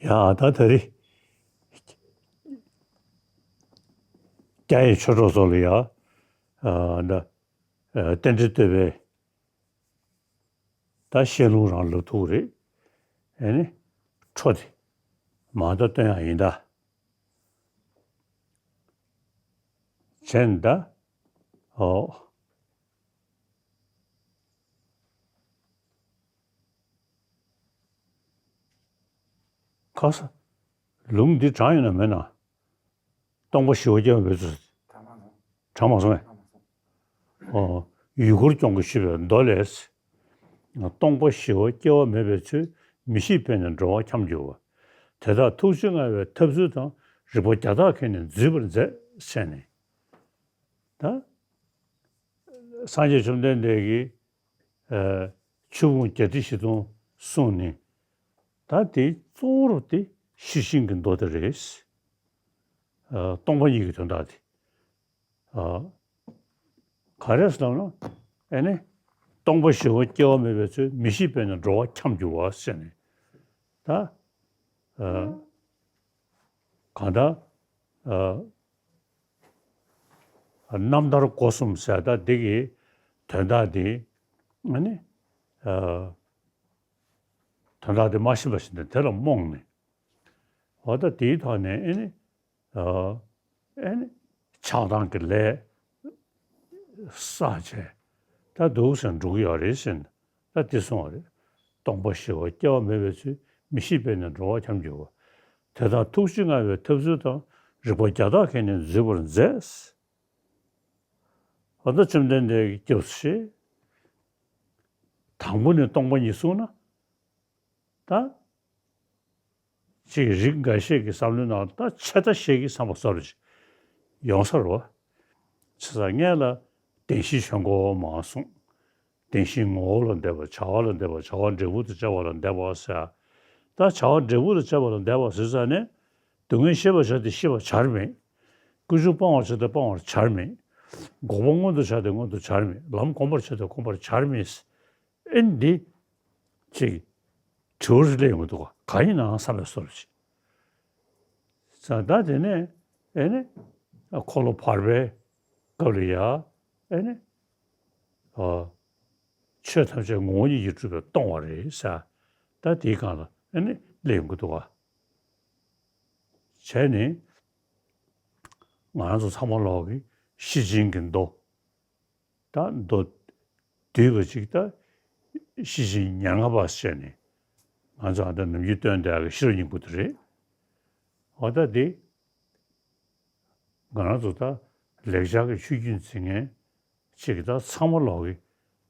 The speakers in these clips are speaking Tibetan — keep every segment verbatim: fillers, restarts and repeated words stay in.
ཡ་ད་ད་རེས་རྒྱ་ཡི་ཆོས་གྲོགས་ཚོ་ལ་ཡ་ཨ་ད་ཨ་རྟེན་འབྲེལ་བསྟོད་པའི་ད་བཤད་ལུང་རང་ལབ་ཐུབ་རེད། ཨེ་ནི་འཕྲོ་དེ་མ་ད་སྟོན་ཡག་ཡིན་ད། བྱས་ནས་ད། ཨོ། ཁ་ས། ལུང་འདི་དྲངས་ཡོད་ན་མེད་ན། སྟོང་པ་ཞི་བ་སྐྱེ་བ་མེད་ཚུལ། དྲངས་མ་སོང་ངས། ཨོ། ཡུལ་འཁོར་སྐྱོང་གི་ཤི་བའི་མདོ་ལས། སྟོང་པ་ཞི་བ་སྐྱེ་བ་མེད་པའི་ཚུལ། མི་ཤེས་པས་ནི་འགྲོ་བ་འཁྱམས་འགྱུར་བ། དེ་དག་ཐུགས་རྗེ་མངའ་བའི་ཐབས་ཚུལ་དང་། རིག་པ་བརྒྱ་དག་གིས་ནི་འཛུད་པར་མཛད། ཟེར་ནས། ད། སངས་རྒྱས་བཅོམ་ལྡན་འདས་ཀྱིས་ཨ་ཆོས་ཕུང་བརྒྱད་ཁྲི་བཞི་སྟོང་གསུངས་ནས། ད་དེ་གཙོ་བོ་དེ་ཤེར་ཕྱིན་གྱི་མདོ་དེ་རེད། ཨ་སྟོང་པ་ཉིད་ཀྱི་དོན་དག་དེ། ཨ་ག་རེ་ཟེར་ན། ཨེ་ནི། སྟོང་པ་ཞི་བ་སྐྱེ་བ་མེད་པའི་ཚུལ། མི་ཤེས་པས་ནི་འགྲོ་བ་འཁྱམས་འགྱུར་བ། ཟེར་ནས། ད། ཨ་གང་ལྟར། ཨ་རྣམ་ཐར་སྒོ་གསུམ་ཟེར་ད་འདི་གི་དོན་དག་འདི། ཨ་ནི། ཨ་དོན་དག་འདི་མ་ཤེས་པ་ཞིག་འདི་དེ་ལ་རྨོངས་ནས། འོ་ད་དེའི་ཐོག་ནས་ཨ་ནི། ཨ་ཨ་ནི་ཆགས་སྡང་གི་ལས་བསགས་བྱས། ད་འདུག་སེ་འགྲོ་གི་ཡོད་རེད་ཟེར་ནས་ད་འདི་གསུངས་པ་རེད། སྟོང་པ་ཞི་བ་སྐྱེ་བ་མེད་པའི་ཚུལ། མི་ཤེས་པས་ནི་འགྲོ་བ་འཁྱམས་འགྱུར་བ། དེ་དག་ཐུགས་རྗེ་མངའ་བའི་ཐབས་ཚུལ་དང་། རིག་པ་བརྒྱ་དག་གིས་ནི་འཛུད་པར་མཛད། འོ་ད་བཅོམ་ལྡན་འདས་ཀྱིས་སྐྱབས་སུ་མཆི། དང་པོ་ནས་སྟོང་པ་ཉིད་གསུངས་ན། ད། ཅིག་རིགས་འགའ་ཤས་ཀྱི་བསམ་བློའི་ནང་ད་ཆད་ལྟ་ཞིག་གི་བསམ་པ་གསལ་པོ་ཅིག་ཡོང་ས་རེད་བ། བྱས་ཙང་སྔོན་ལ་བདེན་བཞིའི་ཆོས་འཁོར་མར་གསུངས། བདེན་བཞིའི་ངོ་བོ་ལ་འདས་པ། བྱ་བ་ལ་འདས་པ། བྱ་བ་འབྲས་བུ་དང་བཅས་པ་ལ་འདས་པ་ཟེར། ད་བྱ་བ་འབྲས་བུ་དང་བཅས་པ་ལ་འདས་པ་ཟེར་ཙང་ནས། སྡུག་བསྔལ་ཤེས་པར་བྱ་སྟེ་ཤེས་པར་བྱར་མེད། ཀུན་འབྱུང་སྤང་བར་བྱ་སྟེ་སྤང་བར་བྱར་མེད། འགོག་པ་མངོན་དུ་བྱ་སྟེ་མངོན་དུ་བྱར་མེད། ལམ་གོམས་པར་བྱ་སྟེ་གོམས་པར་བྱར་མེད། ཨེ་འདི། ཅིག་དྲི་བ་རེ་སླེབས་ཡོང་གི་འདུག་ག་ག་ཡིན་ནའང་བསམ་པའི་བཟོ་འདྲ་ཞིག་ཙང་ད་དེ་ནས་ཨེ་ནི། འཁོར་ལོ་བར་པའི་སྐབས་ལ་ཡ། ཨེ་ནི། ཨ། ཆོས་ཐམས་ཅད་ངོ་བོ་ཉིད་ཀྱིས་གྲུབ་པས་སྟོང་པ་རེད་ཟེར། ད་དེའི་སྒང་ལ་ཨེ་ནི་སླེབས་ཡོང་གི་འདུག་ག་བྱས་ནས། ང་རང་ཚོ་ཚང་མ་ལོག་གི་ཤེར་ཕྱིན་གྱི་མདོ། ད་མདོ་བསྡུས་པ་ཅིག་ད་ཤེར་ཕྱིན་ཉེར་ལྔ་པ་ཟེར་ནས། ང་ཚོ་ཨ་ད་ནམ་རྒྱུན་སྟོན་བསྡད་ཡག་གི་ཤེས་རབ་སྙིང་པོ་དེ་རེད། འོ་ད་དེ། ང་རང་ཚོ་ད་ལེགས་སྦྱར་གྱི་ཆོས་བརྒྱུད་འཛིན་མཁན་ཅིག་གིས་ད་ཚང་མ་ལོག་གིས་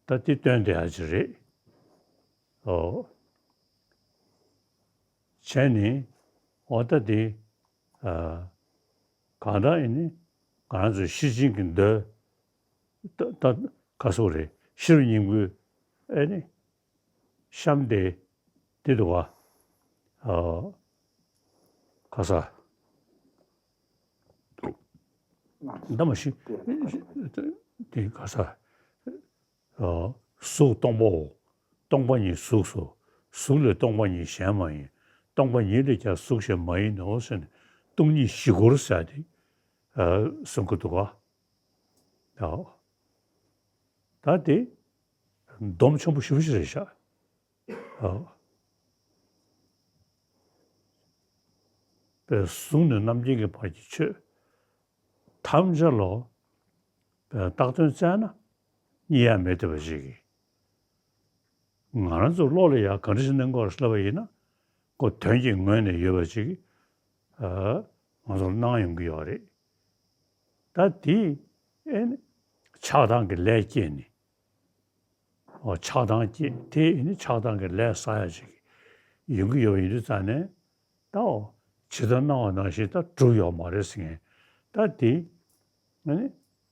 ད་དེ་སྟོན་བསྡད་ཡག་ཅིག་རེད། ཨོ། བྱས་ནས་འོ་ད་དེ། ཨ། གང་ལྟར་ཡིན་ནི། ང་རང་ཚོའི་ཤེར་ཕྱིན་གྱི་མདོ། ད་ད་ག་སོགས་རེད། ཤེས་རབ་སྙིང་པོའི་ཨེ་ནི། གཤམ་དེ་དེ་འདུག་ག་ཨ། ག་ས། ད་མ་ཤི། དེ་ག་ས། ཨ། གཟུགས་སྟོང་པའོ། སྟོང་པ་ཉིད་གཟུགས་སོ། གཟུགས་ལས་སྟོང་པ་ཉིད་གཞན་མ་ཡིན། སྟོང་པ་ཉིད་ལས་ཀྱང་གཟུགས་གཞན་མ་ཡིན་ནོ་ཟེར་ནས་སྟོང་ཉིད་བཞི་སྐོར་ཟེར་ཏེ། ཨ། གསུང་གི་འདུག་ག་ཨ། ད་དེ་སྡོམ་ཆེན་པོ་ཞེ་པོ་ཅིག་རེད་ཤག་ཨ། པའི་གཟུགས་ནས་རྣམ་མཁྱེན་གྱི་བར་གྱི་ཆོས་ཐམས་ཅད་ལ་པའི་བཏགས་དོན་བཙལ་ན་རྙེད་ཡ་མེད་བསྡད་པ་ཅིག་གིས། ང་རང་ཚོ་བློ་ལ་ཡ་ག་འདྲ་ཞིག་གནང་དགོས་རེད་ལབ་པ་ཡིན་ན། ཁོ་དོན་གྱི་ངོས་ནས་ཡོད་པ་ཅིག་གིས། ཨ། ང་ཚོར་གནང་ཡོང་གི་ཡོད་རེད། ད་དེ་ཨེ་ནི་ཆགས་སྡང་གི་ལས་སྐྱེས་ནས། འོ་ཆགས་སྡང་སྐྱེས་དེ་ཨེ་ནི་ཆགས་སྡང་གི་ལས་བསགས་ཡ་ཅིག་ཡོང་གི་ཡོད་པ་ཡིན་དུས་ཙང་ནས། ད་འོ་ཇི་ལྟར་སྣང་བ་ནང་བཞིན་ད་གྲུབ་ཡོད་མ་རེད་ཟེར་མཁན། ད་དེ་ཨེ་ནི་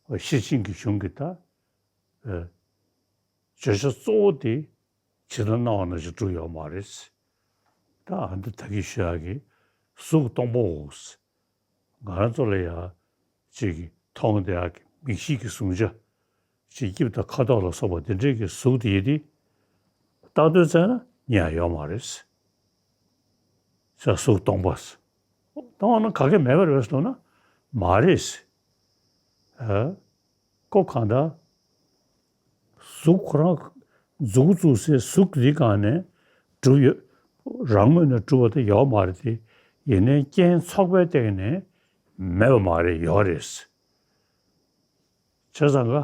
འོ་ཤེར་ཕྱིན་གྱི་གཞུང་གི་ད། ཨ། བརྗོད་བྱ་གཙོ་བོ་དེ་ཇི་ལྟར་སྣང་བ་ནང་བཞིན་གྲུབ་ཡོད་མ་རེད། ད་ཨ་འདི་ད་གིན་ཞུ་ཡག་གི་གཟུགས་སྟོང་པའོ། ང་རང་ཚོ་ལ་ཡ་ཅིག་མཐོང་བསྡད་ཡག་གི་མིག་ཤེས་ཀྱི་གཟུང་བྱ་ཅིག་དབྱིབས་དང་ཁ་དོག་ལ་སོགས་པ་འདི་འདྲའི་གི་གཟུགས་དེ་ཡི་དེ་བཏགས་དོན་བཙལ་ན་རྙེད་ཡ་ཡོད་མ་རེད། ཟེར། གཟུགས་སྟོང་པ། སྟོང་པ་ན་ག་གེ་མེད་པ་རེད་ཟེར་ན། མ་རེད། ཨ། ཁོ་གང་ལྟར་གཟུགས་ཁོ་རང་མཛུབ་བཙུགས་སའི་གཟུགས་འདི་སྒང་ནས་གྲུབ་ཡོད། རང་ངོས་ནས་གྲུབ་པ་དེ་ཡོད་མ་རེད་དེ། ཡིན་ནའི་རྐྱེན་ཚོགས་པའི་སྟེང་ནས་མེད་པ་མ་རེད། ཡོད་རེད། བྱས་ཙང་ག་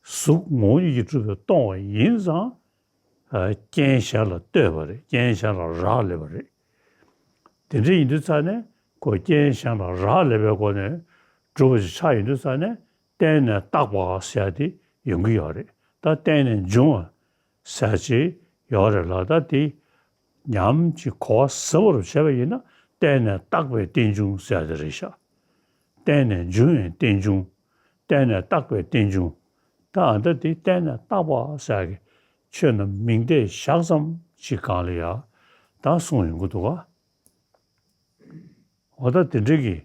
གཟུགས་ངོ་བོ་ཉིད་ཀྱིས་གྲུབ་པའི་སྟོང་པ་ཡིན་ཙང་། ཨ། རྐྱེན་གཞན་ལ་ལྟོས་པ་རེད། རྐྱེན་གཞན་ལ་རག་ལས་པ་རེད། དེ་འདྲ་ཡིན་དུས་ཙང་ནས་ཁོ་རྐྱེན་གཞན་ལ་རག་ལས་པའི་སྒོ་ནས་གྲུབ་པ་ཞིག་ཆགས་ཡོང་དུས་ཙང་ནས་བརྟེན་ནས་བཏགས་པ་ཟེར་ཡ་དེ་ཡོང་གི་ཡོད་རེད། ད་བརྟེན་ནས་འབྱུང་བ་ཟེར་ཅིག་ཡོད་རེད་ལ། ད་དེ་ཉམས་ཀྱིས་གོ་བ་ཟབ་པར་བྱས་པ་ཡིན་ན་བརྟེན་ནས་བཏགས་པའི་རྟེན་འབྱུང་ཟེར་ཡ་དེ་རེད་ཤག་བརྟེན་ནས་འབྱུང་བའི་རྟེན་འབྱུང་། བརྟེན་ནས་བཏགས་པའི་རྟེན་འབྱུང་། ད་ཨ་ད་དེ་བརྟེན་ནས་བཏགས་པ་ཟེར་གི་ཆོས་རྣམས་མིང་བརྡས་བཞག་ཙམ་ཞིག་སྒང་ལ་ཡ་ད་གསུངས་ཡོང་གི་འདུག་ག་འོ་ད་དེ་འདྲ་གི་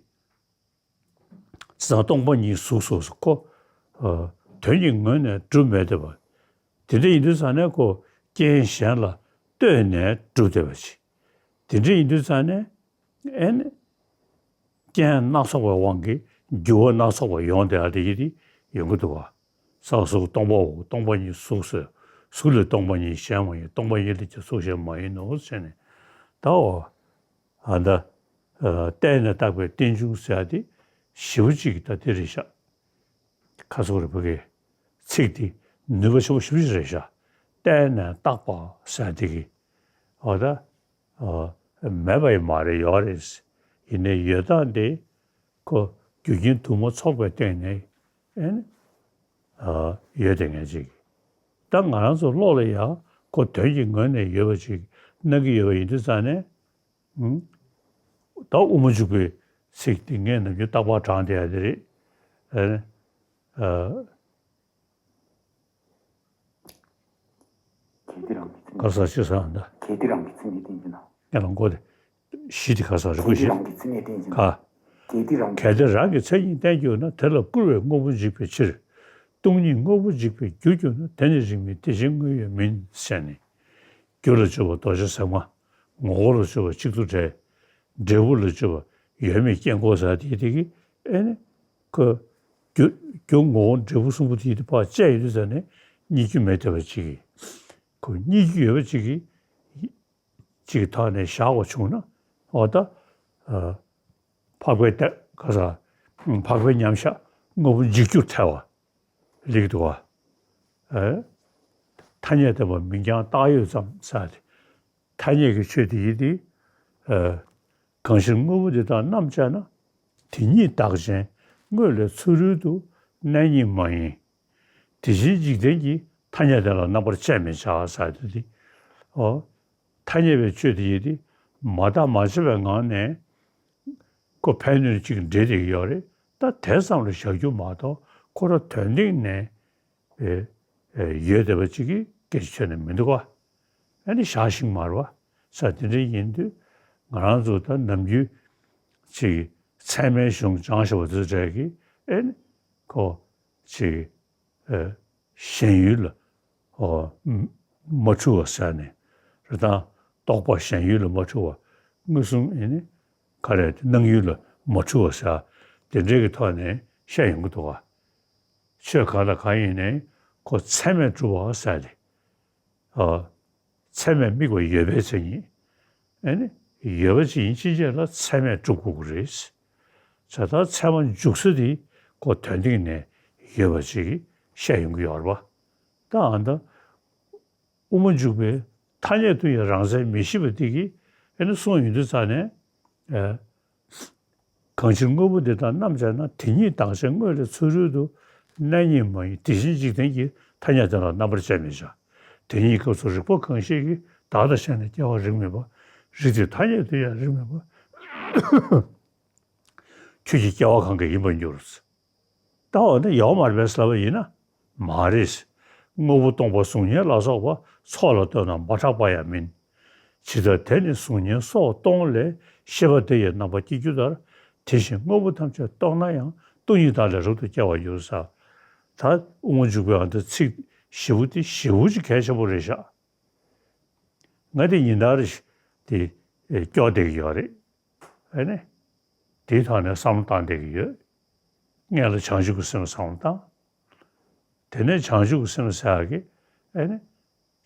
ཙང་སྟོང་པ་ཉིད་གཟུགས་སོ་སོ་ཁོ། ཨ། དོན་གྱི་ངོས་ནས་གྲུབ་མེད་བསྡད་པ། དེ་འདྲ་ཡིན་དུས་ཙང་ནས་ཁོ་རྐྱེན་གཞན་ལ་ལྟོས་ནས་གྲུབ་བསྡད་པ་ཅིག་དེ་འདྲ་ཡིན་དུས་ཙང་ནས། ཨེ་ནི། རྐྱེན་སྣ་ཚོགས་པའི་དབང་གིས་འགྱུར་བ་སྣ་ཚོགས་པ་ཡོང་བསྡད་ཡ་དེ་ཡི་དེ་ཡོང་གི་འདུག་བ། ས་གཟུགས་སྟོང་པའོ། སྟོང་པ་ཉིད་གཟུགས་སོ། གཟུགས་ལས་སྟོང་པ་ཉིད་གཞན་མ་ཡིན། སྟོང་པ་ཉིད་ལས་ཀྱང་གཟུགས་གཞན་མ་ཡིན་ནོ་ཟེར་ནས། ད་འོ། ཨ་ད། ཨ། བརྟེན་ནས་བཏགས་པའི་རྟེན་འབྱུང་ཟེར་ཡ་དེ་ཞེ་པོ་ཅིག་ད་དེ་རེད་ཤག་ཁ་སོག་རི་བོ་གི་ཚིག་དེ་ནུས་པ་ཆེན་པོ་ཞེ་པོ་ཅིག་རེད་ཤག་བརྟེན་ནས་བཏགས་པ་ཟེར་དེ་གི། འོ་ད། ཨ། མེད་པ་ཡང་མ་རེད། ཡོད་རེད། ཡིན་ནའི་ཡོད་སྟངས་དེ་ཁོ་རྒྱུ་རྐྱེན་དུ་མ་ཚོགས་པའི་སྟེང་ནས། ཨེ་ནི། ཨ། ཡོད་དེ་ངེས་ཅིག་ད་ང་རང་ཚོ་བློ་ལ་ཡང་ཁོ་དོན་གྱི་ངོས་ནས་ཡོད་པ་ཅིག་སྣང་གི་ཡོད་པ་ཡིན་དུས་ཙང་ནས། ཨུམ། ད་དབུ་མ་འཇུག་པའི་ཚིག་དེ་ངས་ནམ་རྒྱུན་རྟག་པར་བགྲངས་བསྡད་ཡ་དེ་རེད། ཨ། ཨ། གལ་ཏེ་རང་གི་མཚན་ཉིད། ག་ས་ཅི་ས་འདི། གལ་ཏེ་རང་གི་མཚན་ཉིད་བསྟན་གྱུར་ན། ངས་ལ་མགོ་དེ། གཞི་དེ་ག་ས་རེད། གལ་ཏེ་གཞི། རང་གི་མཚན་ཉིད་བསྟན་གྱུར་ན། ག་གལ་ཏེ་རང་གི། གལ་ཏེ་རང་གི་མཚན་ཉིད་བསྟན་གྱུར་ན། དེ་ལ་སྐུར་བས་དངོས་པོ་འཇིག་པའི་ཕྱིར། སྟོང་ཉིད་དངོས་པོ་འཇིག་པའི་རྒྱུར་གྱུར་ན། དེ་ནི་རིགས་མིན་དེ་བཞིན་དངོས་ཡོད་མིན་ཟེར་ནས། རྒྱུ་ལ་སྤྱོད་པ་རྡོ་རྗེ་ཟེགས་མ། ངོ་བོ་ལ་སྤྱོད་པ་གཅིག་ཏུ་བྲལ། འབྲས་བུ་ལ་སྤྱོད་པ་ཡོད་མེད་དཀྱིལ་འཁོར་ཟེར་དེ་དེ་གི། ཨེ་ནི། ཁོ། རྒྱུ། རྒྱུ་ངོ་བོ་འབྲས་བུ་གསུམ་པོ་དེ་དེ་ཕར་བཅད་ཡོད་དུས་ཙ་ནས་རྙེད་རྒྱུ་མེད་བསྡད་པ་ཅིག་གི། ཁོ་རྙེད་རྒྱུ་ཡོད་པ་ཅིག་གི། ཅིག་གི་ཐོག་ནས་བཞག་པ་བྱུང་ན། འོ་ད། ཨ། འཕགས་པའི་ལྟ། ག་ས། འཕགས་པའི་མཉམ་གཞག་དངོས་པོ་འཇིག་རྒྱུར་ཐལ་བ་ལེགས་འདུག་བ། ཨ། ཐ་སྙད་བསྟན་པ་མིང་རྐྱང་བཏགས་ཡོད་ཙམ་ཟེར་ཏེ། ཐ་སྙད་ཀྱི་ཆོས་དེ་ཡིན་ཏེ། ཨ། གང་ཕྱིར་དངོས་པོ་འདི་དག་རྣམ་དཔྱད་ན། དེ་ཉིད་བདག་གཞན་དངོས་ལས་ཚུ་རོལ་དུ། གནས་རྙེད་མ་ཡིན། དེ་བཞིན་འཇིག་རྟེན་གྱི། ཐ་སྙད་དེ་ལ་རྣམ་པར་དཔྱད་མི་བྱ་ཟེར་དེ་དེ། འོ། ཐ་སྙད་པའི་ཆོས་དེ་ཡིན་ཏེ། མ་བརྟགས་མ་དཔྱད་པའི་ངང་ནས། ཁོ་ཕན་གནོད་ཅིག་འབྲེལ་བསྡད་ཀྱི་ཡོད་རེད། ད་དེ་ཙམ་ལ་བཞག་རྒྱུ་མ་གཏོགས། ཁོ་རང་དོན་སྟེང་ནས། ཨེ། ཨེ། ཡོད་བསྡད་པ་ཅིག་གི་སྐད་ཆ་ཆོད་ནས་མི་འདུག་ག་ཨ་ནི་བཞག་ཤིང་མ་རེད་བ། ས་དེ་འདྲ་ཡིན་དུས། ང་རང་ཚོ་ད་ནམ་རྒྱུན་ཅིག་ཚད་མའི་གཞུང་སྦྱངས་བཞག་པ་དེ་འདྲ་གི། ཨེ་ནི། ཁོ་ཅིག་ཨེ། ཞེན་ཡུལ་ལ། ཨོ། མ་འཁྲུལ་བ་ཟེར་ནས། རེད་དང་། རྟོག་པ་ཞེན་ཡུལ་ལ་མ་འཁྲུལ་བ། མངོན་སུམ་ཨེ་ནི། ག་རེ་སྣང་ཡུལ་ལ་མ་འཁྲུལ་བ་ཟེར། དེ་འདྲའི་གི་ཐོག་ནས་བཤད་ཡོང་གི་འདུག་ག་ཆོས་གང་དང་གང་ཡིན་ནའི་ཁོ་ཚད་མས་གྲུབ་པ་ཟེར་ཏེ། ཨ། ཚད་མས་དམིགས་པ་ཡོད་པའི་མཚན་ཉིད། ཨེ་ནི། ཡོད་པ་ཅིག་ཡིན་ཕྱིན་ཆད་ལ་ཚད་མས་གྲུབ་དགོས་ཀྱི་རེད། ད་ལྟ་ཚད་མ་འཇུག་ས་དེ་ཁོ་དོན་སྟེང་ནས་ཡོད་པ་ཅིག་བཤད་ཡོང་གི་ཡོད་རེད་པ། ད་ཨ་ནི་ད། དབུ་མ་འཇུག་པའི་ཐ་སྙད་དུ་ཡང་རང་མཚན་མི་ཤེས་པ་དེ་གིས་ཨེ་ནི་གསུངས་ཡོང་དུས་ཙ་ནས། ཨེ། གང་ཕྱིར་དངོས་པོ་འདི་དག་རྣམ་དཔྱད་ན། དེ་ཉིད་བདག་གཞན་དངོས་ལས་ཚུ་རོལ་དུ། གནས་རྙེད་མ་ཡིན་དེ་བཞིན་འཇིག་རྟེན་གྱི། ཐ་སྙད་དེ་ལ་རྣམ་པར་དཔྱད་མི་བྱ། དེ་ཉིད་སྐབས་སུ་རིག་པ་གང་ཞིག་གིས། བདག་དང་གཞན་ལས་སྐྱེ་བ་རིགས་མེད་པ། རིགས་དེ་ཐ་སྙད་དུ་ཡང་རིགས་མེད་པ། ཁྱོད་ཀྱི་སྐྱེ་བ་གང་གི་ཡིན་པར་འགྱུར། ད་འོ་ན་ཡོད་མ་རེད་པས་ལབ་པ་ཡིན་ན། མ་རེད། དངོས་པོ་སྟོང་པ་གཟུགས་བརྙན་ལ་སོགས་པ། ཚོགས་ལ་ལྟོས་ན་མ་གྲགས་པ་ཡང་མིན། ཇི་ལྟར་དེ་ནི་གཟུགས་བརྙན་སོགས་སྟོང་ལས། ཤེས་པ་དེ་ཡི་རྣམ་པ་སྐྱེ་རྒྱུ་ལྟར། དེ་བཞིན་དངོས་པོ་ཐམས་ཅད་སྟོང་ན་ཡང་། སྟོང་ཉིད་བདག་ལས་རབ་ཏུ་སྐྱེ་བར་འགྱུར་ཟེར། ད་དབུ་མ་འཇུག་པའི་ཨ་ནི་ཚིག་ཞེ་པོ་དེ་ཞེ་པོ་ཅིག་གལ་ཆེན་པོ་རེད་ཤག་ང་དེ་ཉིན་ལྟར་དེ་ སྐྱོར་བསྡད་ཀྱི་ཡོད་རེད། ཨེ་ནི། དེའི་ཐོག་ནས་བསམ་བློ་བཏང་བསྡད་ཀྱི་ཡོད། སྔོན་ལ་བྱང་ཆུབ་ཀྱི་སེམས་བསམ་བློ་བཏང་། དེ་ནས་བྱང་ཆུབ་ཀྱི་སེམས་ཟེར་ཡག་གི། ཨེ་ནི།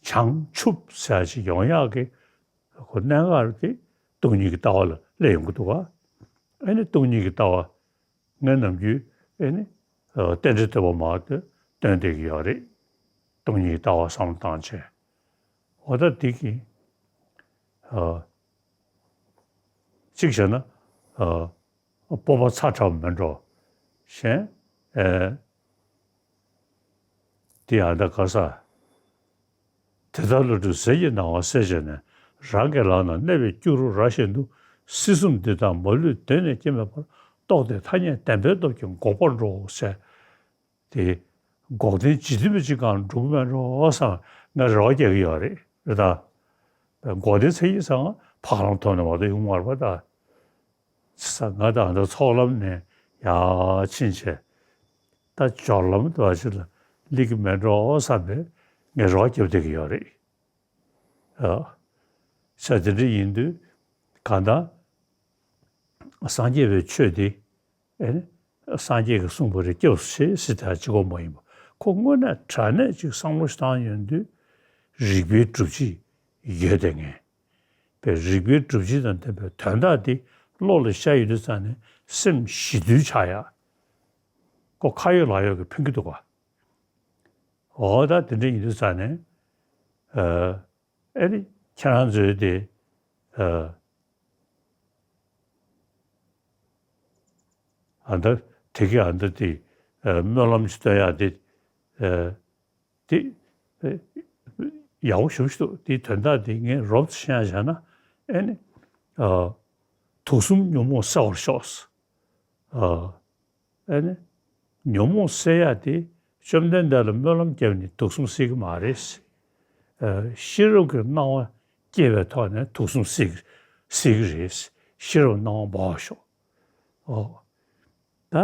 བྱང་ཆུབ་ཟེར་ཡག་ཅིག་ཡོང་ཡག་གི། ཁོ་གནད་འགག་དེ་སྟོང་ཉིད་ཀྱི་ལྟ་བ་ལ་སླེབས་ཡོང་གི་འདུག་ག། ཨེ་ནི་སྟོང་ཉིད་ཀྱི་ལྟ་བ། ངས་ནམ་རྒྱུན་ཨེ་ནི། ཨ། རྟེན་འབྲེལ་བསྟོད་པ་མར་བཏོན་བསྡད་ཀྱི་ཡོད་རེད། སྟོང་ཉིད་ཀྱི་ལྟ་བ་བསམ་བློ་བཏང་བྱས། འོ་ད་འདི་གི། ཨ། གཅིག་བྱས་ན། ཨ། སྤོབས་པ་ཚ་དྲགས་མེད་འགྲོ། གཞན། ཨེ། འདི་ཡང་ད་ག་ས། དེ་ལྟར་བློ་གྲོས་ཟིལ་གྱིས་གནང་བ་གསལ་བྱས་ནས། རང་གི་ལག་ན་གནས་པའི་སྐྱུ་རུ་ར་བཞིན་དུ། སྲིད་གསུམ་འདི་དག་མ་ལུས་གདོད་ནས་སྐྱེ་མེད་པར། རྟོགས་ཏེ་ཐ་སྙད་བདེན་པའི་སྟོབས་ཀྱིས་འགོག་པར་འགྲོ་ཟེར། དེ་འགོག་བདེན་ཇི་བདེན་པ་ཅིག་གང་འགྲུབ་མེད་འགྲོ་བསམ་ངས་རེ་བ་རྒྱག་གི་ཡོད་རེད། རེད་ད། འགོག་བདེན་ཚ་ཡིན་ཙང་འཕགས་ལམ་ཐོབ་ནས་མ་གཏོགས་ཡོང་མ་རེད་པ་ད། ས་ང་དང་ད་ཚོགས་ལམ་ནས་ཡར་ཕྱིན་བྱས། ད་སྦྱོར་ལམ་དུ་བ་ཞིག་ལ་སླེབས་ཀྱི་མེད་འགྲོ་བསམ་པས་ངས་རེ་བ་བརྒྱབ་བསྡད་ཀྱི་ཡོད་རེད། ཨ། ས་དེ་འདྲ་ཡིན་དུས་གང་ལྟར་སངས་རྒྱས་པའི་ཆོས་དེ། ཨེ་ནི། སངས་རྒྱས་ཀྱིས་གསུངས་པ་རེད། སྐྱབས་སུ་མཆི་ཟེར་དེ་གཅིག་པོ་མ་ཡིན་པ། ཁོ་དངོས་གནས་དྲང་གནས་ཅིག་བསམ་བློ་ཞིག་བཏང་ཡོང་དུས་རིགས་པའི་སྒྲུབ་བྱེད་ཡོད་དེ་ངས། པའི་རིགས་པའི་སྒྲུབ་བྱེད་དང་ལྡན་པའི་དོན་དག་འདི་བློ་ལ་ཤར་ཡོང་དུས་ཙང་ནས་སེམས་ཞི་དུལ་ཆགས་ཡ། ཁོ་ཁ་ཡོད་ལག་ཡོད་ཀྱི་ཕན་གྱི་འདུག་ག། འོ་ད་དེ་འདྲ་ཡིན་དུས་ཙང་ནས། ཨ། ཨེ་ནི་ཁྱེད་རང་ཚོས་དེ། ཨ། ཨ་ད་དེ་གི་ཨ་ད་དེ། ཨ། སྨོན་ལམ་ཅིག་སྟོན་ཡག་དེ། ཨ། དེ། ཨ། ཡག་པོ་ཞེ་པོ་ཞིག་འདུག། དེའི་དོན་དག་དེ་ངས་རོབ་ཙམ་བཤད་བྱས་ན། ཨེ་ནི། ཨ། དུག་གསུམ་ཉོན་མོངས་སེལ་བར་ཤོག། ཨ། ཨེ་ནི། ཉོན་མོངས་སེལ་ཡག་དེ་བཅོམ་ལྡན་འདས་ལ་སྨོན་ལམ་བརྒྱབ་ནས་དུག་གསུམ་སེལ་གྱི་མ་རེད། ཨ། ཤེས་རབ་ཀྱི་སྣང་བ་སྐྱེས་པའི་ཐོག་ནས་དུག་གསུམ་སེལ་གྱི་སེལ་གྱི་རེད། ཤེས་རབ་སྣང་བ་འབར་བར་ཤོག། ཨོ། ད་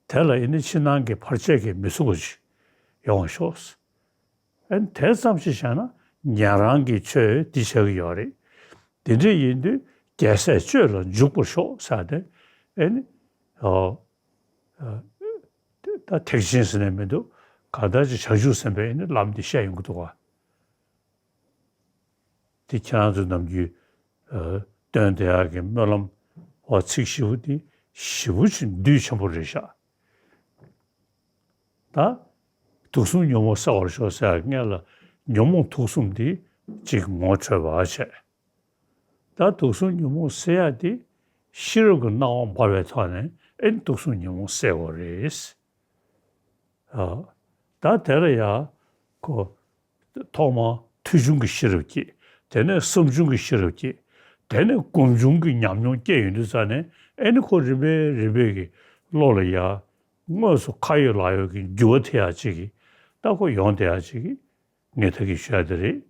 དེ་ལ་ཨེ་ནི་ཕྱི་ནང་གི་བར་ཆད་ཀྱིས་མི་ཚུགས་པ་ཞིག་ཡོང་བར་ཤོག། ཨེ་ནི་དེ་ཙམ་ཞིག་བྱས་ན་ཉན་རང་གི་ཆོས་འདི་བྱ་གི་ཡོད་རེད། དེ་འདྲ་ཡིན་དུས་རྒྱལ་སྲས་སྤྱོད་ལ་འཇུག་པར་ཤོག་ཟེར་ཏེ། ཨེ་ནི། ཨོ། ཨ། ད་ཐེག་ཆེན་ཟེར་ནས་མི་འདུག། གང་ལྟར་ཅིག་བྱང་ཆུབ་སེམས་དཔའི་ཨེ་ནི་ལམ་འདི་བཤད་ཡོང་གི་འདུག་ག། དེ་ཁྱེད་རང་ཚོ་ནམ་རྒྱུན། ཨ། བཏོན་བསྡད་ཡག་གི་སྨོན་ལམ་བ་ཚིག་བཞི་པོ་དེ་ཞེ་པོ་ཅིག་འདུས་ཆེན་པོ་རེད་ཤག། ད་དུག་གསུམ་ཉོན་མོངས་སེལ་བར་ཤོག་ཟེར་ཡག་སྔོན་ལ་ཉོན་མོངས་དུག་གསུམ་དེ་ཅིག་ངོ་འཕྲོད་པ་བྱས། ད་དུག་གསུམ་ཉོན་མོངས་སེལ་ཡག་དེ་ཤེས་རབ་ཀྱི་སྣང་བ་འབར་བའི་ཐོག་ནས་ཨེ་ནི་དུག་གསུམ་ཉོན་མོངས་སེལ་དགོས་རེད། ཨ། ད་དེ་ལ་ཡ་ཁོ་ཐོག་མར་ཐོས་བྱུང་གི་ཤེས་རབ་སྐྱེས། དེ་ནས་བསམ་བྱུང་གི་ཤེས་རབ་སྐྱེས། དེ་ནས་སྒོམ་བྱུང་གི་ཉམས་མྱོང་སྐྱེས་ཡོང་དུས་ཙང་ནས་ཨེ་ནི་ཁོ་རིམ་པས་རིམ་པས་ཀྱི་བློ་ལ་ཡ་དངོས་སུ་ཁ་ཡོད་ལག་ཡོད་ཀྱི་འགྱུར་བ་ཐེབས་ཡག་ཅིག་གི། ད་ཁོ་ཡོང་བསྡད་ཡག་ཅིག་གི། ངས་ད་གིན་ཞུ་ཡག་དེ་རེད།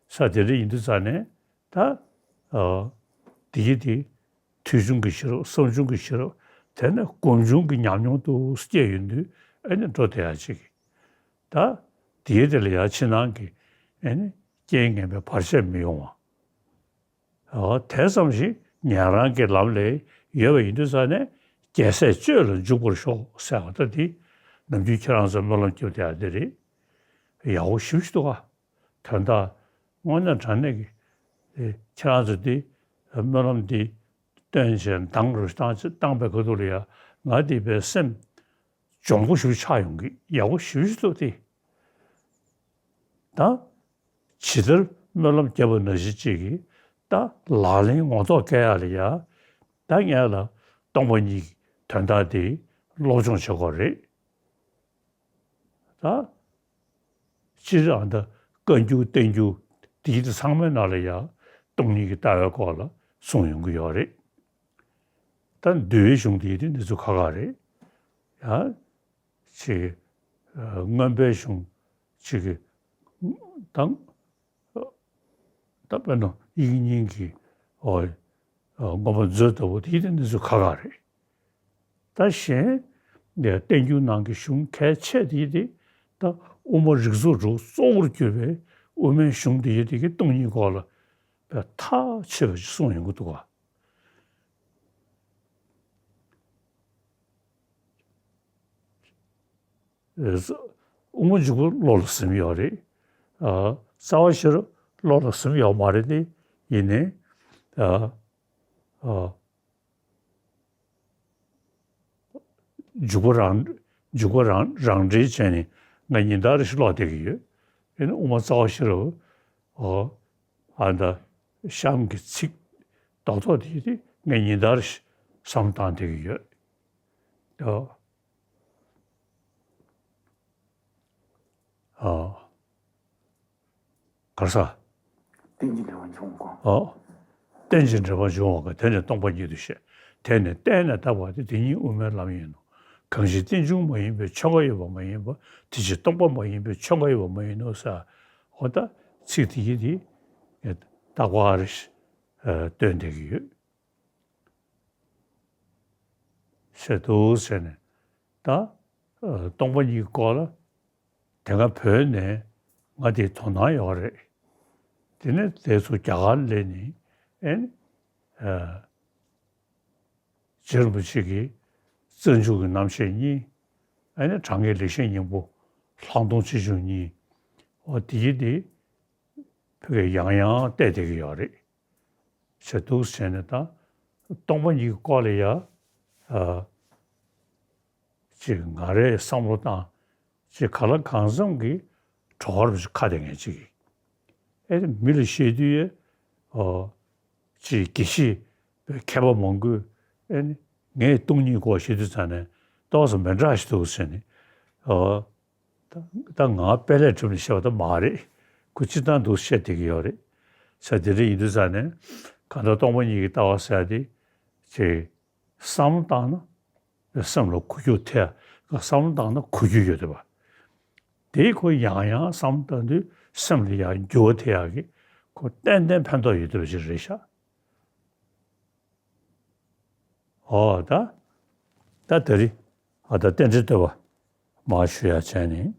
ས་དེ་འདྲ་ཡིན་དུས་ཙང་ནས་ད། ཨ། དེ་གི་དེ། ཐོས་བྱུང་གི་ཤེས་རབ། བསམ་བྱུང་གི་ཤེས་རབ། དེ་ནས་སྒོམ་བྱུང་གི་ཉམས་མྱོང་དུ་སྐྱེས་ཡོང་དུས་ཨེ་ནི་འགྲོ་བསྡད་ཡག་ཅིག། ད་དེ་གི་དེ་ལ་ཡ་ཕྱི་ནང་གི་ཨེ་ནི་རྐྱེན་ངན་པའི་བར་ཆད་མི་ཡོང་བ། ཨ། དེ་ཙམ་ཞིག་ཉན་རང་གི་ལམ་ལ་ཡོད་པ་ཡིན་དུས་ཙང་ནས་རྒྱལ་སྲས་སྤྱོད་ལ་འཇུག་པར་ཤོག་ཟེར་བ་ད་དེ་ནམ་རྒྱུན་ཁྱེད་རང་ཚོ་སྨོན་ལམ་རྒྱབ་བསྡད་ཡག་དེ་རེད། ཡག་པོ་ཞེ་པོ་ཞིག་འདུག་ག། དོན་དག་དངོས་གནས་དྲང་གནས་ཀྱི། ཨེ། ཁྱེད་རང་ཚོ་འདི་སྨོན་ལམ་འདི་བཏོན་བྱས་འདང་རུ་བཏང་བཏང་པའི་ཁ་ཐུག་ལ་ཡ་ང་འདི་པའི་སེམས་འཇོན་པོ་ཞེ་པོ་ཆགས་ཡོང་གི། ཡག་པོ་ཞེ་པོ་ཞིག་འདུག་སྟེ། ད་ཇི་ལྟར་སྨོན་ལམ་བརྒྱབ་པ་ནང་བཞིན་ཅིག་གིས་ད་ལག་ལེན་ངོ་ཐོག་བཀལ་ཡག་ལ་ཡ། ད་ངས་ལ་སྟོང་པ་ཉིད་ཀྱི་དོན་དག་འདི་སློབ་སྦྱོང་བྱེད་དགོས་རེད། ད་སྤྱིར་ཨ་ད་བཀའ་འགྱུར་བསྟན་འགྱུར་དེ་དེ་ཚང་མའི་ནང་ལ་ཡ་སྟོང་ཉིད་ཀྱི་ལྟ་བའི་སྐོར་ལ་གསུངས་ཡོང་གི་ཡོད་རེད། ད་འདུལ་བའི་གཞུང་དེ་དེ་འདི་ཚོ་ཁག་ཁག་རེད། ཡ། ཅིག། ཨ། མངོན་པའི་གཞུང་ཅིག་གི་དང་། ད་དཔེར་ན་དབྱིག་གཉེན་གྱི། ཨོ། ཨ། མངོན་པ་མཛོད་ལྟ་བུ་དེ་དེ་འདི་ཚོ་ཁག་ཁག་རེད། ད་གཞན་བསྟན་འགྱུར་ནང་གི་གཞུང་གལ་ཆེ་དེ་དེ་ད་དབུ་མ་རིགས་ཚོགས་དྲུག་གཙོ་བོར་གྱུར་པའི་དབུ་མའི་གཞུང་དེ་དེ་གི་སྟོང་ཉིད་སྐོར་ལ་ པའི་ཐག་ཆོད་པ་ཅིག་གསུངས་ཡོང་གི་འདུག་ག། དབུ་མ་འཇུག་པ་བློ་ལ་ཟིན་ཡོད་རེད། ཨ། རྩ་བ་ཤེས་རབ་བློ་ལ་ཟིན་ཡོད་མ་རེད་དེ། ཡིན་ནའི། ཨ། ཨ། འཇུག་པ་རང་འཇུག་པ་རང་རང་འགྲེལ་བྱས་ནས་ང་ཉིན་ལྟར་ཞིག་ཀློག་བསྡད་ཀྱི་ཡོད། ཡིན་ན་དབུ་མ་རྩ་བ་ཤེས་རབ། ཨོ། ཨ། ད་གཤམ་གྱི་ཚིག་རྡོག་རྡོག་དེ་དེ་ང་ཉིན་ལྟར་ཞིག་བསམ་བློ་བཏང་བསྡད་ཀྱི་ཡོད། ཨོ། ཨོ། ག་རེ་ཟེར། རྟེན་ཅིང་འབྲེལ་བར་འབྱུང་བ་གང་། ཨོ། རྟེན་ཅིང་འབྲེལ་བར་འབྱུང་བ་གང་། དེ་ནི་སྟོང་པ་ཉིད་དུ་བཤད། དེ་ནི་བརྟེན་ནས་བཏགས་པ་སྟེ། དེ་ཉིད་དབུ་མའི་ལམ་ཡིན་ནོ། གང་ཞིག་རྟེན་འབྱུང་མ་ཡིན་པའི་ཆོས་འགའ་ཡོད་པ་མ་ཡིན་པ། དེ་ཕྱིར་སྟོང་པ་མ་ཡིན་པའི་ཆོས་འགའ་ཡོད་པ་མ་ཡིན་ནོ་ཟེར། ཨོ། ད་ཚིག་དེ་ཡིན་དེ། རྟག་པར་སྟོན་བསྡད་ཀྱི་ཡོད། ཟེར་འདུག་ཟེར་ནས། ད་སྟོང་པ་ཉིད་ཀྱི་སྐོར་ལ་དེ་སྔ་བོད་ནས་ང་དེ་དོ་སྣང་ཡོད་རེད། དེ་ནས་དེ་ཚོ་རྒྱ་གར་སླེབས་ནས། ཨེ་ནི། རྗེ་རིན་པོ་ཆེ་གི་རྩ་འཇུག་གི་རྣམ་བཤད་གཉིས། ཨེ་ནི་དྲང་ངེས་ལེགས་བཤད་སྙིང་པོ་ལྷག་མཐོང་ཆེ་ཆུང་གཉིས། འོ་དེ་ཡི་དེ་བོད་སྐད་ཡང་ཡང་བལྟས་བསྡད་ཀྱི་ཡོད་རེད། བྱས་འདུག་བྱས་ནས་ད་སྟོང་པ་ཉིད་ཀྱི་སྐོར་ལ་ཡ། ཨ། ཅིག་ང་རའི་བསམ་བློ་བཏང་། ཅིག་གང་ལ་གང་འཚམ་གྱི་གྲོགས་པོ་ཅིག་ཁ་བརྡ་མཁན་ཅིག་གིས། ཨེ་མི་ལ་བཤད་དུས་ཡ། ཨོ། ཅིག་དགེ་བཤེས་མཁས་པ་མང་པོས། ཨེ་ནི་ངས་སྟོང་ཉིད་སྐོར་བཤད་དུས་ཙང་ནས་ཏོག་ཙམ་མི་འདྲ་ཞིག་འདུག་ཟེར་ནས། ཨོ། ད་ད་ང་དཔེ་ལས་གྲུབ་ནས་བཤད་པ་ད་མ་རེད། ཁོ་སྤྱིར་བཏང་འདུག་བཤད་བསྡད་ཀྱི་ཡོད་རེད། ས་དེ་འདྲ་ཡིན་དུས་ཙང་ནས་གང་ལྟར་སྟོང་པ་ཉིད་ཀྱི་ལྟ་བ་ཟེར་ཡ་དེ་ཅིག་བསམ་བློ་བཏང་ན་སེམས་ལ་གོ་རྒྱུ་ཐེབས། བསམ་བློ་བཏང་ན་གོ་རྒྱུ་ཡོད་བསྡད་པ། དེ་ཁོ་ཡང་ཡང་བསམ་བློ་བཏང་དུས་སེམས་ལ་ཡང་འགྱུར་བ་ཐེབས་ཡག་གི་ཁོ་ཏན་ཏན་ཕན་ཐོགས་ཡོད་བསྡད་པ་ཞིག་རེད་ཤག། ཨོ། ད། ད་དེ་རིང་ཨ་ད་རྟེན་འབྲེལ་བསྟོད་པ་མར་ཞུ་ཡ་བྱས་ནས།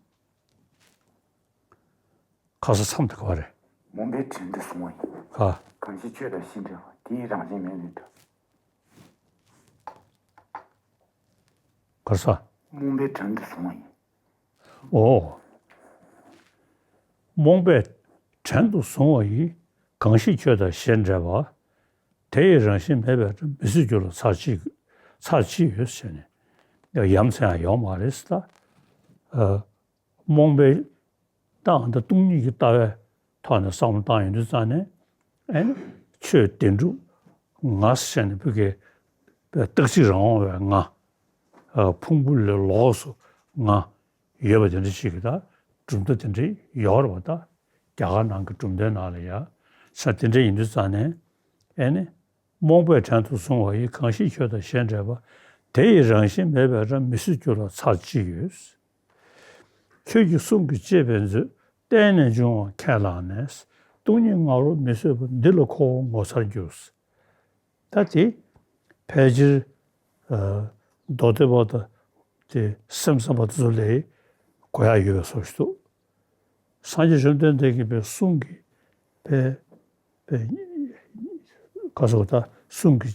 ཁ་སང་མཚམས་དེ་ག་བ་རེད། རྨོངས་པའི་བྲན་དུ་བཟུང་བ་ཡིན། ཁ། གང་ཞིག་ཆོས་དང་གཞི་འབྲེལ་བ། དེ་ཡི་རང་བཞིན་མེད་ནས་འགྲོ། ག་རེ་ཟེར། རྨོངས་པའི་བྲན་དུ་བཟུང་བ་ཡིན། ཨོ། རྨོངས་པས་བྲན་དུ་བཟུང་བ་ཡིས། གང་ཞིག་ཆོས་དང་གཞན་འབྲེལ་བ། དེ་ཡི་རང་བཞིན་མེད་པས་མི་སྲིད་རྒྱུ་ལ་ཚར་གཅིག་ཚར་གཅིག་ཡོད་ཟེར་ནས་ཡ་མཚན་ཡང་ཡོད་མ་རེད་ཟེར། ད་རྨོངས་པའི་ད་ཨ་ད་སྟོང་ཉིད་ཀྱི་ལྟ་བའི་ཐོག་ནས་བསམ་བློ་བཏང་ཡོང་དུས་ཙང་ནས། ཨེ་ནི་ཆོས་བདེན་གྲུབ་ང་ཟེར་ནས་བོད་སྐད་རྟག་གཅིག་རང་དབང་བའི་ང་། ཨ། ཕུང་པོ་ལས་ལོགས་སུ་ང་ཡོད་པ་དེ་འདྲ་ཞིག་གི་ད་གྲུབ་མཐའ་དེ་འདྲ་ཡོད་རེད་པ། ད་རྒྱ་གར་ནང་གི་གྲུབ་མཐའི་ནང་ལ་ཡ་ས་དེ་འདྲ་ཡིན་དུས་ཙང་ནས། ཨེ་ནི། རྨོངས་པས་བྲན་དུ་བཟུང་བ་ཡིས། གང་ཞིག་ཆོས་དང་གཞན་འབྲེལ་བ། དེ་ཡི་རང་བཞིན་མེད་པས་ར། མི་སྲིད་རྒྱུ་ལ་ཚར་གཅིག་ཡོད། ཁྱོད་ཀྱི་གསུང་གིས་གཅེས་པའི་མཛོད། བརྟན་ནས་འབྱུང་བ་ཁས་བླངས་ནས། སྟོང་ཉིད་ངོ་བོར་མི་བཟོད་པ། འདི་ལ་ཁོ་བོ་ངོ་མཚར་འགྱུར། ད་དེ་ཕལ་ཆེར། ཨ། མདོ་སྡེ་པ་དང་དེ་སེམས་ཙམ་པ་དེ་ཚོ་ལ་གོ་ཡག་ཡོད་པའི་བཟོ་ཞིག་འདུག། སངས་རྒྱས་བཅོམ་ལྡན་འདས་ཀྱིས་པའི་གསུང་གི་པའི་པའི་ག་སོགས་ད་གསུང་གི་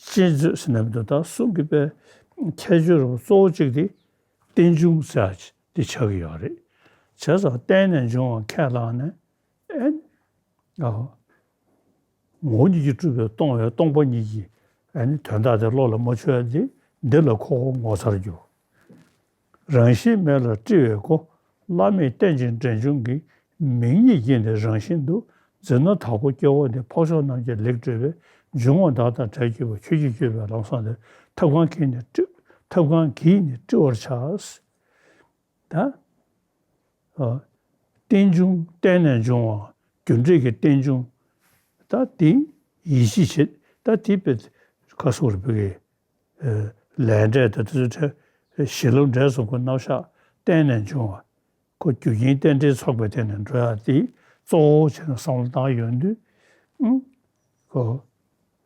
གཅེས་མཛོད་ཟེར་ན་མི་འདུག། ད་གསུང་གི་པའི་ཁྱད་ཆོས་རུ་གཙོ་བོ་གཅིག་དེ་རྟེན་འབྱུང་ཟེར་ཡག་དེ་ཆགས་ཀྱི་ཡོད་རེད། བྱས་ཙང་བརྟན་ནས་འབྱུང་བ་ཁས་བླངས་ནས། ཨེ། ཨ། ངོ་བོ་ཉིད་ཀྱིས་གྲུབ་པའི་སྟོང་བའི་སྟོང་པ་ཉིད་ཀྱི། ཨ་ནི་དོན་དག་དེ་བློ་ལ་མ་ཆུད་པ་འདི། འདི་ལ་ཁོ་བོ་ངོ་མཚར་འགྱུར། རང་བཞིན་མེད་ལ་སྤྲི་བའི་སྒོ། བླ་མེད་རྟེན་ཅིང་འབྲེལ་འབྱུང་གི། མིང་ཉིད་ཀྱིས་ནི་རང་བཞིན་དུ། འཛིན་རྣམ་དག་པོ་སྐྱེ་བོ་འདི། འཕགས་མཆོག་རྣམས་ཀྱིས་ལེགས་བཀྲོལ་བའི། འབྱུང་བ་བདག་དང་བྲལ་གྱུར་པ། ཁྱོད་ཀྱིས་བསྐྱོད་པའི་ལམ་བཟང་དེར། ཐབས་གང་གིས་ནི་སྤྲི། ཐབས་གང་གིས་ནི་སྤྲི་བར་བྱ། ད། ཨ། རྟེན་འབྱུང་བརྟེན་ནས་འབྱུང་བ། རྒྱུ་འབྲས་ཀྱི་རྟེན་འབྱུང་། ད་དེ་ཡིད་ཆེས་བྱེད། ད་དེ་པའི་ཁ་སོགས་རེ་བོད་ཀྱི། ཨ། ལས་འབྲས་དང་དེ་ཚོ་བྲལ། གཞི་ལམ་འབྲས་གསུམ་གྱི་རྣམ་གཞག་བརྟེན་ནས་འབྱུང་བ། ཁོ་རྒྱུ་རྐྱེན་རྟེན་འབྲེལ་ཚོགས་པའི་སྟེང་ནས་འགྲོ་ཡག་དེ་གཙོ་བོ་བྱས་ནས་བསམ་བློ་བཏང་ཡོང་དུས། ཨང་། ཁོ།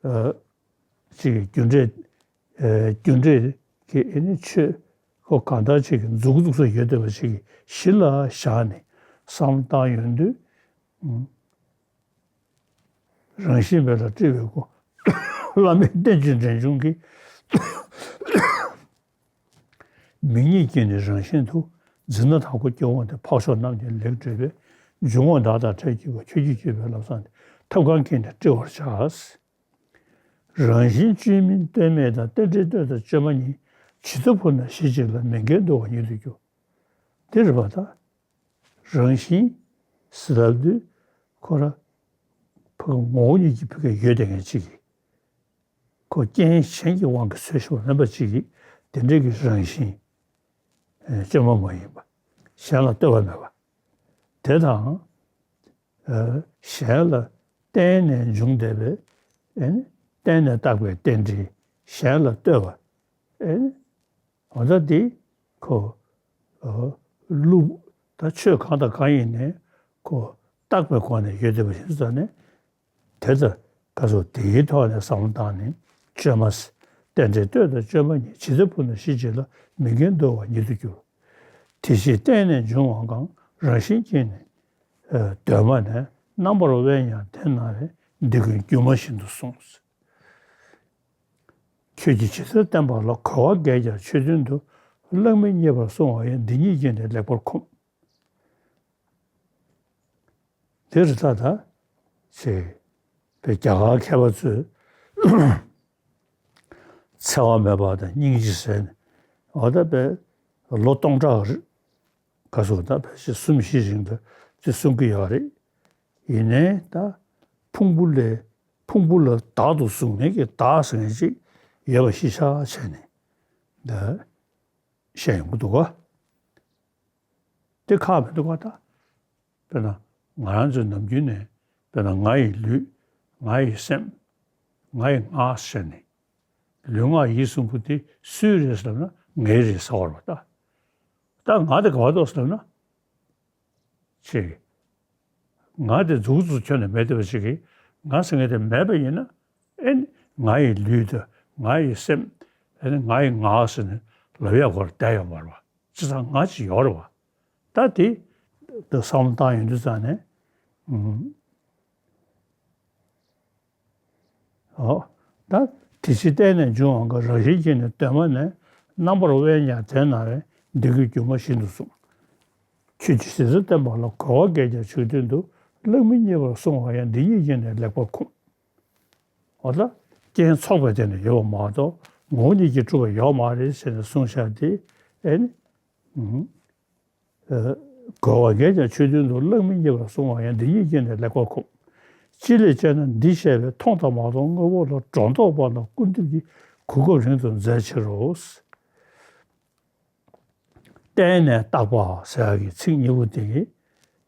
ཨ། ཅིག་རྒྱུ་འབྲས། ཨ། རྒྱུ་འབྲས་ཀྱི་ཨེ་ནི་ཆོས་ཁོ་གང་ལྟར་ཅིག་གི་མཛུབ་གུ་བཙུགས་ས་ཡོད་བསྡད་པ་ཅིག་གི་གཞི་ལ་བཞག་ནས་བསམ་བློ་བཏང་ཡོང་དུས། ཨང་། རང་བཞིན་མེད་ལ་སྤྲུལ་པའི་སྐུ། བླ་མེད་རྟེན་ཅིང་འབྲེལ་འབྱུང་གི། མིག་གཉིས་ཀྱིས་ནི་རང་བཞིན་དུ། འཛིན་ན་དྭགས་པོ་སྐྱེ་བོ་འདི། འཕགས་མཆོག་རྣམས་ཀྱི་ལེགས་སྤྲུལ་པའི། འབྱུང་བ་བདག་དང་ཕྲད་ཀྱི་སྐུ། ཆོས་ཀྱི་སྤྱོད་པའི་ལམ་བཟང་འདི། ཐབས་གང་གིས་ནི་སྤྲུལ་བར་བྱ། རང་བཞིན་བཅོས་མིན་གཏོལ་མེད་དང་། རྟེན་འབྲེལ་གཏོད་དང་བཅོས་མ་ཉིད། ཇི་ལྟར་བུ་ན་གཞི་གཅིག་ལ། མི་འགལ་འདུ་བ་ཉིད་དུ་འགྱུར། འདི་རེད་པ་ད། རང་བཞིན་ཟེར་ལབ་དུས་ཁོ་ར་ཕ་གི་ངོ་བོ་ཉིད་ཀྱི་ཕ་གི་ཡོད་དེ་ངེས་གཅིག་གིས། ཁོ་རྐྱེན་གཞན་གྱི་དབང་གིས་འཚོལ་ཞིག་པ་མིན་པ་གཅིག་གིས་དེ་འདྲའི་གི་རང་བཞིན་བཅོས་མ་མ་ཡིན་པ། གཞན་ལ་ལྟོས་པ་མེད་པ། དེ་དང་། གཞན་ལ་བརྟེན་ནས་འབྱུང་བསྡད་པའི་ཨེ་ནི་བརྟེན་ནས་བཏགས་པའི་རྟེན་འབྲེལ་གཞན་ལ་ལྟོས་པ་ཨེ་ནི་འོ་ད་འདི་ཁོ་ལུགས་ད་ཆོས་གང་དང་གང་ཡིན་ནའི་ཁོ་བཏགས་པའི་སྒོ་ནས་ཡོད་བསྡད་པ་ཡིན་ཙང་ནས། དེ་ལྟར་ག་སོ་དེའི་ཐོག་ནས་བསམ་བློ་བཏང་ནས་བཅོས་མ་ཟེར། རྟེན་འབྲེལ་གཏོད་དང་བཅོས་མ་ཉིད། ཇི་ལྟར་བུ་ན་གཞི་གཅིག་ལ། མི་འགལ་འདུ་བ་ཉིད་དུ་འགྱུར། དེ་ཕྱིར་བརྟེན་ནས་འབྱུང་བ་གང་། རང་བཞིན་གྱིས་ནི་གདོད་མ་ནས། རྣམ་པར་དབེན་ཡང་དེ་ན་རེ། འདི་ཀུན་སྒྱུ་མ་བཞིན་དུ་གསུངས། ཁྱོད་ཀྱིས་ཇི་ལྟར་བསྟན་པ་ལ། གོ་བ་འགལ་ཀྱང་ཆོས་མཐུན་དུ། གླགས་མི་རྙེད་པར་གསུང་བ་ཡང་། འདི་ཉིད་ཀྱིས་ནི་ལེགས་པར་ཁོམ། འདིར་ད་ལྟ་ཅེས་པའི་རྒྱ་གར་མཁས་པ་ཚོས་འཚེ་བ་མེད་པ་དང་སྙིང་རྗེ་ཟེར་ནས་འོ་ད་པའི་ལོ་སྟོང་ཕྲག་རེ་ག་སོགས་ད་ཕལ་ཆེར་གསུམ་བཞི་རིང་དུ་དེ་གསུང་གི་ཡོད་རེད། ཡིན་ནའི་ད་ཕུང་པོ་ལས་ཕུང་པོ་ལ་བདག་ཏུ་བཟུང་མཁན་གྱི་བདག་ཟེར་མཁན་ཅིག་ཡོད་པ་གཞི་བཞག་བྱས་ནས་འདི་བཤད་ཡོང་གི་འདུག་ག་དེ་ཁག་མི་འདུག་ག་ད། དཔེར་ན་ང་རང་ཚོའི་ནམ་རྒྱུན་ནས་དཔེར་ན་ང་ཡི་ལུས། ང་ཡི་སེམས། ང་ཡི་ངག་ཟེར་ནས། ལུས་ངག་ཡིད་གསུམ་པོ་དེ་སུའི་རེད་ཟེར་ལབ་ན་ངའི་རེད་ཟེར་བ་རེད་པ་ད། ད་ང་དེ་ག་པར་འདུག་ཟེར་ལབ་ན། ཅེས། ང་དེ་མཛུབ་གུ་ཚོ་ཁྱོན་ནས་མེད་བསྡད་པ་ཞིག་གིས་ང་ཟེར་མཁན་དེ་མེད་པ་ཡིན་ན། ཨེ་ནི་ང་ཡི་ལུས་དང་ང་ཡི་སེམས། ཨེ་ནི་ང་ཡི་ངག་ཟེར་ནས་ལབ་ཡག་གོ་ར་བསྡད་ཡོད་མ་རེད་པ། བྱས་ཙང་ང་ཅིག་ཡོད་རེད་པ། ད་དེ་ད་བསམ་བློ་བཏང་ཡོང་དུས་ཙང་ནས། ཨུམ། འོ། ད་དེ་ཕྱིར་བརྟེན་ནས་འབྱུང་བ་གང་། རང་བཞིན་གྱིས་ནི་གདོད་མ་ནས། རྣམ་པར་དབེན་ཡང་དེ་ན་རེ། འདི་ཀུན་སྒྱུ་མ་བཞིན་དུ་གསུངས། ཁྱོད་ཀྱིས་ཇི་ལྟར་བསྟན་པ་ལ། གོ་བ་འགལ་ཀྱང་ཆོས་མཐུན་དུ། གླགས་མི་རྙེད་པར་གསུང་བ་ཡང་། འདི་ཉིད་ཀྱིས་ནི་ལེགས་པར་ཁོམ། འོ་ད་རྐྱེན་ཚོགས་པའི་སྟེང་ནས་ཡོད་པ་མ་གཏོགས་ངོ་བོ་ཉིད་ཀྱིས་གྲུབ་པ་ཡོད་མ་རེད་ཟེར་ནས་གསུངས་བཞག་དེ་ཨེ་ནི། ཨུམ། གོ་བ་འགལ་ཀྱང་ཆོས་མཐུན་དུ། གླགས་མི་རྙེད་པར་གསུང་བ་ཡང་། འདི་ཉིད་ཀྱིས་ནི་ལེགས་པར་ཁོམ། ཅི་ལས་བྱས་ན་འདི་བཤད་པས། མཐོང་དང་མ་མཐོང་དངོས་པོ་ལ། སྒྲོ་འདོགས་པ་དང་སྐུར་འདེབས་ཀྱིས། གོ་སྐབས་རིང་དུ་མཛད་ཕྱིར་རོ། བརྟེན་ནས་བཏགས་པ་ཟེར་ཡག་གི་ཚིག་གཉིས་པོ་དེ་གིས་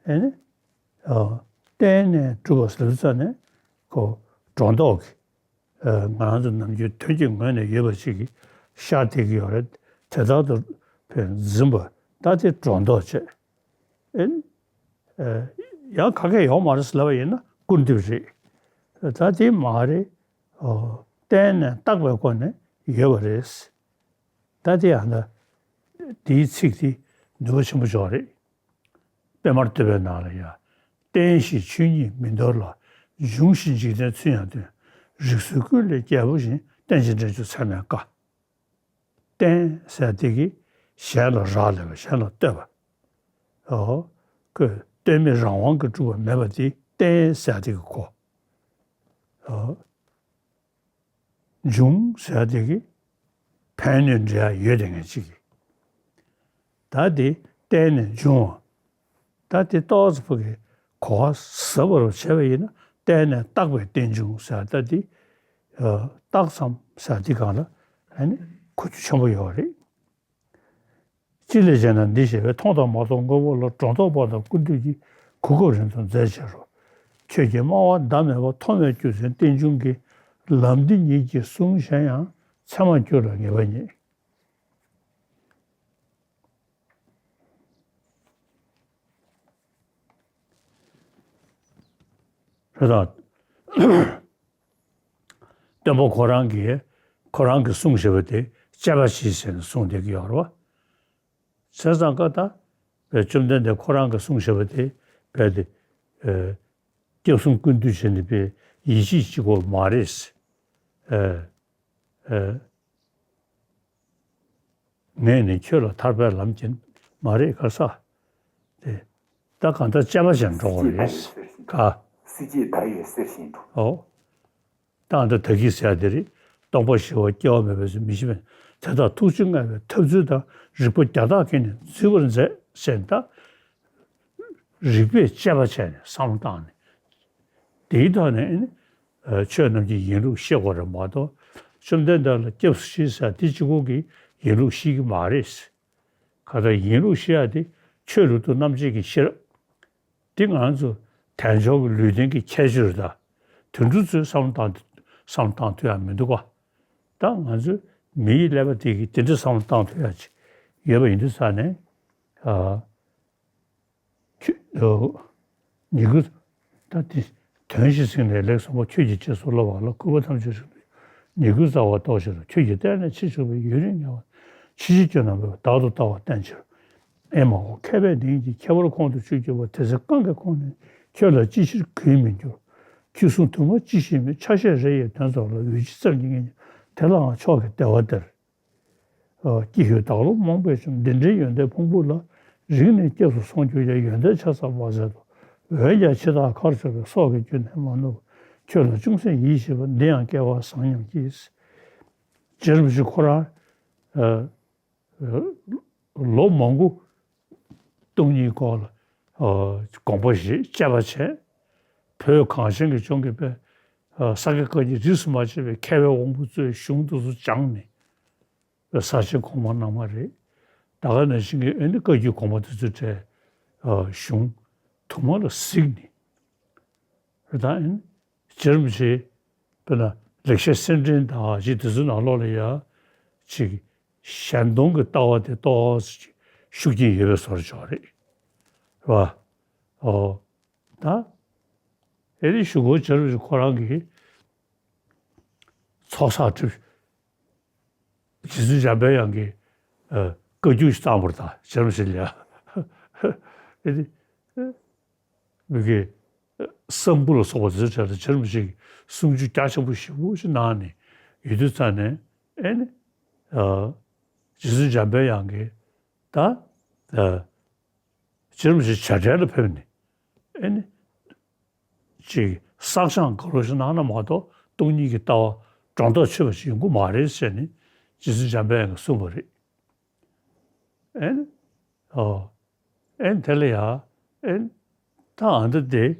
ཨེ་ནི། ཨ། བརྟེན་ནས་གྲུབ་པ་ཟེར་ཙ་ནས་ཁོ་སྒྲོ་འདོགས་ཀྱི། ཨ། ང་རང་ཚོ་ནམ་རྒྱུན་དོན་གྱི་ངོས་ནས་ཡོད་པ་ཞིག་གིས་ཤར་བསྡད་ཀྱི་ཡོད་རེད། དེ་ལྟར་དུ་ཕན་འཛིན་པ་ད་དེ་སྒྲོ་འདོགས་བྱས། ཨེ། ཨ། ཡང་ག་གེ་ཡོད་མ་རེད་ཟེར་ལབ་པ་ཡིན་ན་སྐུར་འདེབས་རེད། ད་དེ་མ་རེད། ཨོ། བརྟེན་ནས་བཏགས་པའི་སྒོ་ནས་ཡོད་པ་རེད། ད་དེ་ཡང་ད་དེའི་ཚིག་དེ་ནུས་པ་ཆེན་པོ་ཅིག་རེད། པདྨར་བསྟོད་པའི་ནང་ལ་ཡང་། བརྟེན་ཞེས་ཆོས་ཉིད་མི་འདོར་ལ། འབྱུང་ཞེས་འཇིག་རྟེན་ཚུལ་ཡང་སྟོན། རིགས་གསུམ་ཀུན་ལས་རྒྱལ་པོ་བཞིན། བརྟེན་ཅིང་འབྲེལ་འབྱུང་ཚད་མེད་དཀའ། བརྟེན་ཟེར་དེ་གིས་གཞན་ལ་རག་ལས་པ། གཞན་ལ་ལྟོས་པ། ཨོ། ཁོས་ལྟོས་མེད་རང་དབང་གིས་གྲུབ་པ་མེད་པ་དེ་བརྟེན་ཟེར་དེ་གིས་གོ། ཨོ། འབྱུང་ཟེར་དེ་གིས་ཕན་གནོད་འབྲེལ་ཡག་ཡོད་དེ་ངེས་གཅིག་གིས། ད་དེ་བརྟེན་ནས་འབྱུང་བ། ད་དེ་ཏོག་ཙམ་ཕ་གི་གོ་བ་ཟབ་པ་རུ་བྱས་པ་ཡིན་ན། བརྟེན་ནས་བཏགས་པའི་རྟེན་འབྱུང་ཟེར། ད་དེ་ཨ་བཏགས་ཙམ་ཟེར་དེ་སྒང་ལ་ཨ་ནི་གོ་རྒྱུ་ཆེན་པོ་ཡོད་རེད། ཅི་ལས་བྱས་ན་འདི་བཤད་པས། མཐོང་དང་མ་མཐོང་དངོས་པོ་ལ། སྒྲོ་འདོགས་པ་དང་སྐུར་འདེབས་ཀྱིས། གོ་སྐབས་རིང་དུ་མཛད་ཕྱིར་རོ། ཁྱོད་ཀྱིས་སྨྲ་བ་ཟླ་མེད་པ། མཐོང་བའི་རྒྱུ་མཚན་རྟེན་འབྱུང་གི། ལམ་འདི་ཉིད་ཀྱིས་གསུངས་གཞན་ཡང་། ཚད་མར་འགྱུར་ལ་ངེས་པ་ཉིད། རེད་དང་། སྟོན་པ་ཁོ་རང་གིས་ཁོ་རང་གིས་གསུངས་བཞག་པ་དེ་དཔྱད་པ་བྱེད་ཟེར་ནས་གསུངས་བསྡད་ཀྱི་ཡོད་རེད་བ། བྱས་ཙང་ཀ་ད་བའི་བཅོམ་ལྡན་འདས་ཁོ་རང་གིས་གསུངས་བཞག་པ་དེ་བས་དེ། ཨ། སྐྱབས་གསུམ་ཀུན་འདུས་བྱས་ནས་པའི་ ཡིད་ཆེས་བྱེད་དགོས་མ་རེད། ཨེ། ཨེ། ངས་ནི་ཁྱོད་ལ་ཐར་པའི་ལམ་སྟོན་མ་རེད་ག་ས། དེ་ད་གང་ལྟར་དཔྱད་པ་བྱས་འགྲོ་དགོས་རེད། ག་སྲིད་ཀྱི་བདག་ཡོད་ཟེར་བཞིན་དུ། ཨོ། ད་ལྟ་བདག་གིས་ཟེར་ཡ་དེ་རེད། སྟོང་པ་ཞི་བ་སྐྱེ་བ་མེད་པའི་ཚུལ་མི་ཤེས་པས་དེ་དག་ཐུགས་རྗེ་མངའ་བའི་ཐབས་ཚུལ་དང་། རིག་པ་བརྒྱ་དག་གིས་ནི་འཛིན་པར་མཛད་ཟེར་ད། རིག་པས་དཔྱད་པ་བྱས་ནས་བསམ་བློ་བཏང་ནས། དེའི་ཐོག་ནས་ཨེ་ནི། ཨ། ཆོས་རྣམས་ཀྱི་ཡིན་ལུགས་ཤེས་དགོས་རེད་མ་གཏོགས། བཅོམ་ལྡན་འདས་ལ་སྐྱབས་སུ་མཆི་ཟེར་དེ་གཅིག་པོ་གིས་ཡིན་ལུགས་ཤེས་ཀྱི་མ་རེད། གང་ལྟར་ཡིན་ལུགས་ཤེས་ཡ་དེ་ཆོས་ལུགས་མཐུན་རྣམ་འབྱེད་ཀྱི་ཤེས་རབ། འདི་ང་ཚོ་དལ་འབྱོར་གྱི་ལུས་རྟེན་གྱི་ཁྱད་ཆོས་རེད་ད། དུད་འགྲོ་ཚོས་བསམ་བློ་བཏང་བསམ་བློ་བཏང་ཐུབ་ཡ་མི་འདུག་ག་ད་ང་ཚོས་མིའི་ཀླད་པ་དེ་གིས་དེ་འདྲ་བསམ་བློ་བཏང་ཐུབ་ཡ་ཅིག་ཡོད་པ་ཡིན་དུས་ཙང་ནས། ཨ། ཁྱོད། ཨོ། ཉིད་སྐུ། ད་དེ། དོན་བཞི་ཟིན་ནས་ལེགས་གསུངས་པ། ཁྱོད་ཀྱིས་རྗེས་སུ་སློབ་པ་ལ། སྐུར་པ་ཐམས་ཅད་སྲིད་པའི་ཉིད་སྐུའི་རྩ་བར་རྟོགས་ཕྱིར། ཁྱོད་ཀྱིས་བལྟས་ནས་ཕྱི་ཕྱོགས་པའི་ཡུན་རིང་ཉལ་བ། ཕྱི་ཕྱིར་སྐྱོད་རྣམ་པ་བདག་ཏུ་ལྟ་བ་བསྟན་ཕྱིར། ཨེ་མ་ཧོ། མཁས་པས་འདི་ཉིད་ཀྱི་ཁྱད་པར་ཁོང་དུ་ཆུད་གྱུར་པ། དེ་ཚེ་རྐང་གི་ཁོང་ནས་ཁྱོད་ལ་ཅི་ཕྱིར་གུས་མི་འགྱུར། ཁྱོད་གསུང་དུ་མ་ཅི་ཞིག་མིན། ཆ་ཤས་རེ་ཡི་དོན་རྫོགས་ལ། འོད་ཅི་ཙམ་གྱིས་ངེས་ཀྱང་དེ་ལའང་མཆོག་གི་བདེ་བ་སྟེར། ཨ། ཀྱི་ཧུད་བདག་སློབ་རྨོངས་པས་བཅོམ། འདི་འདྲའི་ཡོན་ཏན་ཕུང་པོ་ལ། རིང་ནས་སྐྱབས་སུ་སོང་གྱུར་ཀྱང་། ཡོན་ཏན་ཆ་ཚང་མ་ཟད་དོ། འོན་ཀྱང་འཆི་བདག་ཁར་ཕྱོགས་པའི། སྲོག་གི་རྒྱུན་ནི་མ་ནོར་བར། ཁྱོད་ལ་ཅུང་ཟད་ཡིད་ཆེས་པ། འདི་ཡང་སྐལ་བ་བཟང་སྙམ་སྐྱེས། རྗེ་རིན་པོ་ཆེ་ཁོ་རང་། ཨ། ལོ་མང་པོ་སྟོང་ཉིད་སྐོར་ལ། ཨ། དགོངས་པ་བཞེས། དཔྱད་པ་བྱས། བོད་གངས་ཅན་གྱི་ལྗོངས་ཀྱི་དཔེ། ཨ། ས་དགེ་བཀའ་རྙིང་རིས་སུ་མ་ཆད་པའི་མཁས་པའི་དབང་པོ་ཚོའི་གཞུང་དེ་ཚོ་སྦྱངས་ནས། ས་ཆེན་གོང་མ་གནང་བ་རེད། ད་ག་ནང་བཞིན་གྱི་ཨེ་ནི་བཀའ་བརྒྱུད་གོང་མ་དེ་ཚོའི་གྲས། ཨ། གཞུང་དུ་མ་ལ་གཟིགས་ནས། རེད་ད། ཨེ་ནི་རྗེ་རིན་པོ་ཆེ་དཔེར་ན་ལེགས་བཤད་གསེར་ཕྲེང་དང་ཅིག་དེ་ཚོའི་ནང་ལོགས་ལ་ཡ་ཅིག་གཞན་སྟོང་གི་ལྟ་བ་དེ་ཏོག་ཙམ་ཅིག་ཤུགས་རྐྱེན་ཡོད་པའི་བཟོ་འདྲ་ཅིག་རེད། རེད་བ། ཨོ། ད་ཨེ་ནི་གཞུག་གུ་རྗེ་རིན་པོ་ཆེ་ཁོ་རང་གིས་ཚོགས་བསགས་ཁྲིད། རྗེ་བཙུན་འཇམ་པའི་དབྱངས་ཀྱི། ཨ། བཀའ་བརྒྱུད་ཅིག་བཏང་བ་རེད་ད། རྗེ་རིན་པོ་ཆེ་ལ་ཡ། ཨེ་ནི། མི་དགེ་གསང་ཕུ་ལ་སོགས་པ་དེ་ཚོའི་གྲས་ལ་རྗེ་རིན་པོ་ཆེ་གིས་གསུང་ཆོས་རྒྱ་ཆེན་པོ་ཞེ་པོ་ཅིག་གནང་ནས་ཡོད་དུས་ཙང་ནས། ཨེ་ནི། ཨ། རྗེ་བཙུན་འཇམ་པའི་དབྱངས་ཀྱིས་ད། ཨ། རྗེ་རིན་པོ་ཆེ་བྱ་བྲལ་ལ་ཕེབས་ནས། ཨེ་ནི། ཅིག་བསགས་སྦྱང་ག་རེ་ཞིག་གནང་ན་མ་གཏོགས་སྟོང་ཉིད་ཀྱི་ལྟ་བ་སྒྲོ་འདོགས་ཆོད་པ་ཞིག་ཡོང་གི་མ་རེད་ཟེར་ནས་རྗེ་བཙུན་འཇམ་པའི་དབྱངས་ཀྱིས་གསུངས་པ་རེད། ཨེ་ནི། ཨོ། ཨེ་ནི་དེ་ལ་ཡ། ཨེ་ནི། ད་ཨ་འདི་དེ།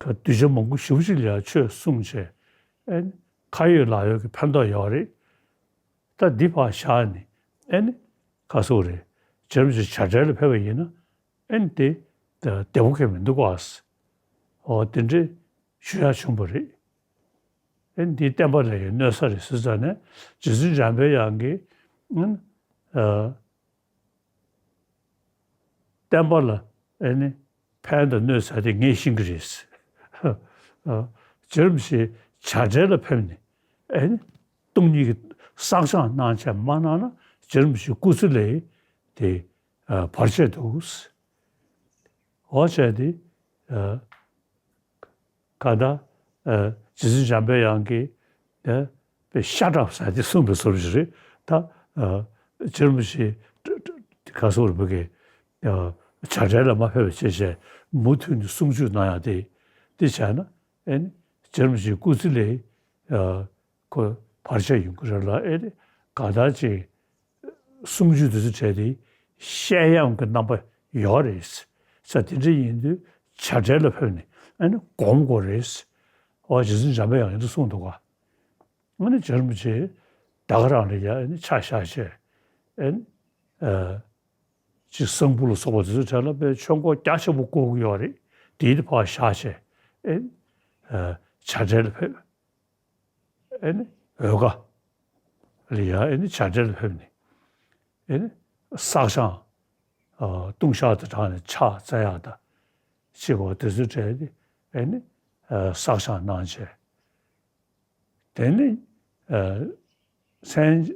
ག་གདུལ་བྱ་མང་པོ་ཞེ་པོ་ཅིག་ལ་ཡ་ཆོས་གསུངས་བྱས། ཨེ་ནི། ཁ་ཡོད་ལག་ཡོད་ཀྱི་ཕན་ཐོགས་ཡོད་རེད། ད་འདི་ཕར་བཞག་ནས། ཨེ་ནི། ག་ཟེར་དགོས་རེད། རྗེ་རིན་པོ་ཆེ་བྱ་བྲལ་ལ་ཕེབས་པ་ཡིན་ན། ཨེ་ནི་དེ། བདེ་པོ་གང་ཡང་མི་འདུག་ག་ཨོ། དེ་འདྲ་ཞུ་ཡག་བྱུང་བ་རེད། ཨེ་ནི་དེ་བསྟན་པ་ལ་ཡང་གནོད་ས་རེད་ཟེར་ཙང་ནས། རྗེ་བཙུན་འཇམ་པའི་དབྱངས་ཀྱིས། ཨ། བསྟན་པ་ལ། ཨེ་ནི། ཕན་དང་གནོད་ས་དེ་ངས་ཤེས་ཀྱི་རེད། ཨ། རྗེ་རིན་པོ་ཆེ་བྱ་བྲལ་ལ་ཕེབས་ནས། ཨེ་ནི། སྟོང་ཉིད་ཀྱི་བསགས་སྦྱང་གནང་བྱས་མ་གནང་ན་རྗེ་རིན་པོ་ཆེ་སྐུ་ཚེ་ལས་དེ། ཨ། བར་ཆད་འདུག་འོ་བྱས་ཏེ། ཨ། ག་ད། ཨ། རྗེ་བཙུན་འཇམ་པའི་དབྱངས་ཀྱིས། ཨ། དཔེ་ཤ་དྲག་ཟེར་དེ་གསུངས་པའི་བཟོ་འདྲ་ཞིག་རེད་ད། ཨ། རྗེ་རིན་པོ་ཆེ། ག་ཟེར་བ་གི། ཨ། བྱ་བྲལ་ལ་མ་ཕེབས་པ་བྱས་བྱས་མུ་མཐུད་ནས་གསུང་ཆོས་གནང་ཡག་དེ། དེ་བྱས་ན། ཨེ་ནི། རྗེ་རིན་པོ་ཆེའི་སྐུ་ཚེ་ལས། ཨ། ཁོ་བར་ཆད་ཡོང་གི་རེད་ལ། ཨེ་ནི། ག་ད་ཅིག་གསུང་ཆོས་དེ་ཚོ་བྱས་ཏེ་བཤད་ཡམས་ཀྱི་རྣམ་པ་ཡོད་རེད། ས་དེ་འདྲ་ཡིན་དུས་བྱ་བྲལ་ལ་ཕེབས་ནས་ཨ་ནི་སྒོམ་དགོས་རེད། འོ། རྗེ་བཙུན་འཇམ་པའི་དབྱངས་ཡིན་དུ་གསུངས་འདུག་ག་ཨ་ནི་རྗེ་རིན་པོ་ཆེ་ད་ག་རང་ལ་ཡ་ཨ་ནི་ཆ་བཞག་བྱས། ཨ་ནི། ཨ། ཅིག་གསང་ཕུ་ལ་སོགས་པ་དེ་ཚོའི་གྲས་ལ་དཔེ་ཆོས་འཁོར་རྒྱ་ཆེན་པོ་བསྐོར་གྱི་ཡོད་རེད། དེའི་ཕར་བཞག་བྱས། ཨ་ནི། ཨ། བྱ་བྲལ་ལ་ཕེབས། ཨེ་ནི་འོལ་ཁ་ལ་ཡ་ཨེ་ནི་བྱ་བྲལ་ལ་ཕེབས་ནས། ཨེ་ནི་བསགས་སྦྱང་། ཨ། ལྟུང་བཤགས་དང་སྦྲགས་ནས་ཕྱག་འཚལ་ཡག་དང་། ཅིག་འོ་དེ་ཚོའི་གྲས་དེ་ཨེ་ནི། ཨ། བསགས་སྦྱང་གནང་བྱས། དེ་ནི། ཨ། མཚན།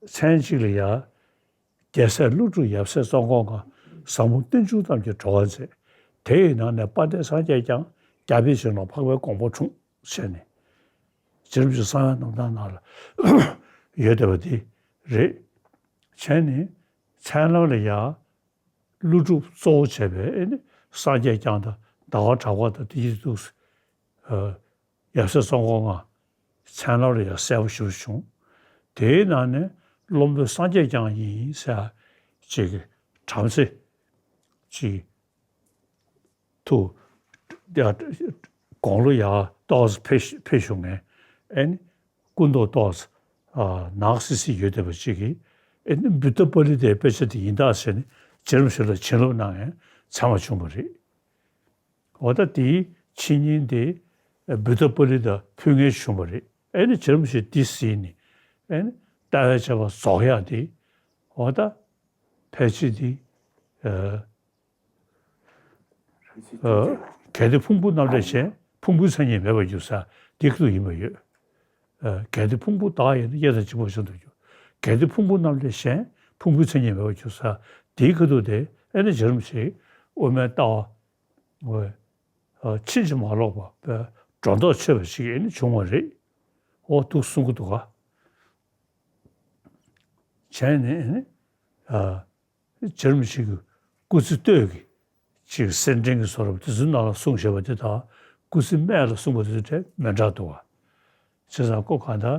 མཚན་གཅིག་ལ་ཡ། རྒྱལ་སྲས་ཀླུ་སྒྲུབ་ཡབ་སྲས་ཙོང་ཁ་པ་ཟབ་མོ་རྟེན་འབྱུང་རྣམས་ཀྱི་གྲོགས་པ་མཛད། དེ་ཡི་ནང་ནས་དཔལ་ལྡན་སངས་རྒྱས་ཀྱང་། རྒྱ་བོད་ཕྱི་ནང་འཕགས་པའི་དགོངས་པ་འཁྲུངས་བྱས་ནས། རྗེ་རིན་པོ་ཆེ་གསང་བའི་རྣམ་ཐར་ནང་ལ་ཡོད་བསྡད་པ་དེ་རེད། བྱས་ནས་མཚན་ལམ་ལ་ཡ་ཀླུ་སྒྲུབ་གཙོ་བོ་བྱས་པའི་ཨེ་ནི་སངས་རྒྱས་བསྐྱངས་དང་ཟླ་བ་གྲགས་པ་དང་དེ་གཉིས་འདུག་ཡབ་སྲས་ཙོང་ཁ་མངའ་མཚན་ལམ་ལ་ཡང་གསལ་པོ་ཞེ་པོ་བྱུང་། དེའི་ནང་ནས་བློན་པོ་སངས་རྒྱས་བསྐྱངས་ཡིན་ཟེར་ཅིག་བྲམ་ཟེ་ཅིག་ཐུགས་དགུང་ལོ་ཡང་ཏོག་ཙམ་འཕེལ་འཕེལ་བྱུང་ནས་ཨེ་ནི་སྐུ་མདོག་ཏོག་ཙམ་ནག་སིལ་སིལ་ཡོད་བསྡད་པ་ཅིག་གིས་ཨེ་ནི་བུདྡྷ་པཱ་ལི་ཏའི་དཔེ་ཆ་དེ་ཡིན་ད་ཟེར་ནས་རྗེ་རིན་པོ་ཆེ་ལ་བྱིན་རླབས་གནང་ནས་ཚད་མ་བྱུང་བ་རེད། འོ་ད་དེའི་ཕྱི་ཉིན་དེ་བུདྡྷ་པཱ་ལི་ཏ་ཕུལ་མཁན་བྱུང་བ་རེད། ཨེ་ནི་རྗེ་རིན་པོ་ཆེས་འདི་གཟིགས་ནས་ཨེ་ནི་ལྟ་བའི་བྱ་བ་རྫོགས་ཡག་དེ་འོ་ད་ཕལ་ཆེར་དེ་ཨ་ཨ་གལ་ཏེ་ཕུང་པོ་རྣམས་ལས་གཞན་ཕུང་པོའི་མཚན་ཉིད་མེད་པར་གྱུར་ཟེར་འདི་ཁ་ཐུག་ཡིན་པ་ཡོད། ཨ་གལ་ཏེ་ཕུང་པོ་བདག་ཡོད་ན་གཡས་དང་གཅིག་པར་བྱུང་དུ་འགྱུར། གལ་ཏེ་ཕུང་པོ་རྣམས་ལས་གཞན་ཕུང་པོའི་མཚན་ཉིད་མེད་པར་གྱུར་ཟེར་འདི་ཁ་ཐུག་དེ་ཨེ་ནི་རྗེ་རིན་པོ་ཆེས་དབུ་མའི་ལྟ་བ། ཕྱིན་ཅི་མ་ལོག་པ་སྒྲོ་འདོགས་ཆོད་པ་ཞིག་ཨེ་ནི་བྱུང་བ་རེད། འོ་འདུག་གསུང་གི་འདུག་ག་བྱས་ནས་ཨེ་ནི་རྗེ་རིན་པོ་ཆེ་གི་སྐུ་ཚེ་སྟོད་ཀྱི་ཅིག་སེར་ཕྲེང་གི་བཟོ་འདྲ་དེ་ཚོའི་ནང་ལ་གསུངས་བཞག་པ་དེ་དང་སྐུ་ཚེ་སྨད་ལ་གསུངས་པ་དེ་ཚོ་དེ་མི་འདྲ་འདུག་ག་བྱས་ཙང་ཁོ་གང་ལྟར།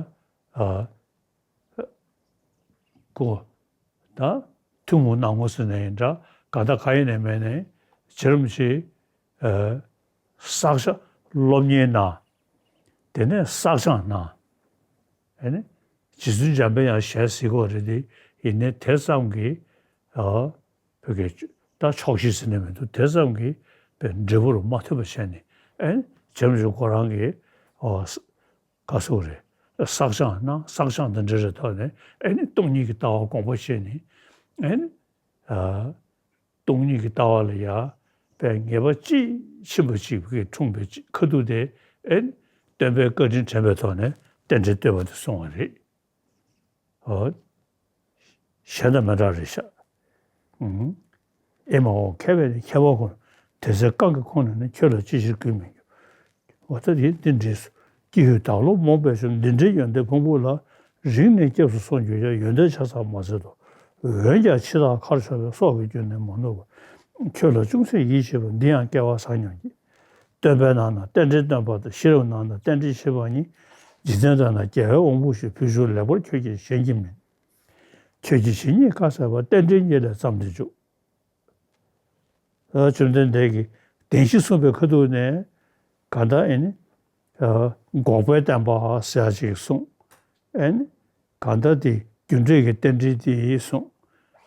ཁོ་ད་ཐུན་མོང་སྣང་ངོ་ཟེར་ནའི་འདྲ་གང་ལྟར་གང་ཡིན་ནའི་མིན་ནའི་རྗེ་རིན་པོ་ཆེས་བསགས་སྦྱང་སློབ་གཉེར་གནང་། དེ་ནས་བསགས་སྦྱང་གནང་། ཨེ་ནི་རྗེ་བཙུན་འཇམ་དཔལ་དབྱངས་ཞལ་གཟིགས་པ་རེད་དེ་ཡིན་ནའི་དེ་ཙམ་གྱིས་བོད་ཀྱི་ད་ཆོག་ཤེས་ཟེར་ནའི་མི་འདུག་དེ་ཙམ་གྱིས་པའི་འབྲས་བུར་མ་ཐོན་པ་བྱས་ནས་ཨེ་ནི་རྗེ་རིན་པོ་ཆེ་ཁོ་རང་གིས། ག་སོགས་རེད། བསགས་སྦྱང་ན་བསགས་སྦྱང་དང་འབྲེལ་བའི་ཐོག་ནས་ཨེ་ནི་སྟོང་ཉིད་ཀྱི་ལྟ་བ་དགོངས་པ་བཞེས་ནས་ཨེ་ནི་ཨ་སྟོང་ཉིད་ཀྱི་ལྟ་བ་ལ་ཡ་པའི་ངེས་པ་དཔྱིས་ཕྱིན་པ་ཅིག་གིས་འཁྲུངས་པའི་ཁ་ཐུག་དེ་ཨེ་ནི་སྟོན་པའི་བཀའ་དྲིན་དྲན་པའི་ཐོག་ནས་རྟེན་འབྲེལ་བསྟོད་པ་དེ་གསུངས་པ་རེད། ཨོ། གཞན་དང་མི་འདྲ་རེད་ཤག་ཨེ་མ་འོ་མཁས་པས་ནི་མཁས་པ་ཁོ་ན་དེ་ཚེ་རྐང་གི་ཁོང་ནས་ནི་ཁྱོད་ལ་ཅི་ཕྱིར་གུས་མི་འགྱུར། འོ་ད་དེ་འདི་འདྲས་སུ་ཀྱི་ཧུད་བདག་སློབ་རྨོངས་པའི་ཞུམ་འདི་འདྲའི་ཡོན་ཏན་ཕུང་པོ་ལ་རིང་ནས་སྐྱབས་སུ་སོང་གྱུར་ཀྱང་ཡོན་ཏན་ཆ་ཚང་མ་ཟད་དོ། འོན་ཀྱང་འཆི་བདག་ཁར་ཆགས་པའི་སྲོག་གི་རྒྱུ་ནི་མ་ནུབ་པ། ཁྱོད་ལ་ཅུང་ཟད་ཡིད་ཆེས་པ་འདི་ཡང་སྐལ་བ་བཟང་སྙམ་གྱིས། སྟོན་པའི་ནང་ན་རྟེན་འབྲེལ་སྟོན་པ་དང་ཤེས་རབ་ནང་ན་རྟེན་འབྲེལ་བཤད་པ་གཉིས། འཇིག་རྟེན་དག་ན་རྒྱལ་བའི་དབང་པོ་ཞེས་བུ་ཤུགས་ལེགས་པར་ཁྱོད་ཀྱིས་གཞན་གྱིས་མིན། ཁྱོད་ཀྱི་ཇི་སྙེད་བཀའ་སྩལ་པ་རྟེན་འབྲེལ་གཉིས་ལས་བརྩམས་ཏེ་འཇུག་ཨ་བཅོམ་ལྡན་འདས་ཀྱིས་བདེན་བཞི་གསུངས་པའི་ཁ་ཐུག་ནས་གང་ལྟར་ཨེ་ནི་ཨ་འགོག་པའི་བསྟན་པ་ཟེར་ཡག་ཅིག་གསུངས། ཨེ་ནི་གང་ལྟར་དེ་རྒྱུ་འབྲས་ཀྱི་རྟེན་འབྲེལ་དེ་གསུངས།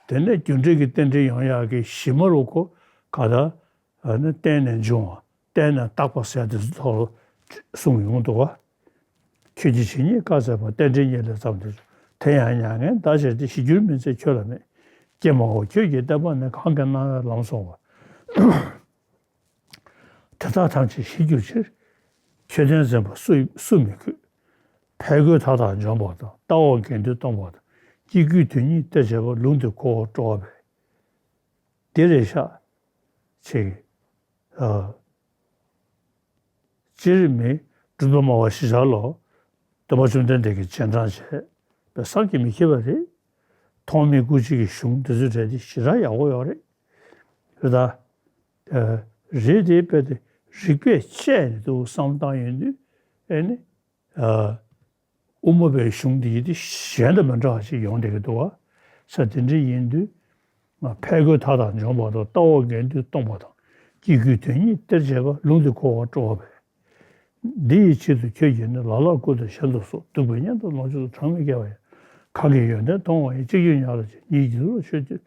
དེ་ནས་རྒྱུ་འབྲས་ཀྱི་རྟེན་འབྲེལ་ཡོང་ཡག་གི་གཞི་མ་རུ་ཁོ་གང་ལྟར། ཨ་ནི་བརྟེན་ནས་འབྱུང་བ། བརྟེན་ནས་བཏགས་པ་ཟེར་དེ་ཚོ་ཐོག་ལ་གསུངས་ཡོང་འདུག་ག་ཁྱོད་ཀྱི་ཇི་སྙེད་བཀའ་སྩལ་པ་རྟེན་འབྲེལ་གཉིས་ལས་བརྩམས་ཏེ། དེ་ཡང་མྱ་ངན་འདའ་བྱེད་དེ་ཞི་འགྱུར་མིན་ཚད་ཁྱོད་ལ་མེད། ཀྱེ་མ་ཧོ་ཁྱོད་ཀྱིས་བསྟན་པ་ནི་གང་གིས་གནང་བའི་ལམ་སོང་བ། དེ་དག་ཐམས་ཅད་ཞི་འགྱུར་ཕྱིར། ཁྱོད་བསྟན་འཛིན་པ་སུ་སུ་མི་གུས། ཕས་རྒོལ་མཐའ་དག་འཇོམས་པ་དང་། ལྟ་བ་དགེ་འདུན་སྟོང་པ་དང་། སྐྱེ་རྒུའི་དོན་གཉིས་སྟེར་བྱེད་པ། ལུང་འདི་གོ་བར་སྤྲོ་བ་འབད། འདི་རེད་ཤག་ཅེས། ཨ། སྤྱིར་མི་གྲུབ་མཐའ་སྨྲ་བ་ཞི་བྱ་ལོ། སྟོན་པ་བཅོམ་ལྡན་འདས་ཀྱི་རྗེས་འབྲང་བྱས་པའི་བསམ་གྱིས་མི་ཁྱབ་པ་རེད། ཐོགས་མེད་སྐུ་མཆེད་ཀྱི་གཞུང་འདི་ཚོའི་གྲས་དེ་ཞེ་དྲག་ཡག་པོ་ཡོད་རེད། རེད་ད། ཨ། རེད་དེ་དཔེ་དེ་རིགས་པས་དཔྱད་ནས་འདུག་བསམ་བཏང་ཡོང་དུས་ཨེ་ནི། ཨ། དབུ་མ་པའི་གཞུང་འདི་ཡིན་ཏེ་གཞན་དང་མི་འདྲ་བ་ཞིག་ཡོང་བསྡད་ཀྱི་འདུག་བ། ས་དེ་འདྲ་ཡིན་དུས། ང་ཕས་རྒོལ་མཐའ་དག་འཇོམས་པ་དང་། ལྟ་བ་དགེ་འདུན་སྟོང་པ་དང་། སྐྱེ་རྒུའི་དོན་གཉིས་སྟེར་བྱེད་པ། ལུང་འདི་གོ་བར་སྤྲོ་བ་འབད། འདི་ཡི་ཆེད་དུ་ཁྱོད་ཀྱིས་ནི། ལ་ལར་སྐུ་དང་གཞན་དུ་སོགས། གདུག་པའི་གཉེན་དང་ལོངས་སྤྱོད་དང་། གྲངས་མེད་བསྐལ་པ་ཡང་། གང་གིས་ཡོན་ཏན་མཐོང་བ་ཡིན། གཅིག་ཀྱང་ཉམས་ལ་ཆེ།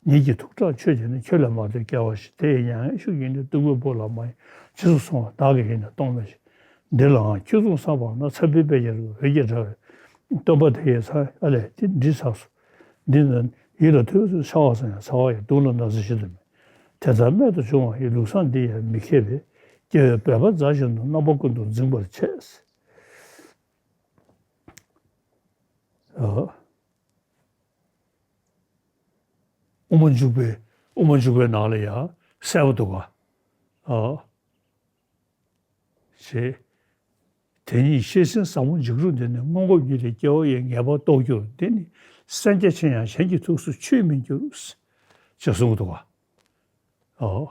ཉིད་ཀྱི་ཐུགས་ཀྱང་ཆོས་ཀྱི། ཉིད་ཀྱི་ཐུགས་ཀྱང་ཆོས་ཀྱི་ནི། ཁྱོད་ལས་མ་འདས་སྐལ་བ་ཞིག་དེ་ཡི་མྱ་ངན་ཤུགས་ཀྱིས་ནི། སྡུག་པའི་སྦུབས་ལ་མ་ཡེངས་རྗེས་སུ་སོང་བ། བདག་གིས་ཡིན་ན་གཏོང་མི་བྱེད། འདི་ལའང་ཁྱོད་གསུང་བསམ་པ་ན། ཚ་བའི་དཔེ་རྒྱལ་བའི་འོད་ཀྱིས་བཀྲ་བའི། སྟོན་པ་དེ་ཡི་ཚ་ཨ་ལས་དེ་འདྲི་ཚར་སོ། འདི་ནི་ཡིད་ལ་ཐོས་སུ་འཆར་བ་ཙམ་ཡང་། ཚ་བ་ཡི་སྡུག་ལ་ན་ཚ་ཞིག་ཏུ་མེད། དེ་ལྟར་རྨད་དུ་བྱུང་བ་ཡི། ལུགས་བཟང་འདི་ཡང་མི་མཁས་པས། སྐྱེ་བའི་བོད་པ་མཛའ་བཞིན་དུ། རྣམ་པ་ཀུན་ཏུ་འཛིང་བར་བྱེད། ཨ། དབུ་མ་འཇུག་པའི་དབུ་མ་འཇུག་པའི་ནང་ལ་ཡང་གསལ་པོ་འདུག་ག་ཨ། ཞེས། དེ་ཉིད་ཤེས་ཟིན་ཟབ་མོ་འཇིགས་རུང་འདི་ནི། སྔོན་གོམས་ཉིད་ལས་སྐྱེ་བོ་ཡི། ངེས་པར་རྟོགས་འགྱུར་འདི་ནི་སེམས་རྒྱ་ཆེ་ཡང་། གཞན་གྱི་ཐུགས་སུ་ཆུད་མི་འགྱུར། ཅེས་གསུངས་འདུག་ག། ཨོ།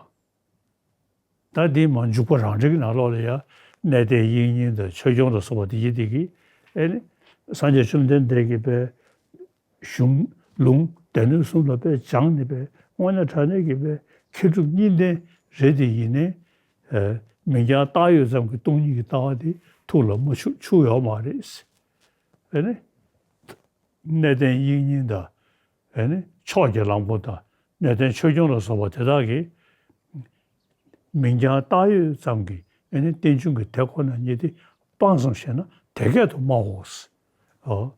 ད་འདི་མ་འཇུག་པ་རང་འགྲེལ་གྱི་ནང་ལོགས་ལ་ཡང་གནས་བརྟན་དབྱིག་གཉེན་དང་ཆོས་སྐྱོང་ལ་སོགས་པ་འདི་ཡི་འདི་གི་ཨེ་ནི་སངས་རྒྱས་བཅོམ་ལྡན་འདས་ཀྱིས་པའི་གཞུང་ལུང་སྡེ་སྣོད་གསུམ་ལ་དཔེ་སྦྱངས་ནས་པའི་དངོས་གནས་དྲང་གནས་ཀྱི་པའི་མཁས་གྲུབ་གཉིས་ལྡན་རེད་དེ་ཡིན་ནའི། ཨ། མིང་རྐྱང་བཏགས་ཡོད་ཙམ་གྱི་སྟོང་ཉིད་ཀྱི་ལྟ་བ་དེ་ཐུགས་ལ་མ་ཆུད་ཆུད་ཡོད་མ་རེད། ཨེ་ནི། གནས་བརྟན་དབྱིག་གཉེན་དང་། ཨེ་ནི། མཆོག་གི་ལམ་སྒོམ་དང་གནས་བརྟན་ཆོས་སྐྱོང་ལ་སོགས་པ་དེ་དག་གིས། མིང་རྐྱང་བཏགས་ཡོད་ཙམ་གྱི་ཨེ་ནི་རྟེན་འབྱུང་གི་དེ་ཁོ་ན་ཉིད་དེ་སྤངས་སམ་ཞེ་ན་དེ་སྐད་དུ་སྨྲའོ། ཨོ།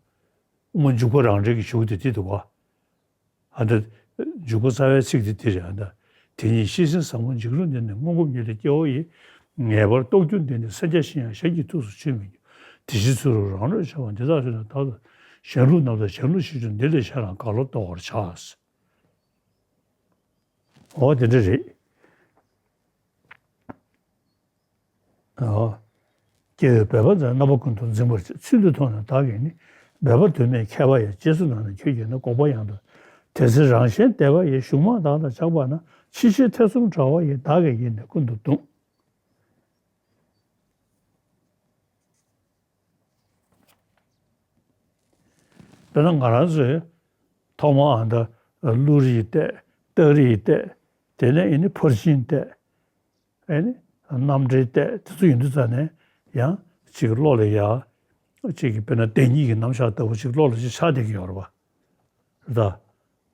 དབུ་མ་འཇུག་པ་རང་འགྲེལ་གྱི་གཞུག་དེ་དེ་འདུག་ག། ཨ་ད། འཇུག་པ་རྩ་བའི་ཚིག་དེ་དེ་རེད་ཨ་ད། དེ་ཉིད་ཤེས་ཟིན་ཟབ་མོ་འཇིགས་རུང་འདི་ནི། སྔོན་གོམས་ཉིད་ལས་སྐྱེ་བོ་ཡི། ངེས་པར་རྟོགས་འགྱུར་འདི་ནི། སེམས་རྒྱ་ཆེ་ཡང་གཞན་གྱི་ཐུགས་སུ་ཆུད་མི་འགྱུར། དེ་ཕྱིར་ཚུ་རོལ་རང་གྲོལ་བྱ་བ་འདི་དག་ཤེས་ན། བདག་ཏུ་གཞན་ལུགས་རྣམས་དང་གཞན་ལུགས་ཤེས་བྱུང་འདི་ལས་གཞན་ལ་གང་བློ་རྟོགས་པར་བྱ། འོ་དེ་འདྲ་རེད། ཨོ། སྐྱེ་བོས་འབད་པ་མཛད་རྣམ་པ་ཀུན་ཏུ་འཛིན་པར་བྱེད། ཚུལ་འདི་མཐོང་ནས་བདག་གིས་ནི། འབད་པ་དོན་མེད་མཁས་པ་ཡི། རྗེས་སུ་འབྲངས་ནས་ཁྱོད་ཀྱིས་ནི། འགོག་པ་ཡང་དུ། དེ་ཚེ་རང་གཞན་བདེ་བ་ཡི། གཞུང་མང་དག་ལ་ཆགས་པ་ན། ཕྱི་ཕྱིར་ཐེ་ཚོམ་དྲག་པ་ཡིས། བདག་གི་ཡིད་ནི་ཀུན་ཏུ་གདུང་། དཔེར་ན་ང་རང་ཚོས་ཐོག་མར་ཨ་ད་བླུ་རིགས་བལྟས། སྟག་རིགས་བལྟས། དེ་ནས་ཨེ་ནི་ཕར་ཕྱིན་བལྟས། ཨེ་ནི་རྣམ་འགྲེལ་བལྟས། དེ་ཚོ་ཡིན་དུས་ཙང་ནས་ཡང་ཅིག་བློ་ལ་ཡ། ཅིག་གི་དཔེར་ན་བདེན་གཉིས་ཀྱི་རྣམ་གཞག་ལྟ་བུ་ཅིག་བློ་ལ་ཅིག་ཆགས་བསྡད་ཀྱི་ཡོད་རེད་པ། ད།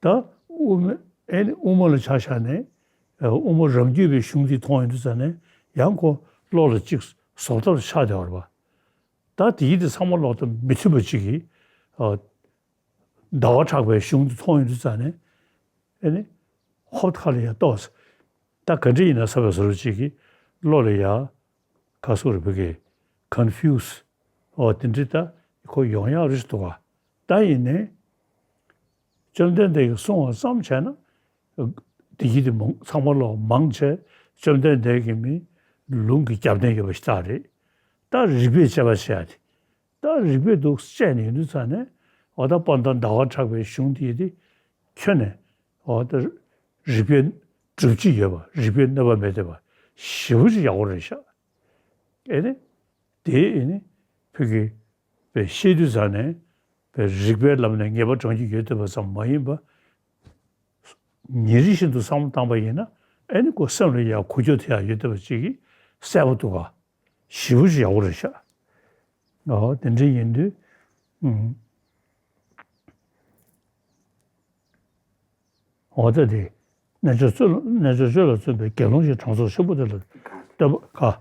ད་དབུ་མ། ཨེ་ནི་དབུ་མ་ལ་ཆ་བཞག་ནས། ཨ། དབུ་མ་རང་རྒྱུད་པའི་གཞུང་འདི་མཐོང་ཡོང་དུས་ཙང་ནས་ཡང་ཁོ་བློ་ལ་ཅིག་བཟོ་ལྟ་ལ་ཆགས་བསྡད་པ་རེད་པ། ད་དེ་ཡིད་དེ་ཚང་མ་ལོག་ཏུ་མི་མཐུན་པ་ཅིག་གིས། ཨ། ཟླ་བ་གྲགས་པའི་གཞུང་འདི་མཐོང་ཡོང་དུས་ཙང་ནས། ཨེ་ནི། ཧོབ་ཁ་ལ་ཡ་ཏོག་ཙམ། ད་ག་འདྲ་ཡིན་ན་བསམ་པའི་བཟོ་འདྲ་ཅིག་གིས་བློ་ལ་ཡ། ག་སོགས་རེ་བོད་ཀྱི་ཀོན་ཕིའུ་སི། འོ་དེ་འདྲ་ད་ཁོ་ཡོང་ཡག་རེད་འདུག་ག། ད་ཡིན་ནའི། བཅོམ་ལྡན་འདས་ཀྱིས་གསུངས་པ་ཙམ་བྱས་ན། དེ་ཡིད་དེ་མང་ཚང་མ་ལོག་མང་ཆེ་བཅོམ་ལྡན་འདས་ཀྱི་མི་ལུང་གི་རྒྱབ་རྟེན་ཡོད་པ་ཞིག་ད་རེད། ད་རིགས་པས་དཔྱད་པ་བྱས་ཏེ། ད་རིགས་པས་འདུག་དཔྱད་ནས་ཡོང་དུས་ཙང་ནས། འོ་ད་དཔལ་ལྡན་ཟླ་བ་གྲགས་པའི་གཞུང་དེ་དེ་ཁྱོན་ནས། འོ་ད་རིགས་པས་གྲུབ་ཀྱི་ཡོད་པ། རིགས་པས་གནོད་པ་མེད་བསྡད་པ་ཞེ་པོ་ཅིག་ཡག་པོ་རེད་ཤག། ཨེ་ནི། དེ་ཨེ་ནི་བོད་ཀྱི་པའི་ཤེས་དུས་ཙང་ནས་པའི་རིགས་པའི་ལམ་ནས་ངེས་པ་སྦྱང་རྒྱུ་ཡོད་བསྡད་པ་ཙམ་མ་ཡིན་པ། ཉིན་རེ་བཞིན་དུ་བསམ་བློ་བཏང་པ་ཡིན་ན། ཨེ་ནི་ཁོ་སེམས་ལ་ཡ་འགུལ་སྐྱོད་དེ་ཡང་ཡོད་བསྡད་པ་ཅིག་གིས་གསལ་པོ་འདུག་ག། ཞེ་པོ་ཅིག་ཡག་པོ་རེད་ཤག། ཨོ་དེ་འདྲ་ཡིན་དུས། ཨུམ། འོ་ད་དེ། རྣལ་འབྱོར་སྤྱོད་ལ། རྣལ་འབྱོར་སྤྱོད་ལ་བརྩོན་པའི་དགེ་སློང་ཞིག། གྲངས་ཚོགས་ཆེན་པོ་དེ་ལ་བསྟོད་པ་ག། ཆོས་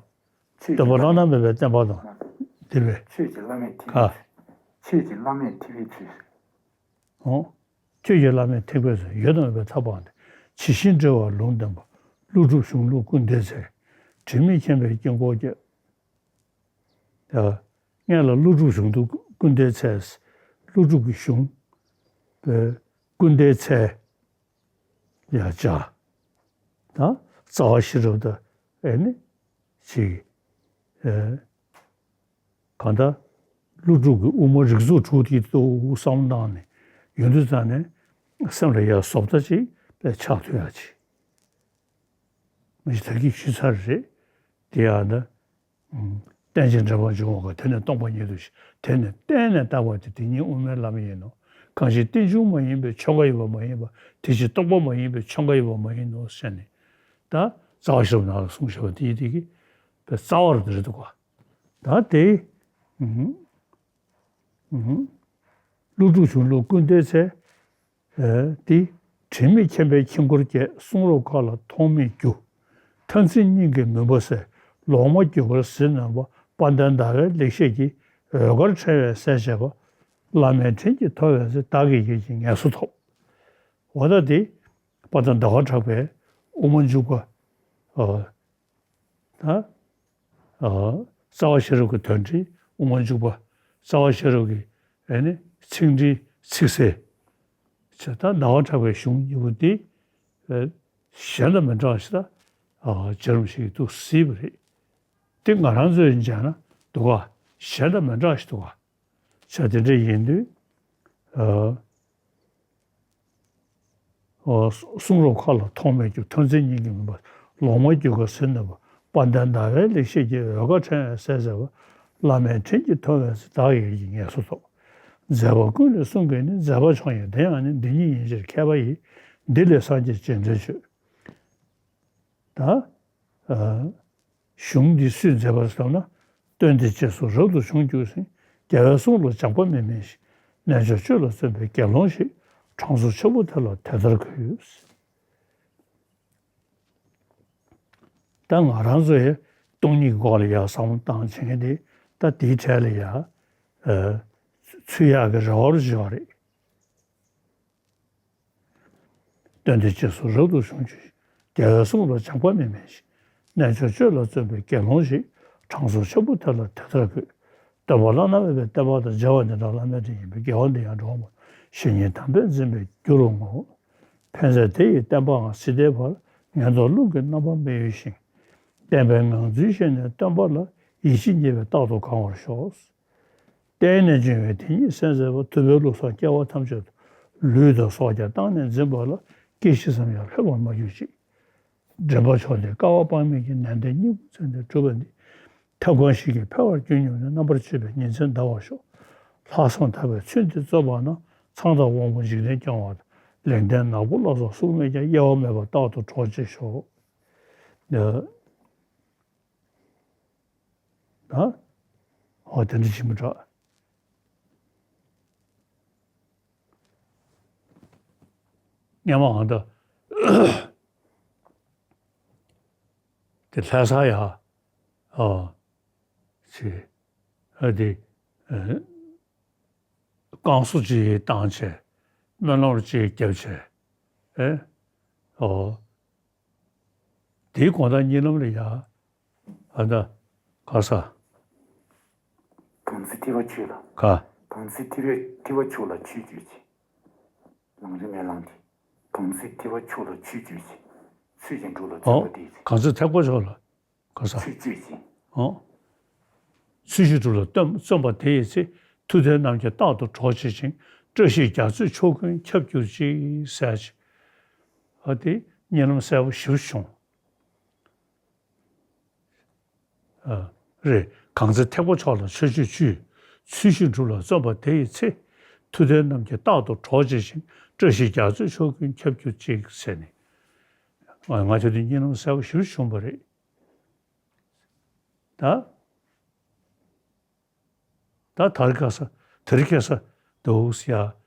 ཀྱི་བསྟོད་པ་བླ་ན་མེད་པའི་བསྟན་པ་དང་། དེ་བས། ཆོས་ཀྱི་བླ་མེད་ཐེག་ག། པའི་ཚུལ། ཆོས་ཀྱི་བླ་མེད་ཐེག་པའི་ཚུལ། འོ། ཆོས་ཀྱི་བླ་མེད་ཐེག་པའི་ཚུལ། ཡོད་དང་མེད་པའི་ཐབས་སྤངས་ཏེ། ཇི་བཞིན་འགྲེལ་བར་ལུང་བསྟན་པ། ཀླུ་སྒྲུབ་གཞུང་ལུགས་ཀུན་བསྟན་ཚལ། དྲི་མེད་མཁྱེན་པའི་དཀྱིལ་འཁོར་རྒྱས། ཡ། སྔོན་ལ་ཀླུ་སྒྲུབ་གཞུང་ལུགས་ཀུན་བསྟན་ཚལ། ཀླུ་སྒྲུབ་ཀྱི་གཞུང་། པའི་ཀུན་བསྟན་ཚལ། ཡ་བྱ། ད་རྩ་བ་ཤེས་རབ་ད་ཨེ་ནི་ཅིག། ཨེ། གང་ལྟར་ཀླུ་སྒྲུབ་ཀྱི་དབུ་མ་རིགས་ཚོགས་དྲུག་དེ་ཏོག་བསམ་བློ་བཏང་ནས་ཡོང་དུས་ཙང་ནས་སེམས་ལ་ཡ་བཟོ་ལྟ་ཅིག་པའི་ཆགས་ཐུབ་ཡ་ཅིག། མི་ཞིག་ད་གིན་ཞུས་ཚར་རེད། དེ་ཡང་ན། ཨུམ། རྟེན་ཅིང་འབྲེལ་པར་འབྱུང་བ་གང་། དེ་ནི་སྟོང་པ་ཉིད་དུ་ཞེན། དེ་ནི་གཏན་ནས་བཏགས་པ་སྟེ། དེ་ཉིད་དབུ་མའི་ལམ་ཡིན་ནོ། གང་ཞིག་རྟེན་འབྱུང་མ་ཡིན་པའི་ཆོས་འགའ་ཡོད་པ་མ་ཡིན་པ། དེ་ཕྱིར་སྟོང་པ་མ་ཡིན་པའི་ཆོས་འགའ་ཡོད་པ་མ་ཡིན་ནོ་ཟེར་ནས། ད་རྩ་བ་ཤེས་རབ་ནང་ལ་གསུངས་བཞག་པ་དེ་ཡིན་དེ་གི་པའི་རྩ་བ་རུ་དེ་རེད་འདུག་ག། ད་དེ། ཨུམ། ཨུམ། ཀླུ་སྒྲུབ་གཞུང་ལུགས་ཀུན་བསྟན་ཚལ། ཨེ། འདི། དྲི་མེད་མཁྱེན་པའི་དཀྱིལ་འཁོར་རྒྱས། གསུང་རབ་མཁའ་ལ་ཐོགས་མེད་རྒྱུ། ཐབས་འཛིན་སྙིང་གི་མུན་པ་སེལ། ལོག་སྨྲ་རྒྱུད་པར་ཟིལ་གནོན་པ། དཔལ་ལྡན་ཟླ་བའི་ལེགས་བཤད་ཀྱིས། འོད་དཀར་ཕྲེང་བས་གསལ་བྱེད་པ། བླ་མའི་དྲིན་གྱིས་ཐོབ་པའི་ཚེ། བདག་གི་ཡིད་ཀྱི་ངལ་གསོ་ཐོབ། འོ་ད་འདི། དཔལ་ལྡན་ཟླ་བ་གྲགས་པའི་དབུ་མ་འཇུག་པ། ཨ། ད། ཨ། རྩ་བ་ཤེས་རབ་ཀྱི་དོན་ཁྲིད་དབུ་མ་འཇུག་པ། རྩ་བ་ཤེས་རབ་ཀྱི་ཨེ་ནི་ཚིག་འགྲེལ་ཚིག་གསལ། བྱས་ད་ཟླ་བ་གྲགས་པའི་གཞུང་གཉིས་པོ་འདི། ཨེ། གཞན་དང་མི་འདྲ་བ་ཞིག་ད། ཨ། བྱ་རུང་ཞིག་ཏུ་གཟིགས་པ་རེད། དེ་ང་རང་ཚོས་མཇལ་ན་འདུག་ག་གཞན་དང་མི་འདྲ་ཞིག་འདུག་ག་བྱས་དེ་འདྲ་ཡིན་དུས། ཨ། ཨོ། གསུང་རབ་མཁའ་ལ་ཐོགས་མེད་རྒྱུ། ཐོས་བརྩེ་སྙིང་གི་མུན་པ། ལོག་སྨྲ་རྒྱུད་དཀར་ཟིལ་གནོན་པ། དཔལ་ལྡན་ཟླ་བའི་ལེགས་བཤད་ཀྱི། འོལ་ཁ་ཕྲེང་བས་གསལ་མཛད་པ། བླ་མའི་དྲིན་གྱིས་ཐོས་པའི་ཚེ། བདག་ཡིད་ཀྱི་ངལ་གསོ་ཐོབ། མཛད་པ་ཀུན་ལས་གསུང་གིས་ནི། མཛད་པ་མཆོག་ཡིན་དེ་ཡང་ནི། འདི་ཉིད་ཡིན་ཕྱིར་མཁས་པ་ཡིས། འདི་ལས་སངས་རྒྱས་རྗེས་འབྲང་བྱོས། ད། ཨ། གཞུང་འདི་སུས་མཛད་པར་བསམ་ན། སྟོན་ཏེ་རྗེས་སུ་རབ་ཏུ་བྱུང་གྱུར་ཅིང་། རྒྱལ་བའི་གསུང་ལ་སྦྱངས་པ་མི་དམན་ཞིང་། རྣལ་འབྱོར་སྤྱོད་ལ་བརྩོན་པའི་དགེ་སློང་ཞིག། གྲངས་སུ་ཆེན་པོ་དེ་ལ་དེ་ལྟར་བཀོད། ད་ང་རང་ཚོ་ཡི་སྟོང་ཉིད་སྐོར་ལ་ཡ་བསམ་བློ་བཏང་བྱེད་མཁན་དེ་ད་དེའི་གྲས་ལ་ཡ། ཨ། ཚུད་ཡག་གི་རེ་བ་རུ་བྱེད་པ་རེད། སྟོན་ཏེ་རྗེས་སུ་རབ་ཏུ་བྱུང་གྱུར་ཅིང་། རྒྱལ་བའི་གསུང་ལ་སྦྱངས་པ་མི་དམན་ཞིང་། རྣལ་འབྱོར་སྤྱོད་ལ་བརྩོན་པའི་དགེ་སློང་ཞིག། གྲངས་སུ་ཆེན་པོ་དེ་ལ་དེ་ལྟར་བཀོད། སྟོན་པ་བླ་ན་མེད་པའི་བསྟན་པ་དང་། མཇལ་བ་འདི་འདྲ་བླ་མའི་དྲིན་ཡིན་པས། དགེ་བ་འདི་ཡང་འགྲོ་བ་མང་། གཞན་ཉིད་དམ་པས་འཛིན་པའི་རྒྱུ་རུ་བསྔོ། ཕན་མཛད་དེ་ཡི་བསྟན་པའང་སྲིད་མཐའི་བར། ངན་རྟོག་རླུང་གི་རྣམ་པར་མི་གཡོ་ཞིང་། བསྟན་པའི་ངང་ཚུལ་ཤེས་ནས་སྟོན་པ་ལ། ཡིད་ཆེས་བརྙེས་པས་རྟག་ཏུ་གང་བར་ཤོག། བརྟེན་ནས་འབྱུང་བའི་དེ་ཉིད་གསལ་མཛད་པ། ཐུབ་པའི་བློ་བཟང་སྐྱེ་བོ་ཐམས་ཅད་དུ། ལུས་དང་སྲོག་ཀྱང་བཏང་ནས་འཛིན་པ་ལ། སྐྱེ་ཤི་བསམ་ཡང་ལྷོད་པར་མ་གྱུར་ཅིག། འདྲེན་པ་མཆོག་འདི་བསྐལ་པ་དཔག་མེད་ཀྱི། ནན་ཏན་སྙིང་པོར་བརྩོན་ཏེ་བསྒྲུབས་པ་འདི། ཐབས་གང་ཞིག་གིས་འཕེལ་བར་གྱུར་སྙམ་ནས། རྣམ་པར་དཔྱོད་པའི་ཉིན་མཚན་འདའ་བར་ཤོག། ལྷག་བསམ་དག་པའི་ཚུལ་འདི་བརྩོན་པ་ན། ཚངས་དང་དབང་པོ་འཇིག་རྟེན་སྐྱོང་བ་དང་། ལེགས་ལྡན་ནག་པོ་ལ་སོགས་གཟུགས་མེད་ཀྱང་། གཡོ་བ་མེད་པར་རྟག་ཏུ་གྲོགས་བྱེད་ཤོག། ད། འོ་དེ་འདྲ་ཞིག་མི་འདྲ། སྔོན་མ་ང་ད་དེ་ལྷ་ས་ཡ། ཨོ། ཅི། ཨ་དེ། ཨ། བསྐང་གསོ་ཅིག་བཏང་བྱས། སྨོན་ལམ་ཅིག་བརྒྱབ་བྱས། ཨེ། ཨོ། དེའི་དགོང་དག་གཉིད་ལམ་ལ་ཡ། ཨ་ད། ག་ས། བང་རྩལ་ཐེག་པ་ཆོས་ལ། ག་བང་རྩལ་ཐེག་པ་ཐེག་པ་མཆོག་ལ་ཆོས་སྤྱོད་ཅིང་། ལམ་རིམ་སྨོན་ལམ་གྱི། བང་རྩལ་ཐེག་པ་མཆོག་ལ་ཆོས་སྤྱོད་ཅིང་། ཚུལ་བཞིན་སྒྲུབ་ལ་ཨོ། བརྩོན་པ་དེའི་ཚེ། གང་ཚེ་ཐེག་པ་མཆོག་ལ། ག་ས། ཆོས་སྤྱོད་ཅིང་། ཨོ། ཚུལ་བཞིན་སྒྲུབ་ལ་བརྩོན་བརྩོན་པ་དེ་ཡི་ཚེ། མཐུ་ལྡན་རྣམས་ཀྱིས་རྟག་ཏུ་གྲོགས་བྱེད་ཅིང་། བཀྲ་ཤིས་རྒྱ་མཚོས་ཕྱོགས་ཀུན་ཁྱབ་གྱུར་ཅིག་ཟེར་ཅིག། ཨ་དེ་གཉིད་ལམ་གསལ་པོ་ཞེ་པོ་བྱུང་། ཨ། རེད། གང་ཚེ་ཐེག་པ་མཆོག་ལ་ཆོས་སྤྱོད་བཅུ། ཚུལ་བཞིན་སྒྲུབ་ལ་བརྩོན་པ་དེ་ཡི་ཚེ། མཐུ་ལྡན་རྣམས་ཀྱིས་རྟག་ཏུ་གྲོགས་བྱེད་ཅིང་། བཀྲ་ཤིས་རྒྱ་མཚོས་ཕྱོགས་ཀུན་ཁྱབ་གྱུར་ཅིག་ཟེར་ནས། ང་ང་ཚོ་འདི་གཉིད་ལམ་གསལ་པོ་ཞེ་པོ་བྱུང་བ་རེད། ད། ད་དར་ཁ་ས་དར་ཁ་ས་དུ་ཡ་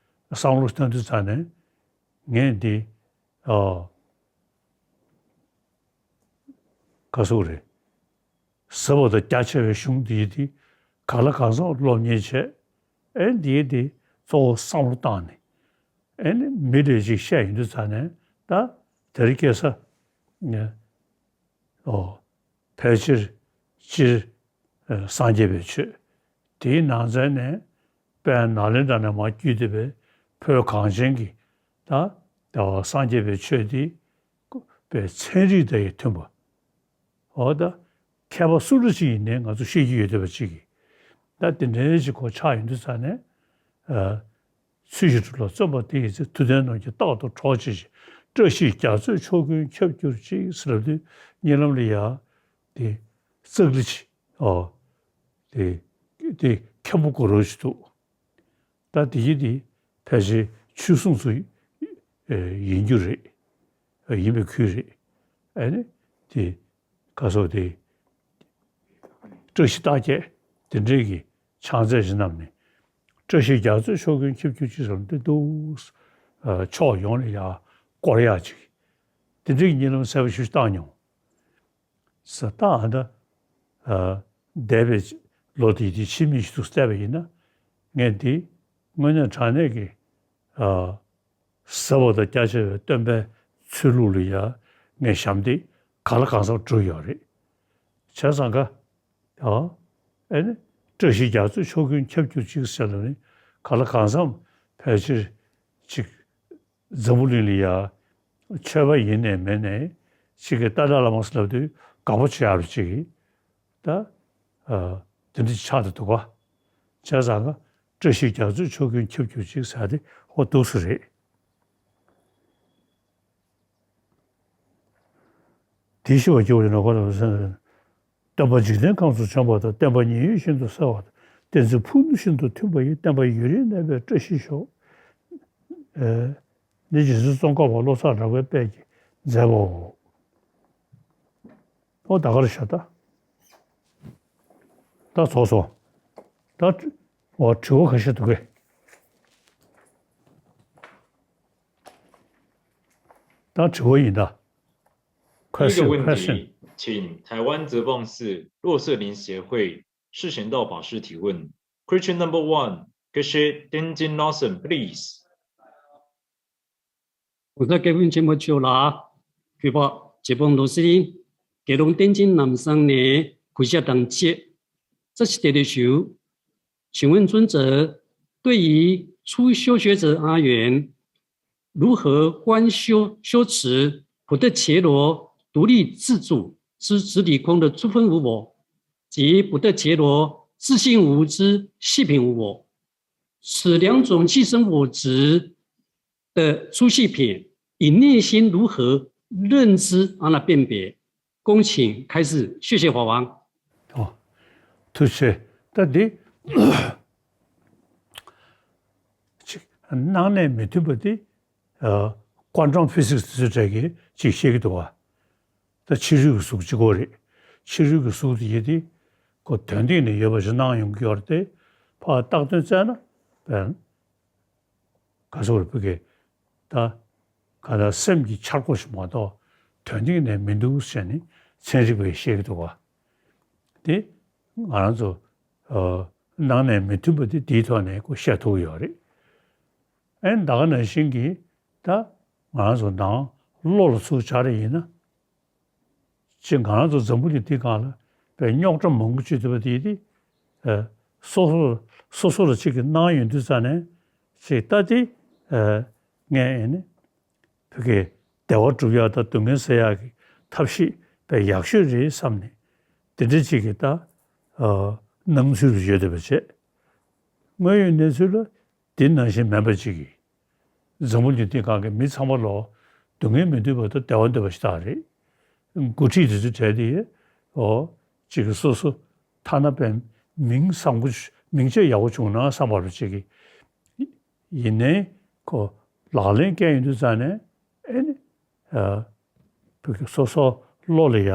བསམ་བློ་བཏང་དུས་ཙ་ནས་ངས་འདི། ཨ། ག་སོག་རེད། ཟབ་པ་དང་རྒྱ་ཆེ་བའི་གཞུང་འདི་འདི་ག་ལ་གང་འཚམ་སློབ་གཉེར་བྱས། ཨེ་འདི་འདི་གཙོ་བོ་བསམ་བློ་བཏང་ནས། ཨེ་ནི་མི་ལས་ཅིག་བཤད་ཡོང་དུས་ཙ་ནས་ད་དེ་རིང་ཁ་སང་ངས། ཨོ། ཕལ་ཆེར་སྤྱིར། ཨ། སངས་རྒྱས་པའི་ཆོས། དེའི་ནང་ཚན་ནས་དཔལ་ནཱ་ལེནྡྲ་ནས་མར་བརྒྱུད་དེ་བའི་བོད་གངས་ཅན་གྱི་ད་ལྟ་བ་སངས་རྒྱས་པའི་ཆོས་འདི་པའི་ཚན་རིག་དང་ཡང་མཐུན་པ། འོ་ད་མཁས་པ་སུ་འདྲ་ཅིག་ཡིན་ནའི་ང་ཚོ་ཤེས་ཀྱི་ཡོད་བསྡད་པ་ཅིག་གིས། ད་དེ་འདྲའི་ཅིག་གོ་ཆགས་ཡོང་དུས་ཙ་ནས། ཨ། ཚུལ་བཞིན་སྒྲུབ་ལ་བརྩོན་པ་དེ་ཡི་ཚེ། མཐུ་ལྡན་རྣམས་ཀྱིས་རྟག་ཏུ་གྲོགས་བྱེད་ཅིང་། བཀྲ་ཤིས་རྒྱ་མཚོས་ཕྱོགས་ཀུན་ཁྱབ་གྱུར་ཅིག་ཟེར་དུས་གཉིད་ལམ་ལ་ཡ། དེ་ཙག་ལི་ཅིག། ཨོ། དེ་དེ་མཁན་པོ་གོ་རོ་ཞིག་འདུག། ད་དེ་ཡི་དེ་ཕལ་ཆེར་ཆོས་སྲུང་ཚོ་ཡིན་རྒྱུ་རེད། ཡིན་པའི་ཁུལ་རེད། ཨ་ནི་དེ། ག་སོགས་དེ། བཀྲ་ཤིས་རྟགས་བརྒྱད་དེ་འདྲའི་གི་ཕྱག་རྫས་ཤིག་བསྣམས་ནས། བཀྲ་ཤིས་རྒྱ་མཚོས་ཕྱོགས་ཀུན་ཁྱབ་གྱུར་ཅིག་ཟེར་དེ་འདུག། ཕྱོགས་ཡོངས་ལ་ཡར་བསྐོར་ཡག་ཅིག། དེ་འདྲའི་གི་གཉིད་ལམ་གསལ་པོ་ཞིག་བཏང་མྱོང་། ས་ད་ཨ་ད། འདས་པའི་ལོ་དེ་དེ་ཕྱི་མིག་ཅིག་ཏུ་བལྟས་པ་ཡིན་ན། ངས་འདི་དངོས་གནས་དྲང་གནས་ཀྱི། ཟབ་པ་དང་རྒྱ་ཆེ་བའི་སྟོན་པའི་ཚུལ་ལུགས་ལ་ཡ་ངས་ཞབས་འདེགས་ག་ལ་གང་འཚམ་བསྒྲུབས་ཡོད་རེད། བྱས་ཙང་ཀ། ཨ། ཨེ་ནི། བཀྲ་ཤིས་རྒྱ་མཚོས་ཕྱོགས་ཀུན་ཁྱབ་གྱུར་ཅིག་ཟེར་ལ་ནི། ག་ལ་གང་འཚམ་ཕལ་ཆེར་ཅིག་འཛམ་བུ་གླིང་ལ་ཡ་ཆོས་པ་ཡིན་ནའི་མིན་ནའི་ཅིག་གི་ཏཱ་ལའི་བླ་མ་ཟེར་ལབ་དུས་དགའ་པོ་བྱེད་ཡག་རུ་ཅིག་གི། ད་ཨ་དེ་འདྲ་ཆགས་བསྡད་འདུག་ག་བྱས་ཙང་ཀ་བཀྲ་ཤིས་རྒྱ་མཚོས་ཕྱོགས་ཀུན་ཁྱབ་གྱུར་ཅིག་ཟེར་དེ་ཧོ་འདུག་སེ་རེད། དེའི་ཤུ་བ་སྐྱེ་བོ་ཡིན་ན་གོ་ལ་སྟོན་པ་འཇིག་རྟེན་ཁམས་སུ་བྱོན་པ་དང་། བསྟན་པ་མཉན་ཡོད་ཤིན་ཏུ་གསལ་བ་དང་། བསྟན་འཛིན་ཕུགས་ནུས་ཤིན་ཏུ་མཐུན་པ་ཡིས། བསྟན་པ་ཡུན་རིང་གནས་པའི་བཀྲ་ཤིས་ཤོག་ཨེ། འདི་རྗེ་བཙུན་ཙོང་ཁ་པ་བློ་བཟང་གྲགས་པའི་དཔལ་གྱིས་མཛད་པའོ། ཨོ་ད་ག་རེ་བྱ་ད། ད་རྫོགས་སོང་། ད་འོ་དྲི་བ་ཁ་ཤས་འདུག་གས། ད་དྲི་བ་ཡིན་ད། 第一个问题，Question, question. 请台湾哲蚌寺洛色林协会释贤道法师提问。Question number one, Geshe Tenzin Lawson, please. གོང་ས་སྐྱབས་མགོན་ཆེན་པོ་མཆོག་ལ་གུས་པ་རྗེ་དཔོན་ལོ་སི་རིང་དགེ་སློང་བསྟན་འཛིན་ལམ་བཟང་ནས་གུས་ཞབས་དང་བཅས་བཀྲ་ཤིས་བདེ་ལེགས་ཞུ། 请问尊者，对于初修学者而言，如何观修修持不得伽罗独立自主之直理空的出分无我，及不得伽罗自性无之息品无我？此两种即生我执的初息品，以内心如何认知而来辨别？恭请开示，谢谢法王。 ཨོ། ཐུགས་རྗེ་ཆེ། ད་འདི་ཅིག་སྣང་གནས་མི་མཐུན་པ་དེ་ཨ་ཀོན་ཊམ་ཕི་ཟིག་སི་དེ་ཚོའི་གྲས་ཀྱིས་ཅིག་བཤད་ཀྱི་འདུག་བ། ད་ཕྱི་རོལ་གྱི་གཟུགས་གཅིག་པོ་རེད། ཕྱི་རོལ་གྱི་གཟུགས་དེ་ཡིན་དེ་ཁོ་དོན་སྟེང་ནས་ཡོད་པ་ཞིག་སྣང་ཡོང་གི་ཡོད་རེད་དེ། ཕར་བཏགས་དོན་བཙལ་ན་བན། ག་སོགས་རེད་བུ་གས། ད་ག་ད་སེམས་ཀྱི་འཆར་སྒོ་ཞིག་མ་གཏོགས་དོན་སྟེང་ནས་མི་འདུག་ཟེར་ནས་ཚན་རིག་པས་བཤད་ཀྱི་འདུག་བ། དེ་ང་རང་ཚོ་ཨ་སྣང་གནས་མི་མཐུན་པ་དེ་དེའི་ཐོག་ནས་ཁོ་བཤད་ཐུབ་ཀྱི་ཡོད་རེད། ཨེ་ད་ག་ནང་བཞིན་གྱི་ད་ང་རང་ཚོ་ནང་བློ་ལ་ཚུར་སྦྱར་ཡིན་ན། ཅིག་ང་རང་ཚོ་འཛམ་བུ་གླིང་འདི་སྒང་ལ་པའི་རྙོག་དྲ་མང་པོ་ཅིག་འདུག་པ་དེ་དེ་ཨ་སོ་སོ་སོ་སོ་ལ་ཅིག་གི་སྣང་ཡོང་དུས་ཙ་ནས་ཅིག་ལྟ་དེ་ཨ་ངས་ཨེ་ནི་བོད་ཀྱི་བདེ་བ་སྒྲུབ་ཡག་དང་སྡུག་བསྔལ་སེལ་ཡག་གི་ཐབས་ཤེས་པའི་ཡག་ཤོས་རེད་བསམ་ནས་དེ་འདྲ་ཅིག་གི་ད་ཨ་སྣང་ཚུལ་རུ་ཡོད་བསྡད་པ་བྱས། དངོས་ཡོད་གནས་ཚུལ་ལ་དེ་ནང་བཞིན་མིན་པ་ཅིག་གིས། འཛམ་བུ་གླིང་འདི་སྒང་གི་མི་ཚང་མ་ལོ་སྡུག་བསྔལ་མི་འདོད་པ་དང་བདེ་བ་འདོད་པ་ཞིག་རེད། འགོ་ཁྲིད་དེ་ཚོའི་གྲས་དེ་ཨོ་ཅིག་གི་སོ་སོ་ཐ་ན་པའི་མིང་བཟང་པོ་མིང་ཆད་ཡག་པོ་བྱུང་ན་བསམ་པ་རུ་ཅིག་གི་ཡིན་ནའི་ཁོ་ལག་ལེན་བཀལ་ཡོང་དུས་ཙ་ནས་ཨེ་ནི་ཨ་བོད་ཀྱི་སོ་སོ་བློ་ལ་ཡ་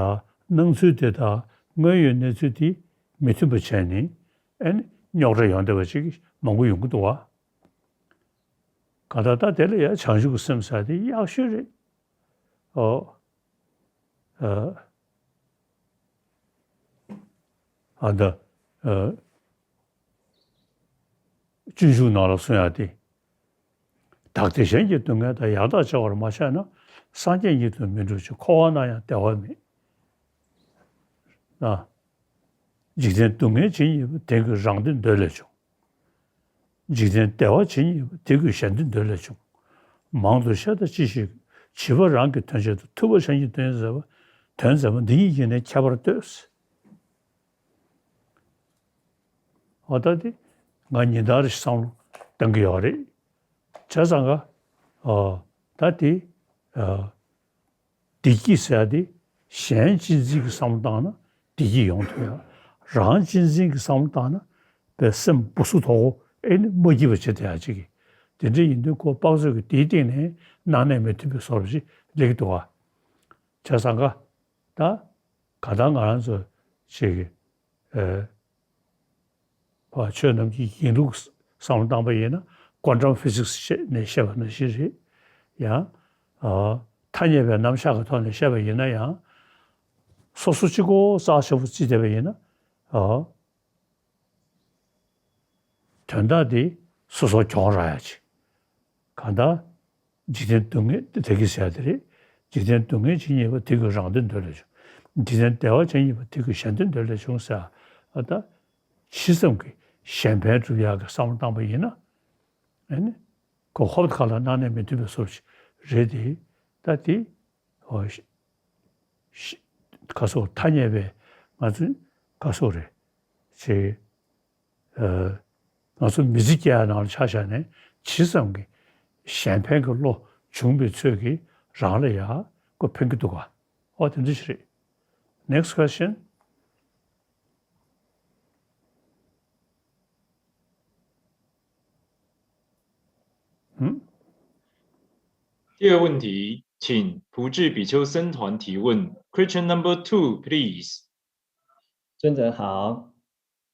སྣང་ཚུལ་དེ་དག་དངོས་ཡོད་གནས་ཚུལ་དེ་མི་མཐུན་པ་བྱས་ནས་ཨེ་ནི་རྙོག་དྲ་ཡོང་བསྡད་པ་ཅིག་མང་པོ་ཡོང་གི་འདུག་བ། ག་ད་ལྟ་དེ་ལ་ཡང་བྱང་ཆུབ་ཀྱི་སེམས་ཟེར་དེ་ཡག་ཤོས་རེད། ཨོ། ཨ། ཨ་ད། ཨ། སྤྱོད་འཇུག་ནང་ལ་གསུངས་ཡག་དེ། བདག་བདེ་གཞན་གྱི་སྡུག་བསྔལ་དང་། ཡང་དག་བྱ་བར་མ་ཆགས་ན། སངས་རྒྱས་ཉིད་དུ་མི་འགྲུབ་ཕྱིར། འཁོར་བ་ན་ཡང་བདེ་བ་མེད། ཨ། འཇིག་རྟེན་སྡུག་བསྔལ་ཇི་སྙེད་པ། དེ་ཀུན་རང་དོན་འདོད་ལས་བྱུང་། འཇིག་རྟེན་བདེ་བ་ཇི་སྙེད་པ། དེ་ཀུན་གཞན་དོན་འདོད་ལས་བྱུང་། མང་དུ་བཤད་དང་ཅི་ཞིག་བྱིས་པ་རང་གི་དོན་བྱེད་དོ། ཐུབ་པ་གཞན་གྱི་དོན་མཛད་པ། དོན་མཛད་པ་འདི་ཉིད་ཀྱིས་ནི་ཁྱད་པར་ལྟོས། འོ་ད་དེ་ང་ཉིན་ལྟར་བསམ་བློ་གཏང་གི་ཡོད་རེད། བྱས་ཙང་ཀ་ཨ་ད་དེ་ཨ། བདེ་སྐྱིད་ཟེར་ཡ་དེ་གཞན་གཅེས་འཛིན་གྱི་བསམ་བློ་བཏང་ན་བདེ་སྐྱིད་ཡོང་ཐུབ་ཡ། རང་གཅེས་འཛིན་གྱི་བསམ་བློ་བཏང་ན་པའི་སེམས་སྦུ་སུ་དོག་གོ་ཨེ་ནི་མ་སྐྱིད་པ་བྱེད་བསྡད་ཡ་ཅིག་གི། དེ་འདྲ་ཡིན་དུས་ཁོ་དཔག་ཚོད་ཀྱི་དེའི་སྟེང་ནས་སྣང་གནས་མི་མཐུན་པའི་བཟོ་འདྲ་ཅིག་སླེབས་ཀྱི་འདུག་བ། བྱས་ཙང་ཀ་ད་ག་ད་ང་རང་ཚོ་ཅིག་གི་ཨེ། ཆོས་རྣམས་ཀྱི་ཡིན་ལུགས་བསམ་བློ་བཏང་པ་ཡིན་ན་ཀོན་ཊམ་ཕི་ཟིག་སི་ནས་བཤད་པ་ནང་བཞིན་རེད། ཡང་ཨ་ཐ་སྙད་པའི་རྣམ་གཞག་གི་ཐོག་ནས་བཤད་པ་ཡིན་ན་ཡང་སོ་སོ་གཅིག་པོ་རྩ་ཆེ་པོ་བརྩིས་བསྡད་པ་ཡིན་ན་ཨ་དོན་དག་དེ་སོ་སོ་གྱོང་རག་ཡ་ཅིག་གང་ལྟར། འཇིག་རྟེན་སྡུག་བསྔལ་དེ་གི་ཟེར་དེ་རེད། འཇིག་རྟེན་སྡུག་བསྔལ་ཇི་སྙེད་པ། དེ་ཀུན་རང་དོན་འདོད་ལས་བྱུང་། འཇིག་རྟེན་བདེ་བ་ཇི་སྙེད་པ། དེ་ཀུན་གཞན་དོན་འདོད་ལས་བྱུང་ཟེར། ཨ་ད་ཇི་ཙམ་གྱི་གཞན་ཕན་སྒྲུབ་ཡག་གི་བསམ་བློ་བཏང་པ་ཡིན་ན། ཨ་ནི་ཁོ་ཧོབ་ཁ་ལ་སྣང་གནས་མི་མཐུན་པའི་བཟོ་ཞིག་རེད་དེ། ད་དེ་ཨོ་ཤི་ཤི་ཁ་སོགས་ཐ་སྙད་པས་ང་ཚོས་ བཀའ་ཟུར་རེད། ཅེས། ཨ། ང་ཚོ་མི་ཚེ་སྐྱེལ་ཡ་ནང་ལ་ཆ་བཞག་ནས་ཇི་ཙམ་གྱི་གཞན་ཕན་གྱི་བློ་བྱུང་བའི་ཚོད་ཀྱིས་རང་ལ་ཡ་ཁོ་ཕན་གྱི་འདུག་ག། ཨོ་དེ་འདྲ་ཞིག་རེད། Next question. ཧུམ། 第二问题，请普智比丘僧团提问。Question number two, please. 尊者好，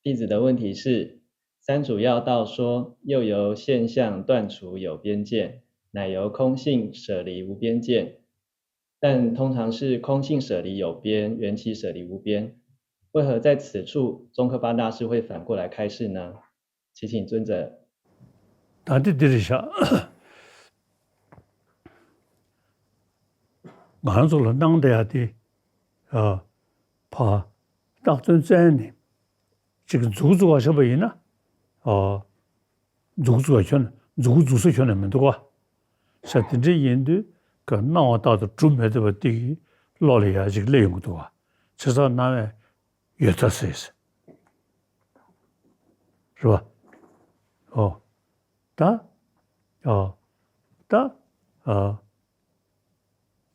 弟子的问题是：三主要道说，又由现象断除有边见，乃由空性舍离无边见，但通常是空性舍离有边，缘起舍离无边，为何在此处宗喀巴大师会反过来开示呢？祈请尊者。ད་འདི་འདི་རེད་ཤག། ང་རང་ཚོ་ལ་སྣང་བསྡད་ཡ་དེ། ཨ། ཕ། བཏགས་དོན་བཙལ་ནས་ཅིག་མཛུབ་བཙུགས་པ་བྱས་པ་ཡིན་ན། ཨ། མཛུབ་བཙུགས་པ་ཁྱོན་ནས་མཛུབ་བཙུགས་ས་ཁྱོན་ནས་མི་འདུག་ག། ས་དེ་འདྲ་ཡིན་དུས་ཀྱི་སྣང་བ་རྟག་ཏུ་གྲུབ་མི་ཐུབ་པ་དེ་གི་བློ་ལ་ཡ་ཅིག་སླེབས་ཡོང་གི་འདུག་ག། བྱས་ཙང་སྣང་བས་ཡོད་ཚད་ཟེར། རེད་པ། ཨོ། ད། ཨོ། ད། ཨོ།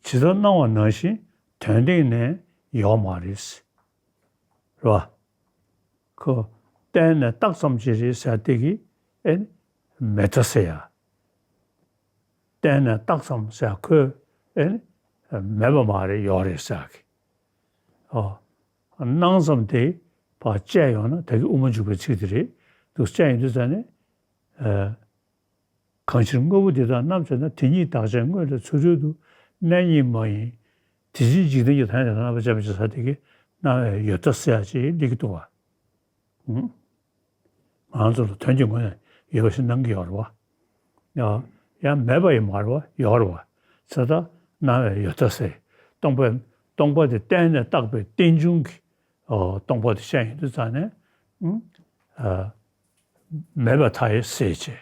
ཇི་ལྟར་སྣང་བ་ནང་བཞིན་དོན་སྟེང་ནས་ཡོད་མ་རེད། རེད་པ། ཁོ་བལྟས་ནས་བཏགས་ཙམ་ཅིག་རེད་ཟེར་དེ་གི་ཨེ་ནི་མེད་ཚ་ཟེར་ཡ། བལྟས་ནས་བཏགས་ཙམ་ཟེར་ཁོས་ཨེ་ནི་མེད་པ་མ་རེད་ཡོད་རེད་ཟེར་གི། ཨོ། སྣང་ཙམ་དེ་ཕར་བཅད་ཡོང་ན་ད་གི་དབུ་མ་འཇུག་པའི་ཚིག་དེ་རེད་འདུག། བཅད་ཡོང་དུས་ཙ་ནས། ཨ། གང་ཕྱིར་དངོས་པོ་འདི་དག་རྣམ་དཔྱད་ན། དེ་ཉིད་བདག་ཅན་དངོས་ལས་ཚུར་འགྲོ་འདུག། གནས་ཉིད་མ་ཡིན། དེ་ཕྱིར་འཇིག་རྟེན་གྱི་ཐ་སྙད་དང་རྣམ་པར་བཅད་པ་ཅེས་ཟེར་དེ་གི་སྣང་བས་ཡོད་ཚད་ཟེར་ཡ་ཅིག་སླེབས་ཀྱི་འདུག་པ། ཧུམ། ང་ཚོ་ལ་དོན་གྱི་ངོས་ནས་ཡོད་པ་ཞིག་སྣང་གི་ཡོད་རེད་པ། ཡང་ཡང་མེད་པ་ཡང་མ་རེད་པ། ཡོད་རེད་པ། ཚེ་ད་སྣང་བས་ཡོད་ཚད་ཟེར། སྟོང་པ་སྟོང་པ་དེ་བརྟེན་ནས་བཏགས་པའི་རྟེན་འབྱུང་གི། ཨོ། སྟོང་པ་དེ་བཤད་ཡོང་དུས་ཙ་ནས། ཨ། མེད་པར་ཐལ་ཟེར་བྱས།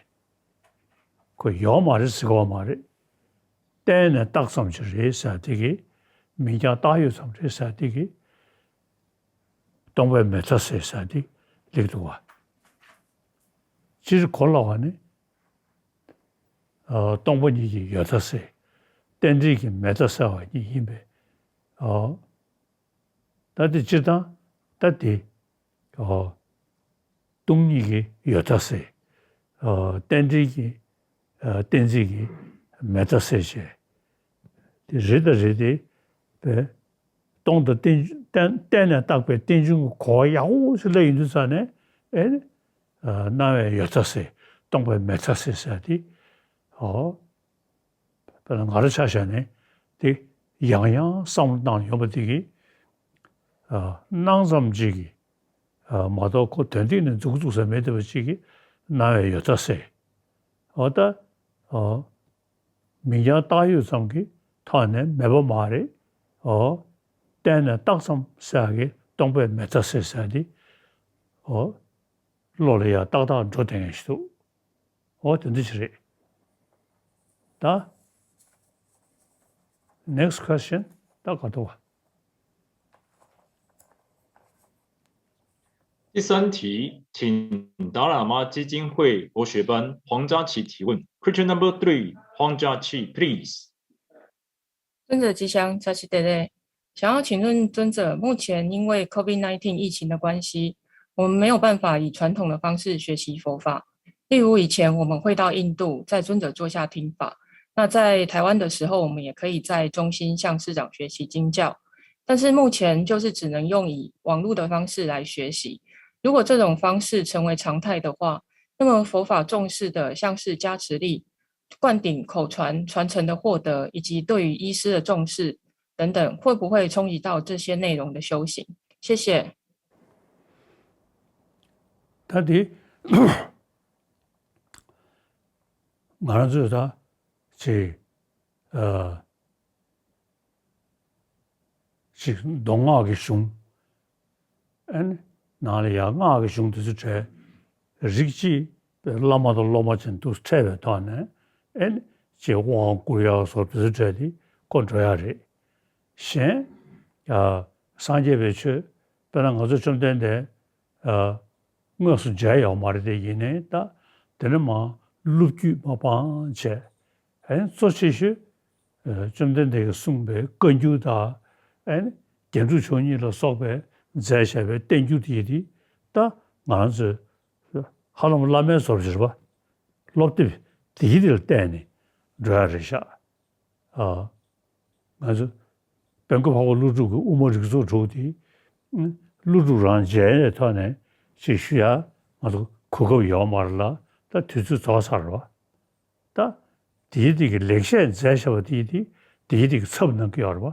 ཁོ་ཡོད་མ་རེད་ཟེར་གི་ཡོད་མ་རེད། བལྟས་ནས་བཏགས་ཙམ་ཅིག་རེད་ཟེར་དེ་གི། མིང་རྐྱང་བཏགས་ཡོད་ཙམ་རེད་ཟེར་དེ་གི། སྟོང་པའི་མེད་ཚ་ཟེར་ཟེར་དེ་སླེབས་འདུག་པ། སྤྱིར་གོ་སླ་བ་ནི། ཨ། སྟོང་པ་ཉིད་ཀྱི་ཡོད་ཚད་ཟེར། རྟེན་འབྲེལ་གྱི་མེད་ཚད་ཟེར་བ་ཉིད་ཡིན་པས། ཨ། ད་དེ་སྤྱིར་བཏང་ད་དེ། ཨོ། སྟོང་ཉིད་ཀྱི་ཡོད་ཚད་ཟེར། ཨོ། རྟེན་འབྲེལ་གྱི། ཨ། གཏན་ཚིགས་ཀྱི་མེད་ཚད་ཟེར་བྱས། དེ་རེད་ད་རེད་དེ། པས། སྟོང་དང་རྟེན་བརྟེན་བརྟེན་ནས་བཏགས་པའི་རྟེན་འབྱུང་གི་གོ་བ་ཡག་པོ་ཞིག་སླེབས་ཡོང་དུས་ཙ་ནས་ཨེ་ནི། ཨ། སྣང་བས་ཡོད་ཚད་ཟེར། སྟོང་པའི་མེད་ཚད་ཟེར་ཟེར་དེ། ཨོ། དཔེར་ན་ང་རང་ཆ་བཞག་ནས་དེ་ཡང་ཡང་བསམ་བློ་བཏང་ཡོང་པ་དེ་གིས། ཨ། སྣང་ཙམ་ཅིག་གིས། ཨ། མ་གཏོགས་ཁོ་དོན་སྟེང་ནས་མཛུབ་བཙུགས་ས་མེད་བསྡད་པ་ཅིག་གིས་སྣང་བས་ཡོད་ཚད་ཟེར། འོ་ད། ཨོ། མིང་རྐྱང་བཏགས་ཡོད་ཙམ་གྱི་ཐོག་ནས་མེད་པ་མ་རེད། ཨོ། བལྟས་ནས་བཏགས་ཙམ་ཟེར་ཡག་གི་སྟོང་པའི་མེད་ཚད་ཟེར་ཟེར་དེ། ཨོ། བློ་ལ་ཡང་ཏག་ཏག་འགྲོ་བསྡད་མཁན་ཞིག་འདུག། འོ་དེ་འདྲ་ཞིག་རེད། ད། Next question. ད་ག་ཐུག་པ། 第三题，请达喇嘛基金会博学班黄嘉琪提问。Question number three, 黄嘉琪, please. 尊者吉祥，扎西德勒。想要请问尊者，目前因为COVID nineteen 疫情的关系，我们没有办法以传统的方式学习佛法。例如以前我们会到印度，在尊者座下听法。那在台湾的时候，我们也可以在中心向师长学习经教。但是目前就是只能用以网络的方式来学习。如果这种方式成为常态的话，那么佛法重视的像是加持力、灌顶、口传、传承的获得，以及对于医师的重视等等，会不会冲击到这些内容的修行？谢谢。ད་དེ། ང་རང་ཚོས་ད་ཅིག། ཨ། ཅིག་མདོ་སྔགས་ཀྱི་གཞུང་། ཨེ་ནི། ནང་ལ་ཡང་སྔགས་ཀྱི་གཞུང་དེ་ཚོ་བྲལ། རིགས་གཅིག་བླ་མ་དང་སློབ་མ་ཅན་དུ་འཕྲད་པའི་ཐོག་ནས། ཨེ་ནི། ཅིག་དབང་བསྐུར་ཡག་སོགས་དེ་ཚོ་བྲལ་ཏེ་ཁོ་འགྲོ་ཡག་རེད། གཞན། ཡ། སངས་རྒྱས་པའི་ཆོས་ དཔེར་ན་ང་ཚོ་བཅོམ་ལྡན་འདས་ཨ་དངོས་སུ་མཇལ་ཡོད་མ་རེད་དེ། ཡིན་ནའི་ད་དེ་ནས་མར་ལོ་རྒྱུས་མར་སྤངས་བྱས། ཨ་ནི་གཙོ་ཆེ་ཤོས་ཨ་བཅོམ་ལྡན་འདས་ཀྱིས་གསུངས་པའི་བཀའ་འགྱུར་དང་། ཨ་ནི་རྒྱན་དྲུག་མཆོག་གཉིས་ལ་སོགས་པའི་མཛད་བཞག་པའི་བསྟན་འགྱུར་དེ་ཡི་དེ་ད་ང་རང་ཚོས་ཧ་ལམ་བླ་མའི་བཟོ་འདྲ་རེད་པ། སློབ་དེབ་དེ་ཡི་དེ་ལ་བལྟས་ནས་འགྲོ་ཡ་རེད་ཤག་ཨ། ང་ཚོ་དཔལ་མགོན་འཕགས་པ་ཀླུ་སྒྲུབ་ཀྱི་དབུ་མ་རིགས་ཚོགས་དྲུག་དེ། ཀླུ་སྒྲུབ་རང་མཇལ་ནས་ཐོག་ནས་ཅིག་ཞུ་ཡ་ང་ཚོ་གོ་སྐབས་ཡོད་མ་རེད་ལ། ད་དུས་ཚོད་རྫོགས་ཚར་བ། ད་དེའི་དེ་གི་ལེགས་བཤད་མཛད་བཞག་པ་དེའི་དེ་དེའི་དེ་གི་ཚབ་གནང་གི་ཡོད་རེད་པ།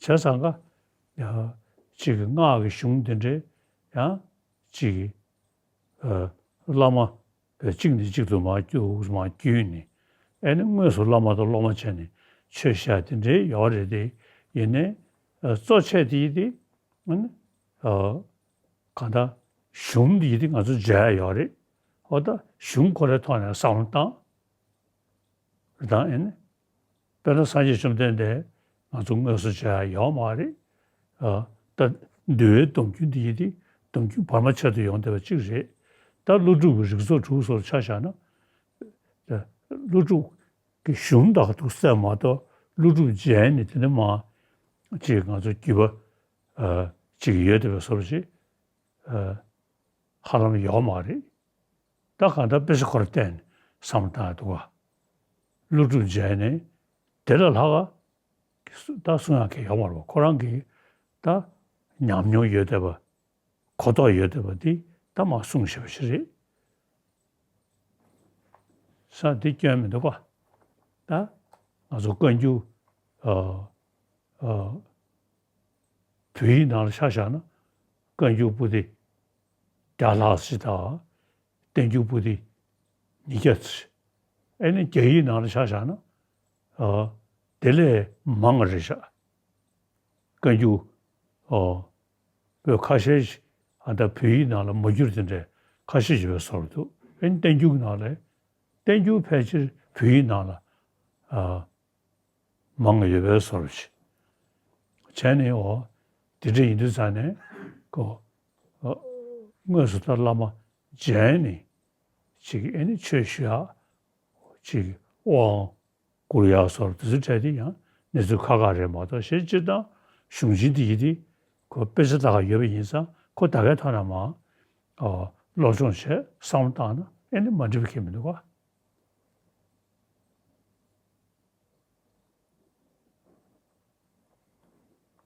བྱས་ཙང་ཀ་ཡ་ཅིག་གི་སྔགས་ཀྱི་གཞུང་དེ་འདྲའི་ཡང་ཅིག་གི་ཨ་བླ་མ་གཅིག་ནས་གཅིག་ཏུ་མར་བརྒྱུད་མར་བརྒྱུད་ནས། ཨ་ནི་དངོས་སུ་བླ་མ་དང་སློབ་མ་བྱས་ནས་ཆོས་བཤད་དེ་འདྲའི་ཡོད་རེད་དེ། ཡིན་ནའི་ཨ་གཙོ་ཆེ་དེ་ཡི་དེ་ཨ་ནི་ཨ་གང་ལྟར་གཞུང་དེ་ཡི་དེ་ང་ཚོ་མཇལ་ཡ་ཡོད་རེད། འོ་ད་གཞུང་ཁོ་རའི་ཐོག་ནས་བསམ་བློ་བཏང་། རེད་དང་། ཨེ་ནི། དཔེར་ན་སངས་རྒྱས་བཅོམ་ལྡན་འདས་ང་ཚོ་དངོས་སུ་མཇལ་ཡ་ཡོད་མ་རེད། ཨ། ད་འདུལ་བའི་སྡོམ་རྒྱུན་འདི་ཡི་དེ་སྡོམ་རྒྱུན་བར་མ་ཆད་དུ་ཡོང་བསྡད་པ་གཅིག་རེད། ད་ཀླུ་སྒྲུབ་ཀྱི་རིགས་ཚོགས་དྲུག་སོགས་ཆ་བཞག་ན། ད་ཀླུ་སྒྲུབ་ཀྱི་གཞུང་དག་ཏུ་གསལ་མ་གཏོགས། ཀླུ་སྒྲུབ་མཇལ་ནས་དེ་ནས་མར་ཅིག་ང་ཚོ་བརྒྱུད་པ་ཨ་ཅིག་ཡོད་བསྡད་པའི་བཟོ་འདྲ་ཅིག་ཨ། ཧ་ལམ་ཡོད་མ་རེད། ད་གང་ལྟར་དཔེ་ཆ་ཁོ་ར་བལྟས་ནས་བསམ་བློ་བཏང་ཡ་འདུག་ག་ཀླུ་སྒྲུབ་མཇལ་ནས་དེ་ལས་ལྷག་ག་ད་གསུང་ཡ་གང་ཡོད་མ་རེད་པ། ཁོ་རང་གིས་ད་ཉམས་མྱོང་ཡོད་བསྡད་པ། གོ་རྟོགས་ཡོད་བསྡད་པ་འདི་ད་མར་གསུངས་བཞག་པ་ཞིག་རེད། ས་འདི་སྐྱོན་མི་འདུག་ག་ད་ང་ཚོ་བཀའ་འགྱུར་ཨ་ཨ་བོད་ཡིག་ནང་ལ་ཆ་བཞག་ན། བཀའ་འགྱུར་པོ་ཏི་བརྒྱ་ལྷག་ཙམ་དང་། བསྟན་འགྱུར་པོ་ཏི་ཉིས་བརྒྱ་ཙམ། ཨེ་ནི་རྒྱ་ཡིག་ནང་ལ་ཆ་བཞག་ན། ཨ། དེ་ལས་མང་བ་རེད་ཤག་བཀའ་འགྱུར། ཨོ། པོད་ཁ་ཤས་ཤིག་ཨ་ད་བོད་ཡིག་ནང་ལ་མ་བསྒྱུར་དེ་འདྲ་ཁ་ཤས་ཤིག་ཡོད་པའི་བཟོ་འདྲ་འདུག་ཨེ་ནི་བསྟན་འགྱུར་ནང་ལ། བསྟན་འགྱུར་ཕལ་ཆེར་བོད་ཡིག་ནང་ལ། ཨ། མང་བ་ཡོད་པའི་བཟོ་འདྲ་ཞིག་བྱས་ནས། འོ། དེ་འདྲ་ཡིན་དུས་ཙང་ནས་ཁོ། ཨ། དངོས་སུ་ད་བླ་མ་མཇལ་ནས་ཅིག་ཨེ་ནི་ཆོས་ཞུ་ཡག་ཅིག་དབང་བསྐུར་ཡག་བཟོ་འདྲ་དེ་ཚོ་འཕྲད་དེ་ཡང་གནས་ཚུལ་ཁག་ཁག་རེད་མ་གཏོགས། གཞན་སྤྱིར་བཏང་གཞུང་ཆེན་དེ་ཡི་དེ་ཁོ་དཔེ་ཆ་ད་ག་ཡོད་པ་ཡིན་ཙང་། ཁོ་ད་གའི་ཐོག་ནས་མར། ཨ། སློབ་སྦྱོང་བྱས་བསམ་བློ་བཏང་ན་ཨེ་ནི་མ་འགྲིག་པ་གང་ཡང་མི་འདུག་ག་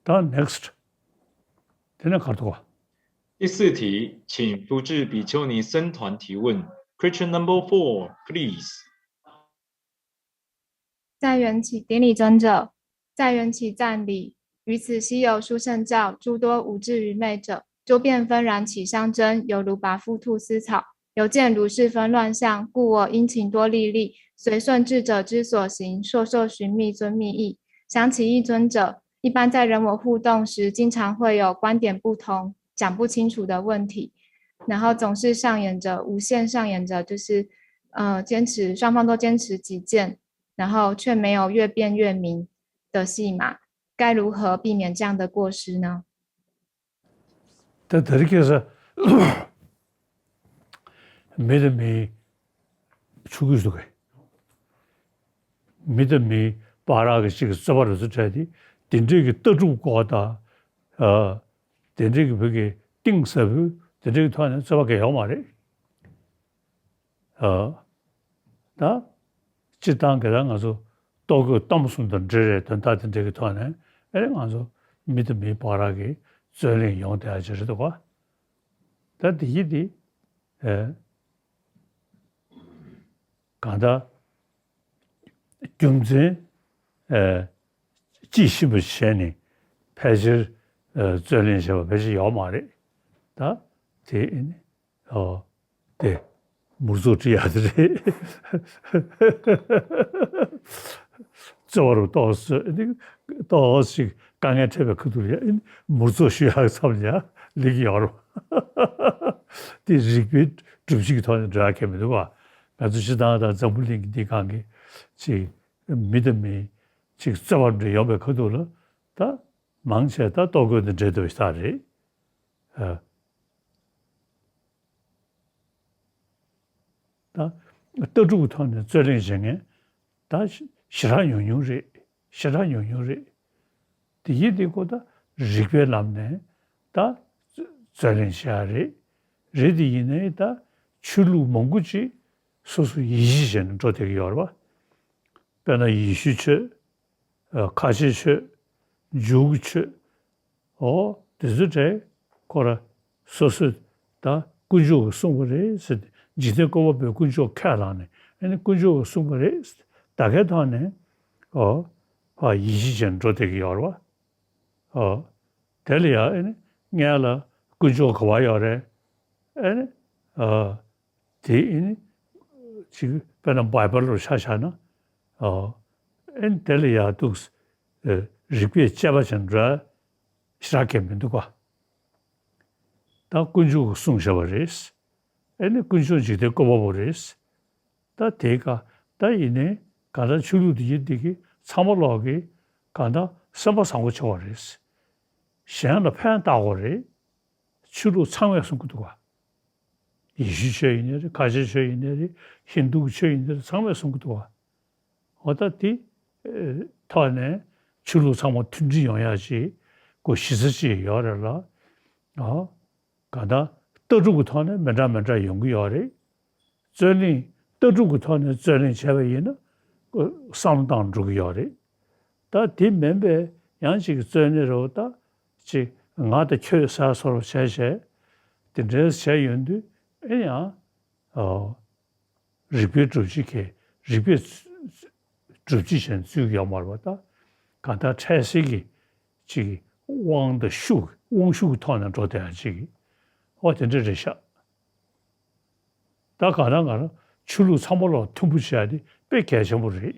ད་next། དེ་ནས་ག་རེ་འདུག་ག 第四题，请福智比丘尼僧团提问。Question number four, please. 在缘起顶礼尊者，在缘起赞礼，于此稀有殊胜教，诸多无智愚昧者，周遍纷然起相争，犹如拔覆菟丝草。由见如是纷乱相，故我殷勤多历历，随顺智者之所行，烁烁寻觅尊密意。想起一尊者，一般在人我互动时，经常会有观点不同、讲不清楚的问题，然后总是上演着无限上演着，就是呃坚持双方都坚持己见，然后却没有越辩越明的戏码，该如何避免这样的过失呢？ ད་དེ་རིང་ཁ་སང་མི་དང་མིའི་ཆུ་ཁུལ་སུ་གི་མི་དང་མིའི་བར་གྱི་ཅིག་རྩོད་པ་རུ་ཚུར་འཕྲད་དེ། དེ་འདྲའི་གི་ལྟ་གྲུབ་སྐོར་དང་། ཨ། དེ་འདྲའི་གི་བོད་ཀྱི་གཏིང་ཟབ་པོའི་དེ་འདྲའི་གི་ཐོག་ནས་རྩོད་པ་གང་ཡང་ཡོད་མ་རེད། ཨ། ད་སྤྱིར་བཏང་གི་ད་ང་ཚོ་ལྟོ་གོས་གཏམ་གསུམ་དང་འབྲེལ་བའི་དོན་དག་དེ་འདྲ་གི་ཐོག་ནས། ཨེ་ང་ཚོ་མི་དང་མིའི་བར་གྱི་རྩོད་གླེང་ཡོང་བསྡད་ཡ་ཅིག་རེད་འདུག་ག་ད་དེ་ཡི་དེ། ཨེ། གང་ལྟར་རྒྱུ་མཚན། ཨེ། ཅི་ཞིབ་པོ་བྱས་ནས་ཕལ་ཆེར། ཨེ། རྩོད་གླེང་བྱས་པ་ཕལ་ཆེར་ཡོད་མ་རེད། ད་དེ་ཨེ་ནི། ཨོ། དེ་མུར་ཚོགས་བྲིས་ཡག་དེ་རེད། རྩོད་པ་རུ་ཏོག་ཙམ་ཏོག་ཙམ་ཞིག་དཀའ་ངལ་འཕྲད་པའི་ཁ་ཐུག་ལ་ཡ་མུར་ཚོགས་ཞུ་ཡག་མཚམས་ལ་ཡ་སླེབས་ཀྱི་ཡོད་རེད། དེ་རིགས་པའི་སྒྲུབ་བྱེད་ཀྱི་ཐོག་ནས་འགྲོ་ཡག་གང་ཡང་མི་འདུག་ག་ང་ཚོ་སྤྱིར་བཏང་ད་འཛམ་བུ་གླིང་གི་འདི་སྒང་གི་ཅིག་མི་དང་མི་ཅིག་རྩོད་པ་འདྲ་ཡོང་པའི་ཁ་ཐུག་ལ། ད་མང་ཆེ་ད་ལྟོ་གོས་དང་འབྲེལ་བསྡད་པ་ཞིག་རེད། ཨ། ད་ལྟ་གྲུབ་ཀྱི་ཐོག་ནས་རྩོད་གླེང་བྱེད་མཁན་ད་ཞེ་དྲག་ཉུང་ཉུང་རེད། ཞེ་དྲག་ཉུང་ཉུང་རེད། དེ་ཡིན་དེ་ཁོ་ད་རིགས་པའི་ལམ་ནས་ད་རྩོད་གླེང་བྱེད་ཡ་རེད། རེད་དེ་ཡིན་ནའི་ད་ཆོས་ལུགས་མང་པོ་ཅིག་སོ་སོ་ཡིད་ཆེས་བྱས་ནས་འགྲོ་བསྡད་ཀྱི་ཡོད་རེད་བ། དཔེར་ན་ཡེ་ཤུ་ཆོས། ཨ། ཁ་ཆེ་ཆོས། འཇུག་ཆོས། ཨོ། དེ་ཚོ་གྲས་ཁོ་ར་སོ་སོས་ད་དཀོན་མཆོག་གིས་གསུངས་པ་རེད་ཟེར་ཏེ། འཇིག་རྟེན་བཀོད་པ་པོས་དཀོན་མཆོག་ཁས་བླངས་ནས། ཨ་ནི་དཀོན་མཆོག་གིས་གསུངས་པ་རེད་ཟེར་ཏེ་ད་གའི་ཐོག་ནས། ཨོ། ཨ། ཡིད་ཆེས་བྱས་ནས་འགྲོ་བསྡད་ཀྱི་ཡོད་རེད་བ། ཨོ། དེ་ལ་ཡང་ཨ་ནི་སྔོན་ལ་དཀོན་མཆོག་ག་པར་ཡོད་རེད། ཨ་ནི། ཨོ། དེ་ཨ་ནི་ཅིག་དཔེར་ན་བྷའི་བལ་ལ་ཆ་བཞག་ན། ཨོ། ཨ་ནི་དེ་ལ་ཡང་འདུག། ཨ། རིགས་པས་དཔྱད་པ་བྱས་འགྲོ་ཞེ་དྲག་གང་མི་འདུག་ག། ད་དཀོན་མཆོག་གིས་གསུངས་བཞག་པ་རེད། ཨ་ནི་དཀོན་མཆོག་འཇིག་རྟེན་བཀོད་པ་པོ་རེད། ད་དེའི་ཀ་ད་ཡིན་ནའི་གང་ལྟར་ཆོས་ལུགས་འདི་ཡིན་འདི་གི་ཚང་མ་ལོག་གི་གང་ལྟར་སེམས་པ་བཟང་པོ་བྱེད་དགོས་རེད། གཞན་ལ་ཕན་བཏགས་དགོས་རེད། ཆོས་ལུགས་ཚང་མས་གསུང་གི་འདུག་ག། ཡེ་ཤུ་ཆོས་ཡིན་ནའི་རེད། ཁ་ཆེ་ཆོས་ཡིན་ནའི་རེད། ཧིན་དུ་གི་ཆོས་ཡིན་ནའི་རེད། ཚང་མས་གསུང་གི་འདུག་ག། འོ་ད་དེ། ཨེ། ཐོག་ནས་ཆོས་ལུགས་ཚང་མ་མཐུན་སྒྲིལ་ཡོང་ཡ་ཅིག་གོ་གཞི་རྩ་ཅིག་ཡོད་རེད་ལ། ཨོ། གང་ལྟར་ལྟ་གྲུབ་ཀྱི་ཐོག་ནས་མི་འདྲ་མི་འདྲ་ཡོང་གི་ཡོད་རེད། རྩོད་གླེང་། ལྟ་གྲུབ་ཀྱི་ཐོག་ནས་རྩོད་གླེང་བྱས་པ་ཡིན་ན་བསམ་བློ་བཏང་འགྲོ་གི་ཡོད་རེད། ད་དེ་མིན་པའི་ཡང་ཅིག་རྩོད་གླེང་རེད་བ། ད་ཅིག་ང་དང་ཁྱོད་ཟེར་སོགས་བྱས་བྱས་དེ་འདྲའི་བྱས་ཡོང་དུས་ཨེ་ཡང་། ཨོ། རིགས་པའི་སྒྲུབ་བྱེད་ཀྱི། རིགས་པའི་སྒྲུབ་བྱེད་ཅན་བརྩི་གི་ཡོད་མ་རེད་པ། ད་གང་ལྟར་འཕྲལ་སེལ་གྱི་ཅིག་དབང་དང་ཤུགས། དབང་ཤུགས་ཀྱི་ཐོག་ནས་འགྲོ་བསྡད་ཡ་ཅིག། ཨོ། དེ་འདྲ་རེད་ཤག། ད་གང་ལྟར་ང་རང་ཆོས་ལུགས་ཚང་མ་ལོག་མཐུན་པོ་བྱེད་ཡ་དེ་དཔེ་གལ་ཆེན་པོ་རེད།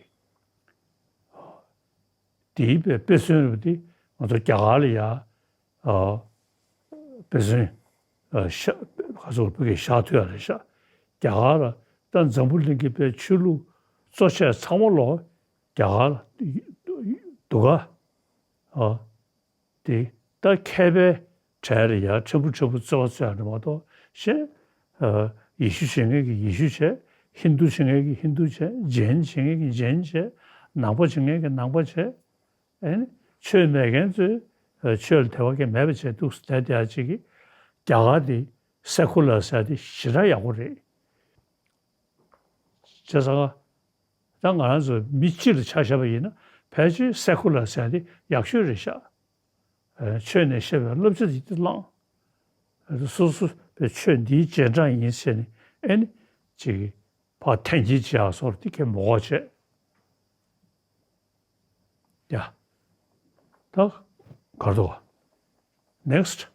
དེའི་དཔེ་དཔེ་མཚོན་རེད་པ། དེ་ང་ཚོ་རྒྱ་གར་ལ་ཡ། ཨ། དཔེ་མཚོན། ཨ། ཤ། ཁ་སོགས་བོད་སྐད་བཞག་ཐུབ་ཡ་རེད་ཤག། རྒྱ་གར་ལ་ད་འཛམ་བུ་གླིང་གི་དཔེ་ཆོས་ལུགས་གཙོ་ཆེ་ཚང་མ་ལོག་རྒྱ་གར་ལ་འདུག་ག། ཨ། དེ་ད་མཁས་པའི་གྲས་ལ་ཡ་ཕྲན་བུ་ཕྲན་བུ་རྩོད་པ་རྩོད་ཡ་རེད་མ་གཏོགས། གཞན། ཨ། ཡེ་ཤུ་བྱེད་མཁན་གྱིས་ཡེ་ཤུ་བྱས། ཧིན་དུ་བྱེད་མཁན་གྱིས་ཧིན་དུ་བྱས། ཇེན་བྱེད་མཁན་གྱིས་ཇེན་བྱས། ནང་པ་བྱེད་མཁན་གྱིས་ནང་པ་བྱས། ཨེ་ནི་ཆོས་མེད་མཁན་ཚོས་ཆོས་ལ་དད་པ་གང་མེད་པ་བྱས་འདུག་སེ་བསྡད་བསྡད་ཡ་ཅིག་གིས། རྒྱ་གར་དེ་སེ་ཁུ་ལར་ཟེར་ཡ་དེ་ཞེ་དྲག་ཡག་པོ་རེད། བྱས་ཙང་ད་ང་རང་ཚོ་མི་སྤྱི་ལ་ཆ་བཞག་པ་ཡིན་ན་ཕལ་ཆེར་སེ་ཁུ་ལར་ཟེར་ཡ་དེ་ཡག་ཤོས་རེད་ཤག། ཨེ། ཆོས་ནས་བཤད་པའི་བསླབ་བྱ་དེ་དེ་བླངས། ཨེ། སོ་སོ་བའི་ཆོས་འདིའི་རྗེས་འབྲང་ཡིན་ཟེར་ནས། ཨེ་ནི་ཅིག་ཕར་འཐེན་འཁྱེར་བྱེད་ཡ་སོགས་དེ་གས་མི་དགོས་བྱས། ཡ། ད་གར་འདུག་ག། Next།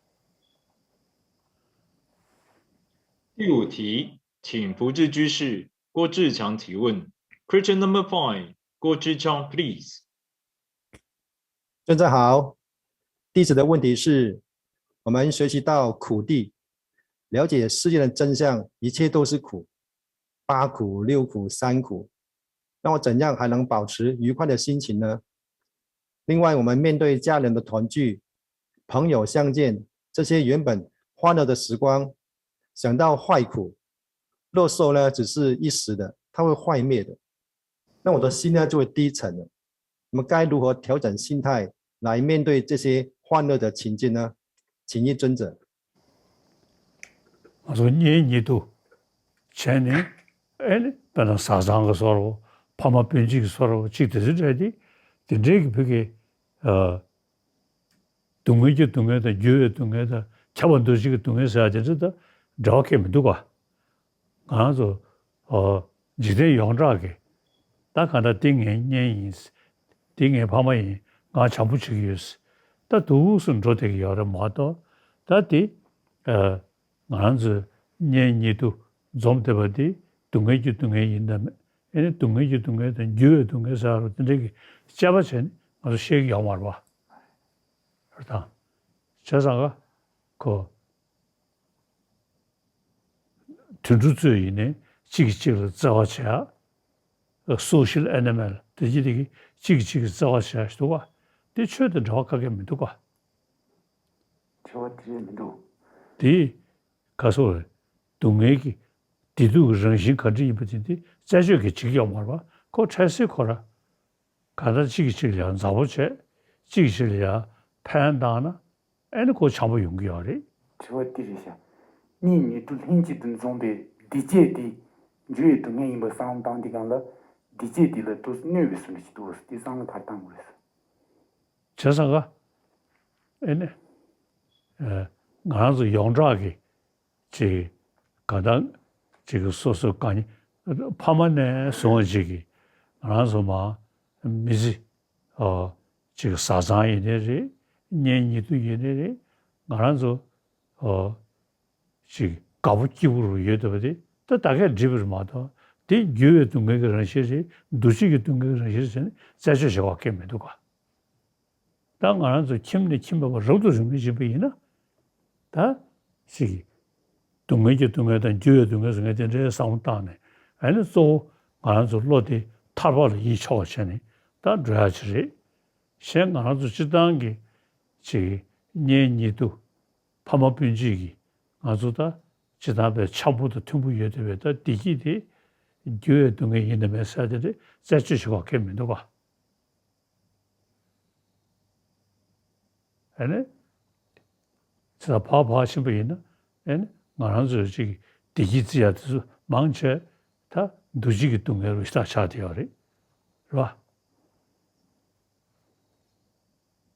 第五题，请福智居士郭志强提问。Question number five, 郭志强, please. 正在好。弟子的问题是，我们学习到苦地，了解世界的真相，一切都是苦，八苦、六苦、三苦，那我怎样还能保持愉快的心情呢？另外，我们面对家人的团聚、朋友相见，这些原本欢乐的时光，想到坏苦，乐受呢只是一时的，它会坏灭的，那我的心呢就会低沉了。我们该如何调整心态来面对这些欢乐的情境呢？请益尊者。 ང་ཚོ་གཉེན་ཉེ་དུ་བྱས་ནས། ཨེ་ནི་དཔེར་ན་བཟའ་ཚང་གི་བཟོ་འདྲ་བོ། ཕ་མ་སྤུན་མཆེད་ཀྱི་བཟོ་འདྲ་བོ་ཅིག་དེ་ཚོ་འདྲ་དེ། དེ་འདྲའི་གི་བོད་ཀྱི། ཨ། སྡུག་བསྔལ་གྱི་སྡུག་བསྔལ་དང་། འགྱུར་བའི་སྡུག་བསྔལ་དང་། ཁྱབ་པ་འདུ་བྱེད་ཀྱི་སྡུག་བསྔལ་ཟེར་ཡ་དེ་འདྲ་དང་འབྲེལ་བ་གང་ཡང་མི་འདུག་ག། ང་ཚོ། ཨོ། འཇིག་རྟེན་ཡོངས་གྲགས་ཀྱི། ད་གང་ལྟར་འདི་ངའི་གཉེན་ཡིན། འདི་ངའི་ཕ་མ་ཡིན། ང་བྱམས་པོ་བྱེད་ཀྱི་ཡོད། ད་འདུག་སེ་འགྲོ་བསྡད་ཀྱི་ཡོད་རེད་མ་གཏོགས། ད་འདི། ཨ། ང་རང་ཚོའི་གཉེན་ཉེ་དུ་འཛོམས་བསྡད་པ་འདི་སྡུག་བསྔལ་གྱི་སྡུག་བསྔལ་ཡིན་དང་མེད། ཨེ་ནི་སྡུག་བསྔལ་གྱི་སྡུག་བསྔལ་དང་། འགྱུར་བའི་སྡུག་བསྔལ་ཟེར་རོ། དེ་འདྲའི་གི་དཔྱད་པ་བྱས་ནས་ང་ཚོ་ཤེས་ཀྱི་ཡོད་མ་རེད་པ། རེད་དང་། བྱས་ཙང་ཀ་ཁོ། དུད་འགྲོ་ཚོས་ཡིན་ནའི་གཅིག་གིས་གཅིག་ལ་བརྩེ་བ་བྱེད་ཡ། Social animal དེ་གཅིག་དེ་གིས་གཅིག་གིས་གཅིག་ལ་བརྩེ་བ་བྱེད་ཡ་ཞིག་འདུག་ག། དེ་ཆོས་དང་འབྲེལ་བ་ག་གེ་མི་འདུག་ག། འབྲེལ་བ་དེ་རེད་མི་འདུག། དེ་ག་སོགས་རེད། སྡུག་བསྔལ་གྱི་བདེ་སྡུག་གི་རང་བཞིན་ག་འདྲ་ཡིན་པ་དེ་དེ་རྩད་གཅོད་ཀྱིས་བྱེད་ཀྱི་ཡོད་མ་རེད་པ། ཁོ་འཕྲལ་སེལ་ཁོ་ར་གང་ལྟར་གཅིག་གིས་གཅིག་ལ་ཡང་མཛའ་བོ་བྱས། གཅིག་གིས་གཅིག་ལ་ཡང་ཕན་བཏགས་ན། ཨེ་ནི་ཁོ་བྱམས་པོ་ཡོང་གི་ཡོད་རེད། དྲི་བ་འདི་རེད་ཤག་གཉེན་ཉེ་དུ་ལྷན་ཅིག་ཏུ་འཛོམས་པའི་སྡིག་སྤྱད་འདི་འགྱུར་བའི་སྡུག་བསྔལ་ཡིན་པ་བསམ་བློ་བཏང་དུས་སྒང་ལ། སྡིག་སྤྱད་འདི་ལ་ཏོག་ཙམ་གནོད་པའི་བཟོ་འདྲ་ཞིག་འདུག་དེ་བསམ་བློ་ག་རེ་བཏང་དགོས་རེད། བྱས་ཙང་ཀ་ཨེ་ནི་ཨ་ང་རང་ཚོ་ཡོངས་གྲགས་ཀྱི་ཅིག་ག་ད་ཅིག་སོ་སོ་ག་ནི་ཕ་མ་ནས་བཟུང་བ་ཅིག་གིས་ང་རང་ཚོ་མ་མི་ཚེ་ཨོ་ཅིག་བཟའ་ཚང་ཡིན་ནའི་རེད། གཉེན་ཉེ་དུ་ཡིན་ནའི་རེད། ང་རང་ཚོ་ཨོ་ཅིག་དགའ་པོ་སྐྱིད་པོ་རུ་ཡོད་བསྡད་པ་དེ་ད་ད་གས་འགྲིག་པ་རེད་མ་གཏོགས། དེ་འགྱུར་བའི་སྡུག་བསྔལ་གྱི་རང་བཞིན་རེད། འདུ་བྱེད་ཀྱི་སྡུག་བསྔལ་གྱི་རང་བཞིན་རེད་ཟེར་ནས་རྩད་གཅོད་བྱེད་པ་གང་ཡང་མི་འདུག་ག་ད་ང་རང་ཚོ་ཁྱིམ་ནས་ཁྱིམ་མེད་པར་རབ་ཏུ་རིང་མོ་ཕྱིན་པ་ཡིན་ན། ད་ཅིག་སྡུག་བསྔལ་གྱི་སྡུག་བསྔལ་དང་འགྱུར་བའི་སྡུག་བསྔལ་ཟེར་མཁན་དེ་འདྲའི་བསམ་བློ་བཏང་ནས། ཨ་ནི་གཙོ་བོ་ང་རང་ཚོ་བློ་དེ་ཐར་པ་ལ་ཡིད་ཆོག་པ་བྱས་ནས་ད་འགྲོ་ཡག་ཅིག་རེད། གཞན་ང་རང་ཚོ་སྤྱིར་བཏང་གི་ཅིག་གཉེན་ཉེ་དུ་ཕ་མ་སྤུན་མཆེད་ཀྱིས་ང་ཚོ་ད་སྤྱིར་བཏང་བའི་འཆམ་པོ་དང་མཐུན་པོ་ཡོད་བསྡད་པའི་ད་བདེ་སྐྱིད་དེ་འགྱུར་བའི་སྡུག་བསྔལ་ཡིན་དང་མིན་ཟེར་དེ་འདྲ་རྩད་གཅོད་བྱེད་པ་གང་ཡང་མི་འདུག་ག་ཨ་ནི། ཚེ་ད་བག་ཕར་ཕྱིན་པ་ཡིན་ན། ཨ་ནི་ང་རང་ཚོའི་ཅིག་བདེ་སྐྱིད་བརྩི་ཡག་དེ་ཚོ་མང་ཆེ་ད་འདུ་བྱེད་ཀྱི་སྡུག་བསྔལ་རུ་ཞེ་དྲག་ཆགས་བསྡད་ཡོད་རེད། རེད་བ།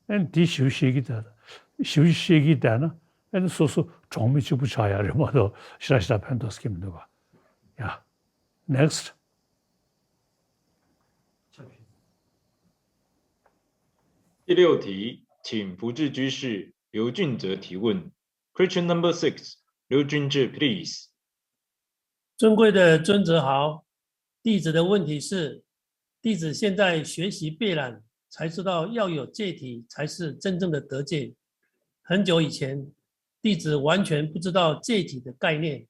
ཨ་ནི་དེ་ཞིབ་བཤད་ཀྱི་བསྡད། ཞིབ་བཤད་ཀྱི་བསྡད་ན་ཨ་ནི་སོ་སོ་གྲོགས་མི་གཅིག་པུ་ཆགས་ཡག་རེད་མ་གཏོགས་ཞེ་དྲག་ཞེ་དྲག་ཕན་ཐོགས་ཀྱི་མི་འདུག་ག་ཡ། Next. 第六题，请福智居士刘俊哲提问。Question number six, 刘俊哲, please. 尊贵的尊者好，弟子的问题是，弟子现在学习备览，才知道要有戒体才是真正的得戒。很久以前，弟子完全不知道戒体的概念。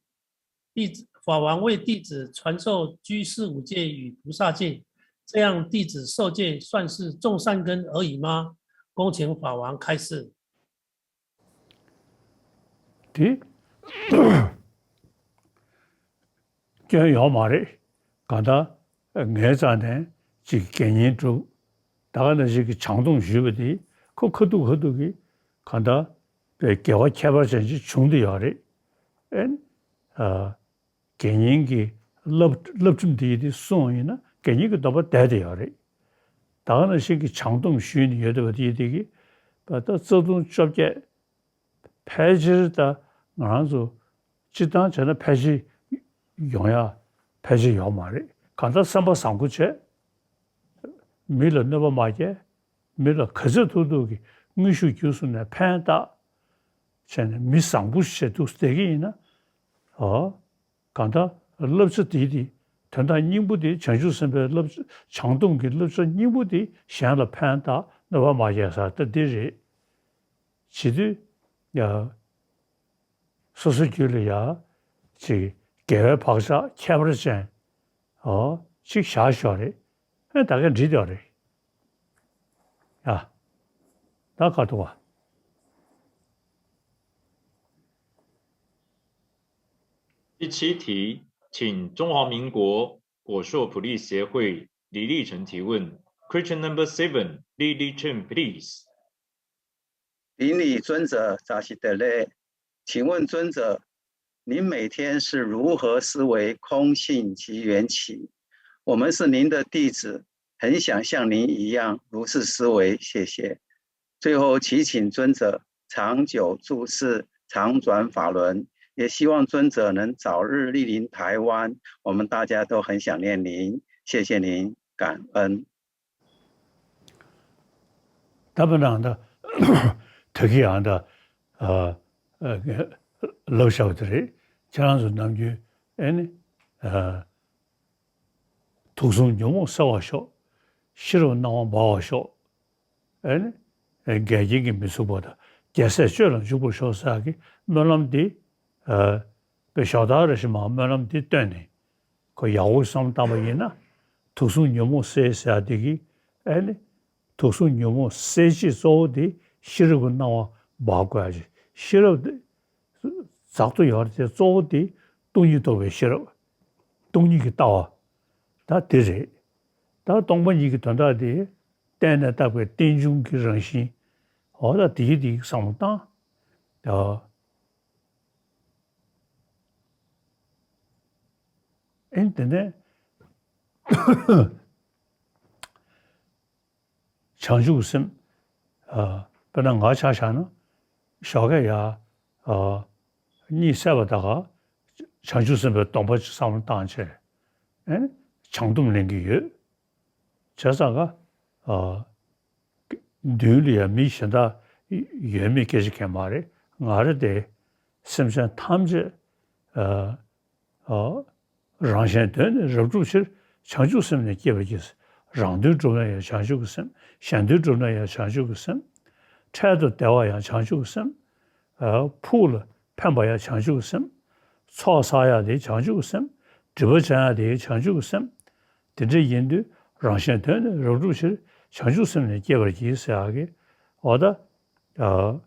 弟子，法王为弟子传授居士五戒与菩萨戒，这样弟子受戒算是种善根而已吗？恭请法王开示。དེ་སྐྱོན་ཡོད་མ་རེད། གང་ལྟར་ངའི་རྩ་ནས་ཅིག་དགེ་བསྙེན་སྒྲུབ། ད་ག་ནང་བཞིན་གྱི་བྱང་སྡོམ་ཞུས་པ་དེ་ཁོ་ཁ་ཐུག་ཁ་ཐུག་གི་གང་ལྟར་དགེ་བ་ཁྱད་པར་ཅན་ཅིག་བྱུང་བསྡད་ཡོད་རེད། ཨེ། ཨ། དགེ་བསྙེན་གྱི་བསླབ་བསླབ་ཁྲིམས་དེ་ཡི་དེ་སྲུང་ཡིན་ན་དགེ་བསྙེན་གྱི་སྡོམ་པ་བསྡད་དེ་ཡོད་རེད། ད་ག་ནང་བཞིན་གྱི་བྱང་སྡོམ་ཞུས་ནས་ཡོད་བསྡད་པ་དེ་ཡི་དེ་གི་ད་ལྟ་རྩ་ལྟུང་བཅོ་བརྒྱད་ཕལ་ཆེར་ད་ང་རང་ཚོ་སྤྱིར་བཏང་བྱས་ན་ཕལ་ཆེར་ཡོང་ཡ་ཕལ་ཆེར་ཡོད་མ་རེད། གང་ལྟར་བསམ་པ་བཟང་པོ་བྱས། མི་ལ་གནོད་པ་མ་བསྐྱལ། མི་ལ་ག་ཚོད་ཐུབ་ཐུབ་ཀྱི་དངོས་ཤུགས་བརྒྱུད་གསུམ་ནས་ཕན་བཏགས་བྱས་ནས་མི་བཟང་པོ་ཞིག་བྱས་འདུག་བསྡད་ཀྱི་ཡིན་ན། ཨོ། གང་ལྟར་བསླབ་བྱ་དེ་དེ་དོན་དག་སྙིང་པོ་དེ་བྱང་ཆུབ་སེམས་དཔའི་བསླབ་བྱ་བྱང་སྡོམ་གྱི་བསླབ་བྱ་སྙིང་པོ་དེ་གཞན་ལ་ཕན་བཏགས་གནོད་པ་མ་བསྐྱལ་ས་ད་འདི་རེད། བྱེད་དུས་ཡ། སོ་སོ་རྒྱུད་ལ་ཡ། ཅིག་དགེ་བའི་བག་ཆགས་ཁྱད་པར་ཅན། ཨོ། ཅིག་བཞག་ཞོག་རེད། ཨེ་ད་གས་འགྲིག་དེ་རེད། ཡ། ད་ག་ཐུག་བ། 第七题，请中华民国果树普利协会李立成提问。Question number seven, 李立成, please. 顶礼尊者扎西德勒，请问尊者，您每天是如何思维空性及缘起？我们是您的弟子，很想像您一样如是思维，谢谢。最后祈请尊者长久住世，常转法轮，也希望尊者能早日莅临台湾，我们大家都很想念您，谢谢您，感恩。 ད་བུ་ནང་ད་ད་གི་ཨང་ད་ཨ་ཨ་ལབ་བཞག་པ་དེ་རེད། ཁྱེད་རང་ཚོ་ནམ་རྒྱུན་ཨེ་ནི་ཨ་དུག་གསུམ་ཉོན་མོངས་སེལ་བར་ཤོག་ཤེས་རབ་སྣང་བ་འབར་བར་ཤོག་ཨེ་ནི་འགལ་རྐྱེན་གྱིས་མི་ཚུགས་པ་དང་རྒྱལ་སྲས་སྤྱོད་ལ་འཇུག་པར་ཤོག་ཟེར་གྱི་སྨོན་ལམ་འདི་ཨ་པའི་ཞོགས་ཐག་རེ་བཞིན་མར་སྨོན་ལམ་འདི་བཏོན་ནས། ཁོ་ཡག་པོ་བསམ་བཏང་པ་ཡིན་ན། དུག་གསུམ་ཉོན་མོངས་སེལ་ཟེར་ཡ་དེ་གི་ཨེ་ནི། དུག་གསུམ་ཉོན་མོངས་སེལ་ཆེད་གཙོ་བོ་དེ་ཤེས་རབ་ཀྱི་སྣང་བ་འབར་དགོས་ཡ་ཅིག་ཤེས་རབ་དེ་ འཛག་ཏུ་ཡོད་རེད་དེ། གཙོ་བོ་དེ་སྟོང་ཉིད་རྟོགས་པའི་ཤེས་རབ། སྟོང་ཉིད་ཀྱི་ལྟ་བ། ད་དེ་རེད། ད་སྟོང་པ་ཉིད་ཀྱི་དོན་དག་དེ་བརྟེན་ནས་བཏགས་པའི་རྟེན་འབྱུང་གི་རང་བཞིན། འོ་ད་དེའི་དེའི་བསམ་བློ་བཏང་། ད་ཨེ་དེ་ནས་བྱང་ཆུབ་ཀྱི་སེམས། ཨ། དཔེར་ན་ང་ཆ་བཞག་ན་ཞོགས་ཀས་ཡ། ཨ། གཉིད་སད་པ་ད་ག་བྱང་ཆུབ་སེམས་དཔའི་སྡོམ་པ་ཅིག་བསམ་བློ་བཏང་བྱས། ཨེ་བྱང་སྡོམ་ལེན་གྱི་ཡོད། བྱས་ཙང་ཀ་ཨ། མདུན་ལ་ཡ་མི་གཞན་དག་ཡོད་མེད་སྐད་ཆ་གང་མ་རེད། ང་རེད་དེ། སེམས་ཅན་ཐམས་ཅད། ཨ། ཨ། རང་གཞན་དོན་ནི་རབ་བསྒྲུབ་ཕྱིར། བྱང་ཆུབ་སེམས་ནི་བསྐྱེད་པར་བགྱི། རང་དོན་བསྒྲུབ་ན་ཡང་བྱང་ཆུབ་ཀྱི་སེམས། གཞན་དོན་བསྒྲུབ་ན་ཡང་བྱང་ཆུབ་ཀྱི་སེམས། འཕྲལ་དུ་བདེ་བ་ཡང་བྱང་ཆུབ་ཀྱི་སེམས། ཨ། ཕུགས་ལ་ཕན་པ་ཡང་བྱང་ཆུབ་ཀྱི་སེམས། ཚོགས་བསགས་ཡག་དེ་བྱང་ཆུབ་ཀྱི་སེམས། སྒྲིབ་པ་སྦྱང་ཡག་དེ་བྱང་ཆུབ་ཀྱི་སེམས། དེ་འདྲ་ཡིན་དུས་རང་གཞན་དོན་ནི་རབ་བསྒྲུབ་ཕྱིར། བྱང་ཆུབ་སེམས་ནི་བསྐྱེད་པར་བགྱི་ཟེར་ཡག་གི། འོ་ད། ཨ།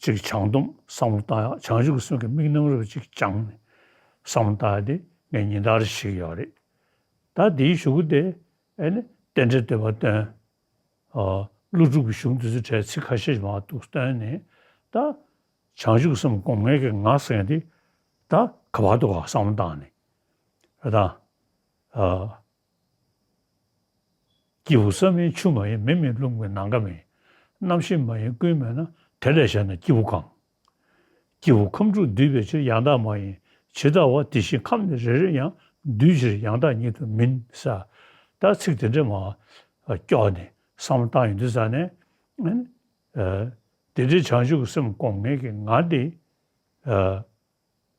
ཅིག་བྱང་སྡོམ་བསམ་བློ་བཏང་ཡག། བྱང་ཆུབ་ཀྱི་སེམས་ཀྱི་དམིགས་རྣམ་རེ་བ་ཅིག་སྦྱངས་ནས་བསམ་བློ་བཏང་ཡག་དེ་ངས་ཉིན་ལྟར་བྱེད་ཀྱི་ཡོད་རེད། ད་འདིའི་གཞུག་གུ་དེ་ཨེ་ནི་རྟེན་འབྲེལ་བསྟོད་པ་བཏོན། ཨ། ཀླུ་སྒྲུབ་ཀྱི་གཞུང་འདི་ཚོ་གྲས་ཚིག་ཁ་ཤས་ཤིག་མར་འདུག་བཏོན་ནས། ད་བྱང་ཆུབ་སེམས་སྒོམ་མཁན་གྱི་ང་ཟེར་མཁན་དེ་ད་ག་པར་འདུག་ག་བསམ་བློ་བཏང་ནས། ཨ། ད། ཨ། སྐྱེས་བུ་ས་མིན་ཆུ་མ་ཡིན། མེ་མིན་རླུང་མིན་ནམ་མཁའ་མིན། རྣམ་ཤེས་མ་ཡིན་ཀུན་མེད་ན། དེ་ལས་གཞན་ན་སྐྱེས་བུ་གང་། སྐྱེས་བུ་ཁམས་དྲུག་འདུས་པའི་ཕྱིར། ཡང་དག་མ་ཡིན་ཇི་ལྟ་བ། དེ་བཞིན་ཁམས་ནི་རེ་རེ་ཡང་། འདུས་ཕྱིར་ཡང་དག་ཉིད་དུ་མིན་ཟེར། ད་ཚིག་དེ་འདྲ་མར་སྐྱོར་ནས་བསམ་བློ་བཏང་ཡོང་དུས་ཙ་ནས། ཨ། དེ་འདྲའི་བྱང་ཆུབ་ཀྱི་སེམས་སྒོམ་མཁན་གྱི་ང་དེ། ཨ།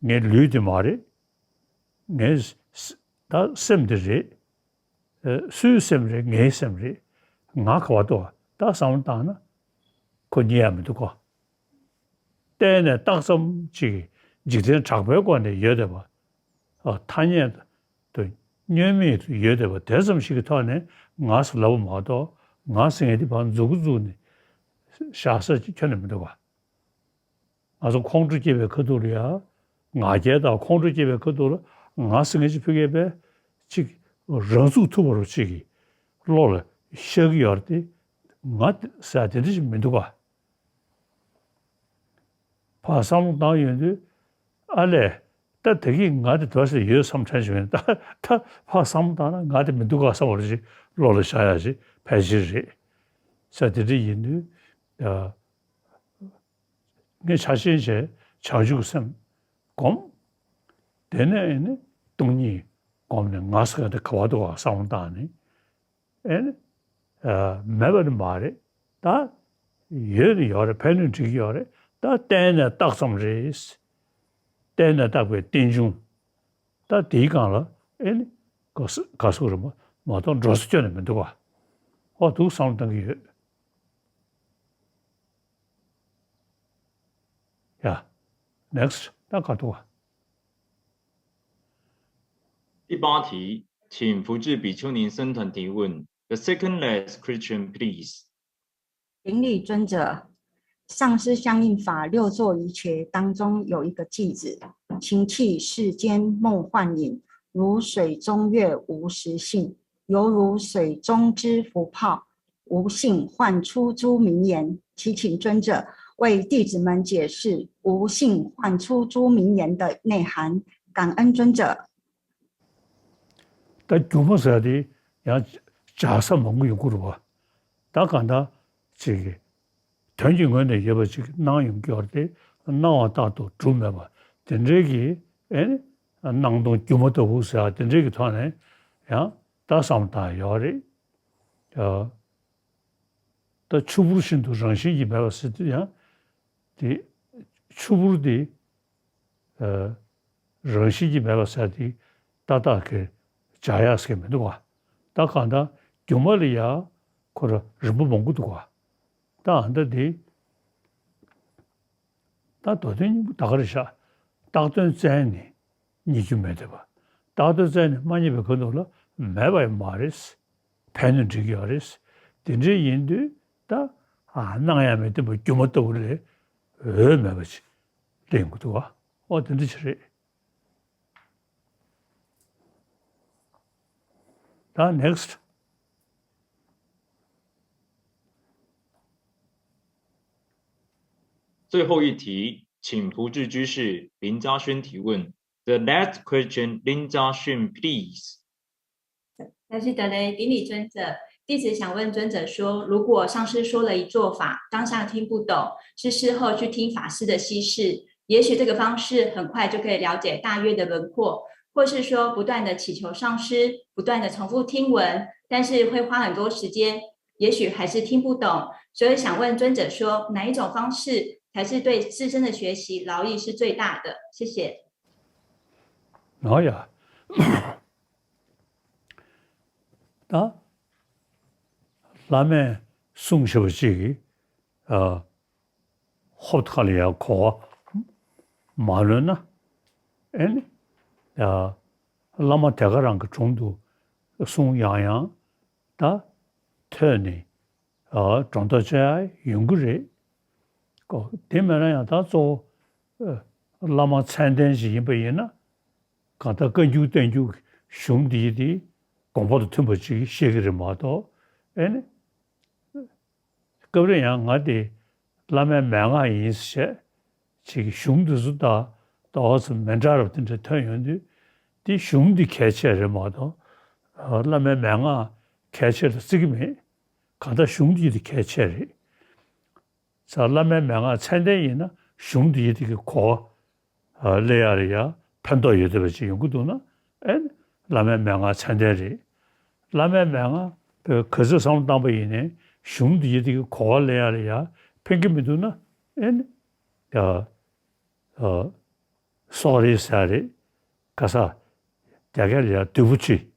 ངའི་ལུས་དེ་མ་རེད། ངའི་ས- ད་སེམས་དེ་རེད། ཨ། སུའི་སེམས་རེད། ངའི་སེམས་རེད། ང་ག་པར་འདུག་ག་ད་བསམ་བློ་བཏང་ན་ཁོ་རྙེད་ཡག་མི་འདུག་ག་བལྟས་ནས་བཏགས་ཙམ་ཅིག་གིས་འཇིག་རྟེན་གྲགས་པའི་སྒོ་ནས་ཡོད་བསྡད་པ། ཨ། ཐ་སྙད་དུ་བསྙོན་མེད་དུ་ཡོད་བསྡད་པ་དེ་ཙམ་ཞིག་གི་ཐོག་ནས་ང་ཟེར་ལབ་པ་མ་གཏོགས། ང་ཟེར་མཁན་དེ་ཕར་མཛུབ་གུ་བཙུགས་ནས་བཞག་ས་ཅིག་ཁྱོན་ནས་མི་འདུག་ག་ང་ཚོ་ཁོང་ཁྲོ་སྐྱེས་པའི་ཁ་ཐུག་ལ་ཡ། ང་རྒྱལ་དང་ཁོང་ཁྲོ་སྐྱེས་པའི་ཁ་ཐུག་ལ་ང་ཟེར་མཁན་ཅིག་ཕ་གིར་ཕར་ཅིག་རང་ཚུགས་ཐུབ་པ་རུ་ཅིག་གི་བློ་ལ་ཤར་གྱི་ཡོད་རེད་དེ། ང་ཟེར་དེ་འདྲ་ཞིག་མི་འདུག་ག་ཕར་བསམ་བློ་བཏང་ཡོང་དུས། ཨ་ལས། ད་དེ་གི་ང་དེ་དོ་ཟེར་ཡོད་བསམ་དྲན་བྱུང་། ད་ད་ཕར་བསམ་བློ་བཏང་ན་ང་དེ་མི་འདུག་ག་བསམ་པ་རུ་ཅིག་བློ་ལ་ཤར་ཡག་ཅིག་ཕལ་ཆེར་རེད་ཟེར། དེ་འདྲ་ཡིན་དུས། ཨ། ངས་ཆ་ཤས་བྱས་བྱང་ཆུབ་སེམས་སྒོམ། དེ་ནས་ཨེ་ནི་སྟོང་ཉིད་སྒོམ་ནས་ང་ཟེར་མཁན་དེ་ག་པར་འདུག་ག་བསམ་བློ་བཏང་ནས། ཨེ་ནི། ཨ། མེད་པ་ནི་མ་རེད། ད་ཡོད་ནི་ཡོད་རེད། ཕན་ནི་འགྲིག་གི་ཡོད་རེད། ད་བརྟེན་ནས་བཏགས་ཙམ་རེད། བརྟེན་ནས་བཏགས་པའི་རྟེན་འབྱུང་། ད་དེའི་སྒང་ལ་ཨེ་ནི་ག་ས- ག་ཟེར་དགོས་རེད། མ- མ་གཏོགས་འགྲོ་ས་ཁྱོན་ནས་མི་འདུག་ག་འོ་འདུག་བསམ་བློ་བཏང་གི་ཡོད། ཡ། ནེགསི་ཊི། ད་ག་འདུག་ག 第八题，请福智比丘尼僧团提问。The second last question, please. 顶礼尊者，上师相应法六座一切当中有一个偈子：情趣世间梦幻影，如水中月无实性，犹如水中之浮泡，无性幻出诸名言。祈请尊者为弟子们解释无性幻出诸名言的内涵。感恩尊者。 ད་སྒྱུ་མ་ཟེར་དེ་ཡང་སྦྱར་ས་མང་པོ་ཡོང་གི་རེད་པ། ད་གང་ལྟར་ཅིག་གི་དོན་གྱི་ངོས་ནས་ཡོད་པ་ཅིག་སྣང་ཡོང་གི་ཡོད་རེད་དེ། སྣང་བ་ལྟར་དུ་གྲུབ་མེད་པ་དེ་འདྲའི་གི་ཨེ་ནི་སྣང་སྟོང་སྒྱུ་མ་ལྟ་བུ་ཟེར་ཡག་དེ་འདྲའི་གི་ཐོག་ནས་ཡང་ད་བསམ་བློ་བཏང་ཡོད་རེད། ཨ། ད་ཆུ་བུར་བཞིན་དུ་རང་བཞིན་གྱིས་མེད་པ་ཟེར་དུས་ཡང་། དེ་ཆུ་བུར་དེ་ཨ། རང་བཞིན་གྱིས་མེད་པ་ཟེར་དེ་ཏག་ཏག་གི་སྦྱར་ཡག་ཟེར་མི་འདུག་ག་ད་གང་ལྟར་སྒྱུ་མ་ལ་ཡ་ཁོ་རང་རིམ་པ་མང་པོ་འདུག་ག་ད་ཨ་ད་དེ། ད་མདོ་དོན་སྙིང་པོ་ད་ག་རེ་བཞག་རྟགས་དོན་བཙལ་ནས་རྙེད་རྒྱུ་མེད་བསྡད་པ། རྟགས་དོན་བཙལ་ནས་མ་རྙེད་པའི་ཁ་ཐུག་ལ་མེད་པ་ཡང་མ་རེད། ཕན་ནི་འགྲིག་གི་ཡོད་རེད། དེ་འདྲའི་ཡིན་དུས་ད་ཨ་སྣང་ཡང་མི་སྟོན་པ་སྒྱུ་མ་ལྟ་བུ་ལས་འོས་མེད་པ་ཅིག་གླེང་གི་འདུག་ག་ཨོ་དེ་འདྲ་ཅིག་རེད། ད་next།最后一题，请福智居士林嘉轩提问。The last question, Lin Jiaxun, please. 感谢德雷顶礼尊者。弟子想问尊者说，如果上师说了一做法，当下听不懂，是事后去听法师的析示，也许这个方式很快就可以了解大约的轮廓，或是说不断的祈求上师，不断的重复听闻，但是会花很多时间，也许还是听不懂。所以想问尊者说，哪一种方式才是对自身的学习劳益是最大的？谢谢。哦呀，ད་བླ་མས་གསུངས་བཞག་པ་ཅིག་ཨ། ཧོབ་ཁ་ལ་ཡང་གོ་བ་མ་ལོན་ན། ཨེ་ནི། ཡ། བླ་མ་དེ་ག་རང་གི་དྲུང་དུ་གསུང་ཡང་ཡང་ད་ཐོས་ནས་ཨ་སྒྲོ་འདོགས་བཅད་ཡོང་གི་རེད། ཀོ་དེ་མིན་ན་ཡང་ད་གཙོ་བོ་བླ་མ་མཚན་ལྡན་ཞིག་ཡིན་པ་ཡིན་ན། གང་ལྟར་བཀའ་འགྱུར་བསྟན་འགྱུར་གཞུང་འདི་ཡི་དེ་དགོངས་པ་དང་མཐུན་པ་ཅིག་བཤད་ཀྱི་རེད་མ་གཏོགས། ཨེ་ནི། སྐབས་རེ་ཡང་ང་དེ་བླ་མའི་མན་ངག་ཡིན་ཟེར་བྱས་ཅིག་གཞུང་འདི་ཚོ་དང་ཏོག་ཙམ་མི་འདྲ་བ་དེ་འདྲ་ཐོན་ཡོང་དུས། དེ་གཞུང་འདི་གལ་ཆེ་རེད་མ་གཏོགས་བླ་མའི་མན་ངག་གལ་ཆེ་ལ་བརྩི་གི་མེད། གང་ལྟར་གཞུང་འདི་དེ་གལ་ཆེ་རེད། ས་བླ་མའི་མན་ངག་མཚན་ལྡན་ཡིན་ན་གཞུང་འདི་ཡི་དེ་གི་གོ་བ་སླེབས་ཡ་ལ་ཡ་ཕན་ཐོགས་ཡོད་བསྡད་པ་ཅིག་ཡོང་གི་འདུག་ན། ཨེ་ནི་བླ་མའི་མན་ངག་མཚན་ལྡན་རེད། བླ་མའི་མན་ངག་ག་ཚོད་བསམ་བློ་བཏང་པ་ཡིན་ནའི་གཞུང་འདི་ཡི་དེ་གི་གོ་བ་སླེབས་ཡ་ལ་ཡ་ཕན་གི་མི་འདུག་ན། ཨེ་ནི་ཡ། སོག་རེད་ཟེར་རེད། ག་ས། རྒྱ་སྐད་ལ་ཡང་དུ་བུ་ཆི།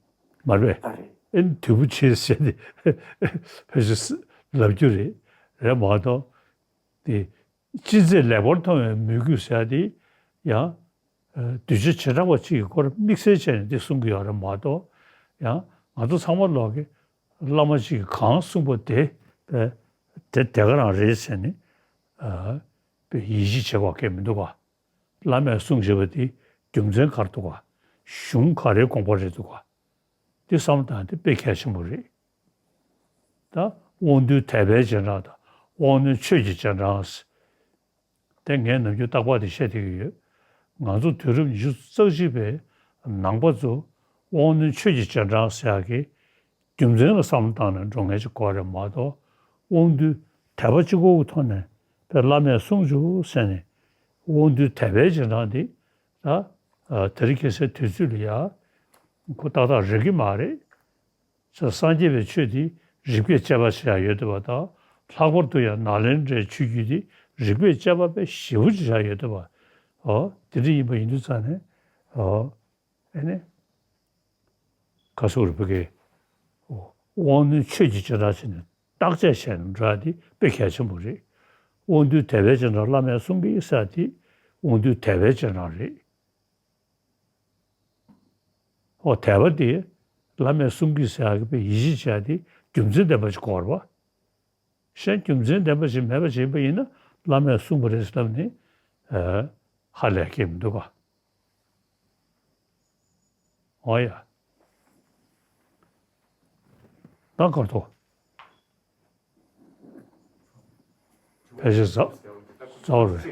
མ་རེད་པས། ཨེ་ནི་དུ་བུ་ཆི་ཟེར་ཏེ་ཕལ་ཆེར་ལབ་རྒྱུ་རེད། རེད་མ་གཏོགས། དེ་ཅི་མཛད་ལེགས་པར་མཐོང་བའི་མོས་གུས་ཟེར་ཏེ་ཡང་གདུལ་བྱ་བྱེ་བྲག་པ་གཅིག་གི་སྐོར་དམིགས་བསལ་བྱས་ནས་འདི་གསུང་གི་ཡོད་རེད་མ་གཏོགས། ཡང་ང་ཚོ་ཚང་མ་ལོག་གི་བླ་མ་གཅིག་གིས་གང་གསུངས་པ་དེ་དེ་དེ་ག་རང་རེད་ཟེར་ནས་ཡིད་ཆེས་བྱེད་དགོས་ཀྱི་མི་འདུག་ག་བླ་མས་གསུངས་བཞག་པ་དེ་རྒྱུ་མཚན་ག་རེ་འདུག་ག་གཞུང་ག་རེའི་དགོངས་པ་རེད་འདུག་ག་འདི་བསམ་བློ་བཏང་དེ་དཔེ་གལ་ཆེན་པོ་རེད། ད་དབང་རྟུལ་དད་པའི་རྗེས་འབྲང་དང་དབང་རྣོན་ཆོས་ཀྱི་རྗེས་འབྲང་། དེ་ངས་ནམ་རྒྱུན་རྟག་པར་དེ་བཤད་བསྡད་ཀྱི་ཡོད། ང་ཚོ་དུས་རབས་ཉི་ཤུ་རྩ་གཅིག་པའི་ནང་པ་ཚོ་དབང་རྣོན་ཆོས་ཀྱི་རྗེས་འབྲང་ཟེར་ཡག་གི་རྒྱུ་མཚན་ལ་བསམ་བློ་བཏང་ནས་འགྲོ་མཁན་ཅིག་དགོས་རེད་མ་གཏོགས། དབང་རྟུལ་དད་པ་གཅིག་པོ་གི་ཐོག་ནས་དཔེ་བླ་མས་གསུངས་བྱུང་ཟེར་ནས་དབང་རྟུལ་དད་པའི་རྗེས་འབྲང་འདི་ད་དེ་རིང་ཁ་སང་དུས་ཚོད་ལ་ཡ་ཁོ་ཏག་ཏག་རེག་གི་མ་རེད། ས་སངས་རྒྱས་པའི་ཆོས་འདི་རིགས་པས་དཔྱད་པ་བྱེད་ཡ་ཡོད་བསྡད་པ་དང་། ལྷག་པར་དུ་ཡང་ནཱ་ལེནྡྲའི་ཆོས་བརྒྱུད་འདི་རིགས་པས་དཔྱད་པ་དཔེ་ཞེ་པོ་ཅིག་བྱ་ཡ་ཡོད་བསྡད་པ། ཨོ་དེ་འདྲ་ཡིན་པ་ཡིན་དུས་ཙང་ནས་ཨོ། ཨེ་ནི། ག་སོག་རེད་ཕ་གི། དབང་རྣོན་ཆོས་ཀྱི་རྗེས་འབྲང་བྱས་ནས་བརྟག་དཔྱད་བྱས་ནས་འགྲོ་ཡ་དེ་དཔེ་གལ་ཆེན་པོ་རེད། དབང་རྟུལ་དད་པའི་རྗེས་འབྲང་བླ་མས་གསུང་གི་ཡིན་ཟེར་ཡ་དེ་དབང་རྟུལ་དད་པའི་རྗེས་འབྲང་རེད། ཨོ་དད་པ་དེ་བླ་མས་གསུང་གི་ཡིན་ཟེར་ཡ་གི་དཔེ་ཡིད་ཆེས་བྱས་ཡ་དེ་རྒྱུ་མཚན་ལྡན་པ་ཞིག་དགོས་རེད་པ། གཞན་རྒྱུ་མཚན་ལྡན་པ་ཞིག་མེད་པ་ཞིག་ཡིན་པ་ཡིན་ན་བླ་མས་གསུངས་པ་རེད་ཟེར་ལབ་ནས་ཧ་ལས་ཀྱི་མི་འདུག་ག་ཨོ་ཡ། ད་གར་ཐོག་ཕལ་ཆེར་ཟ་ཟ་བ་རེད།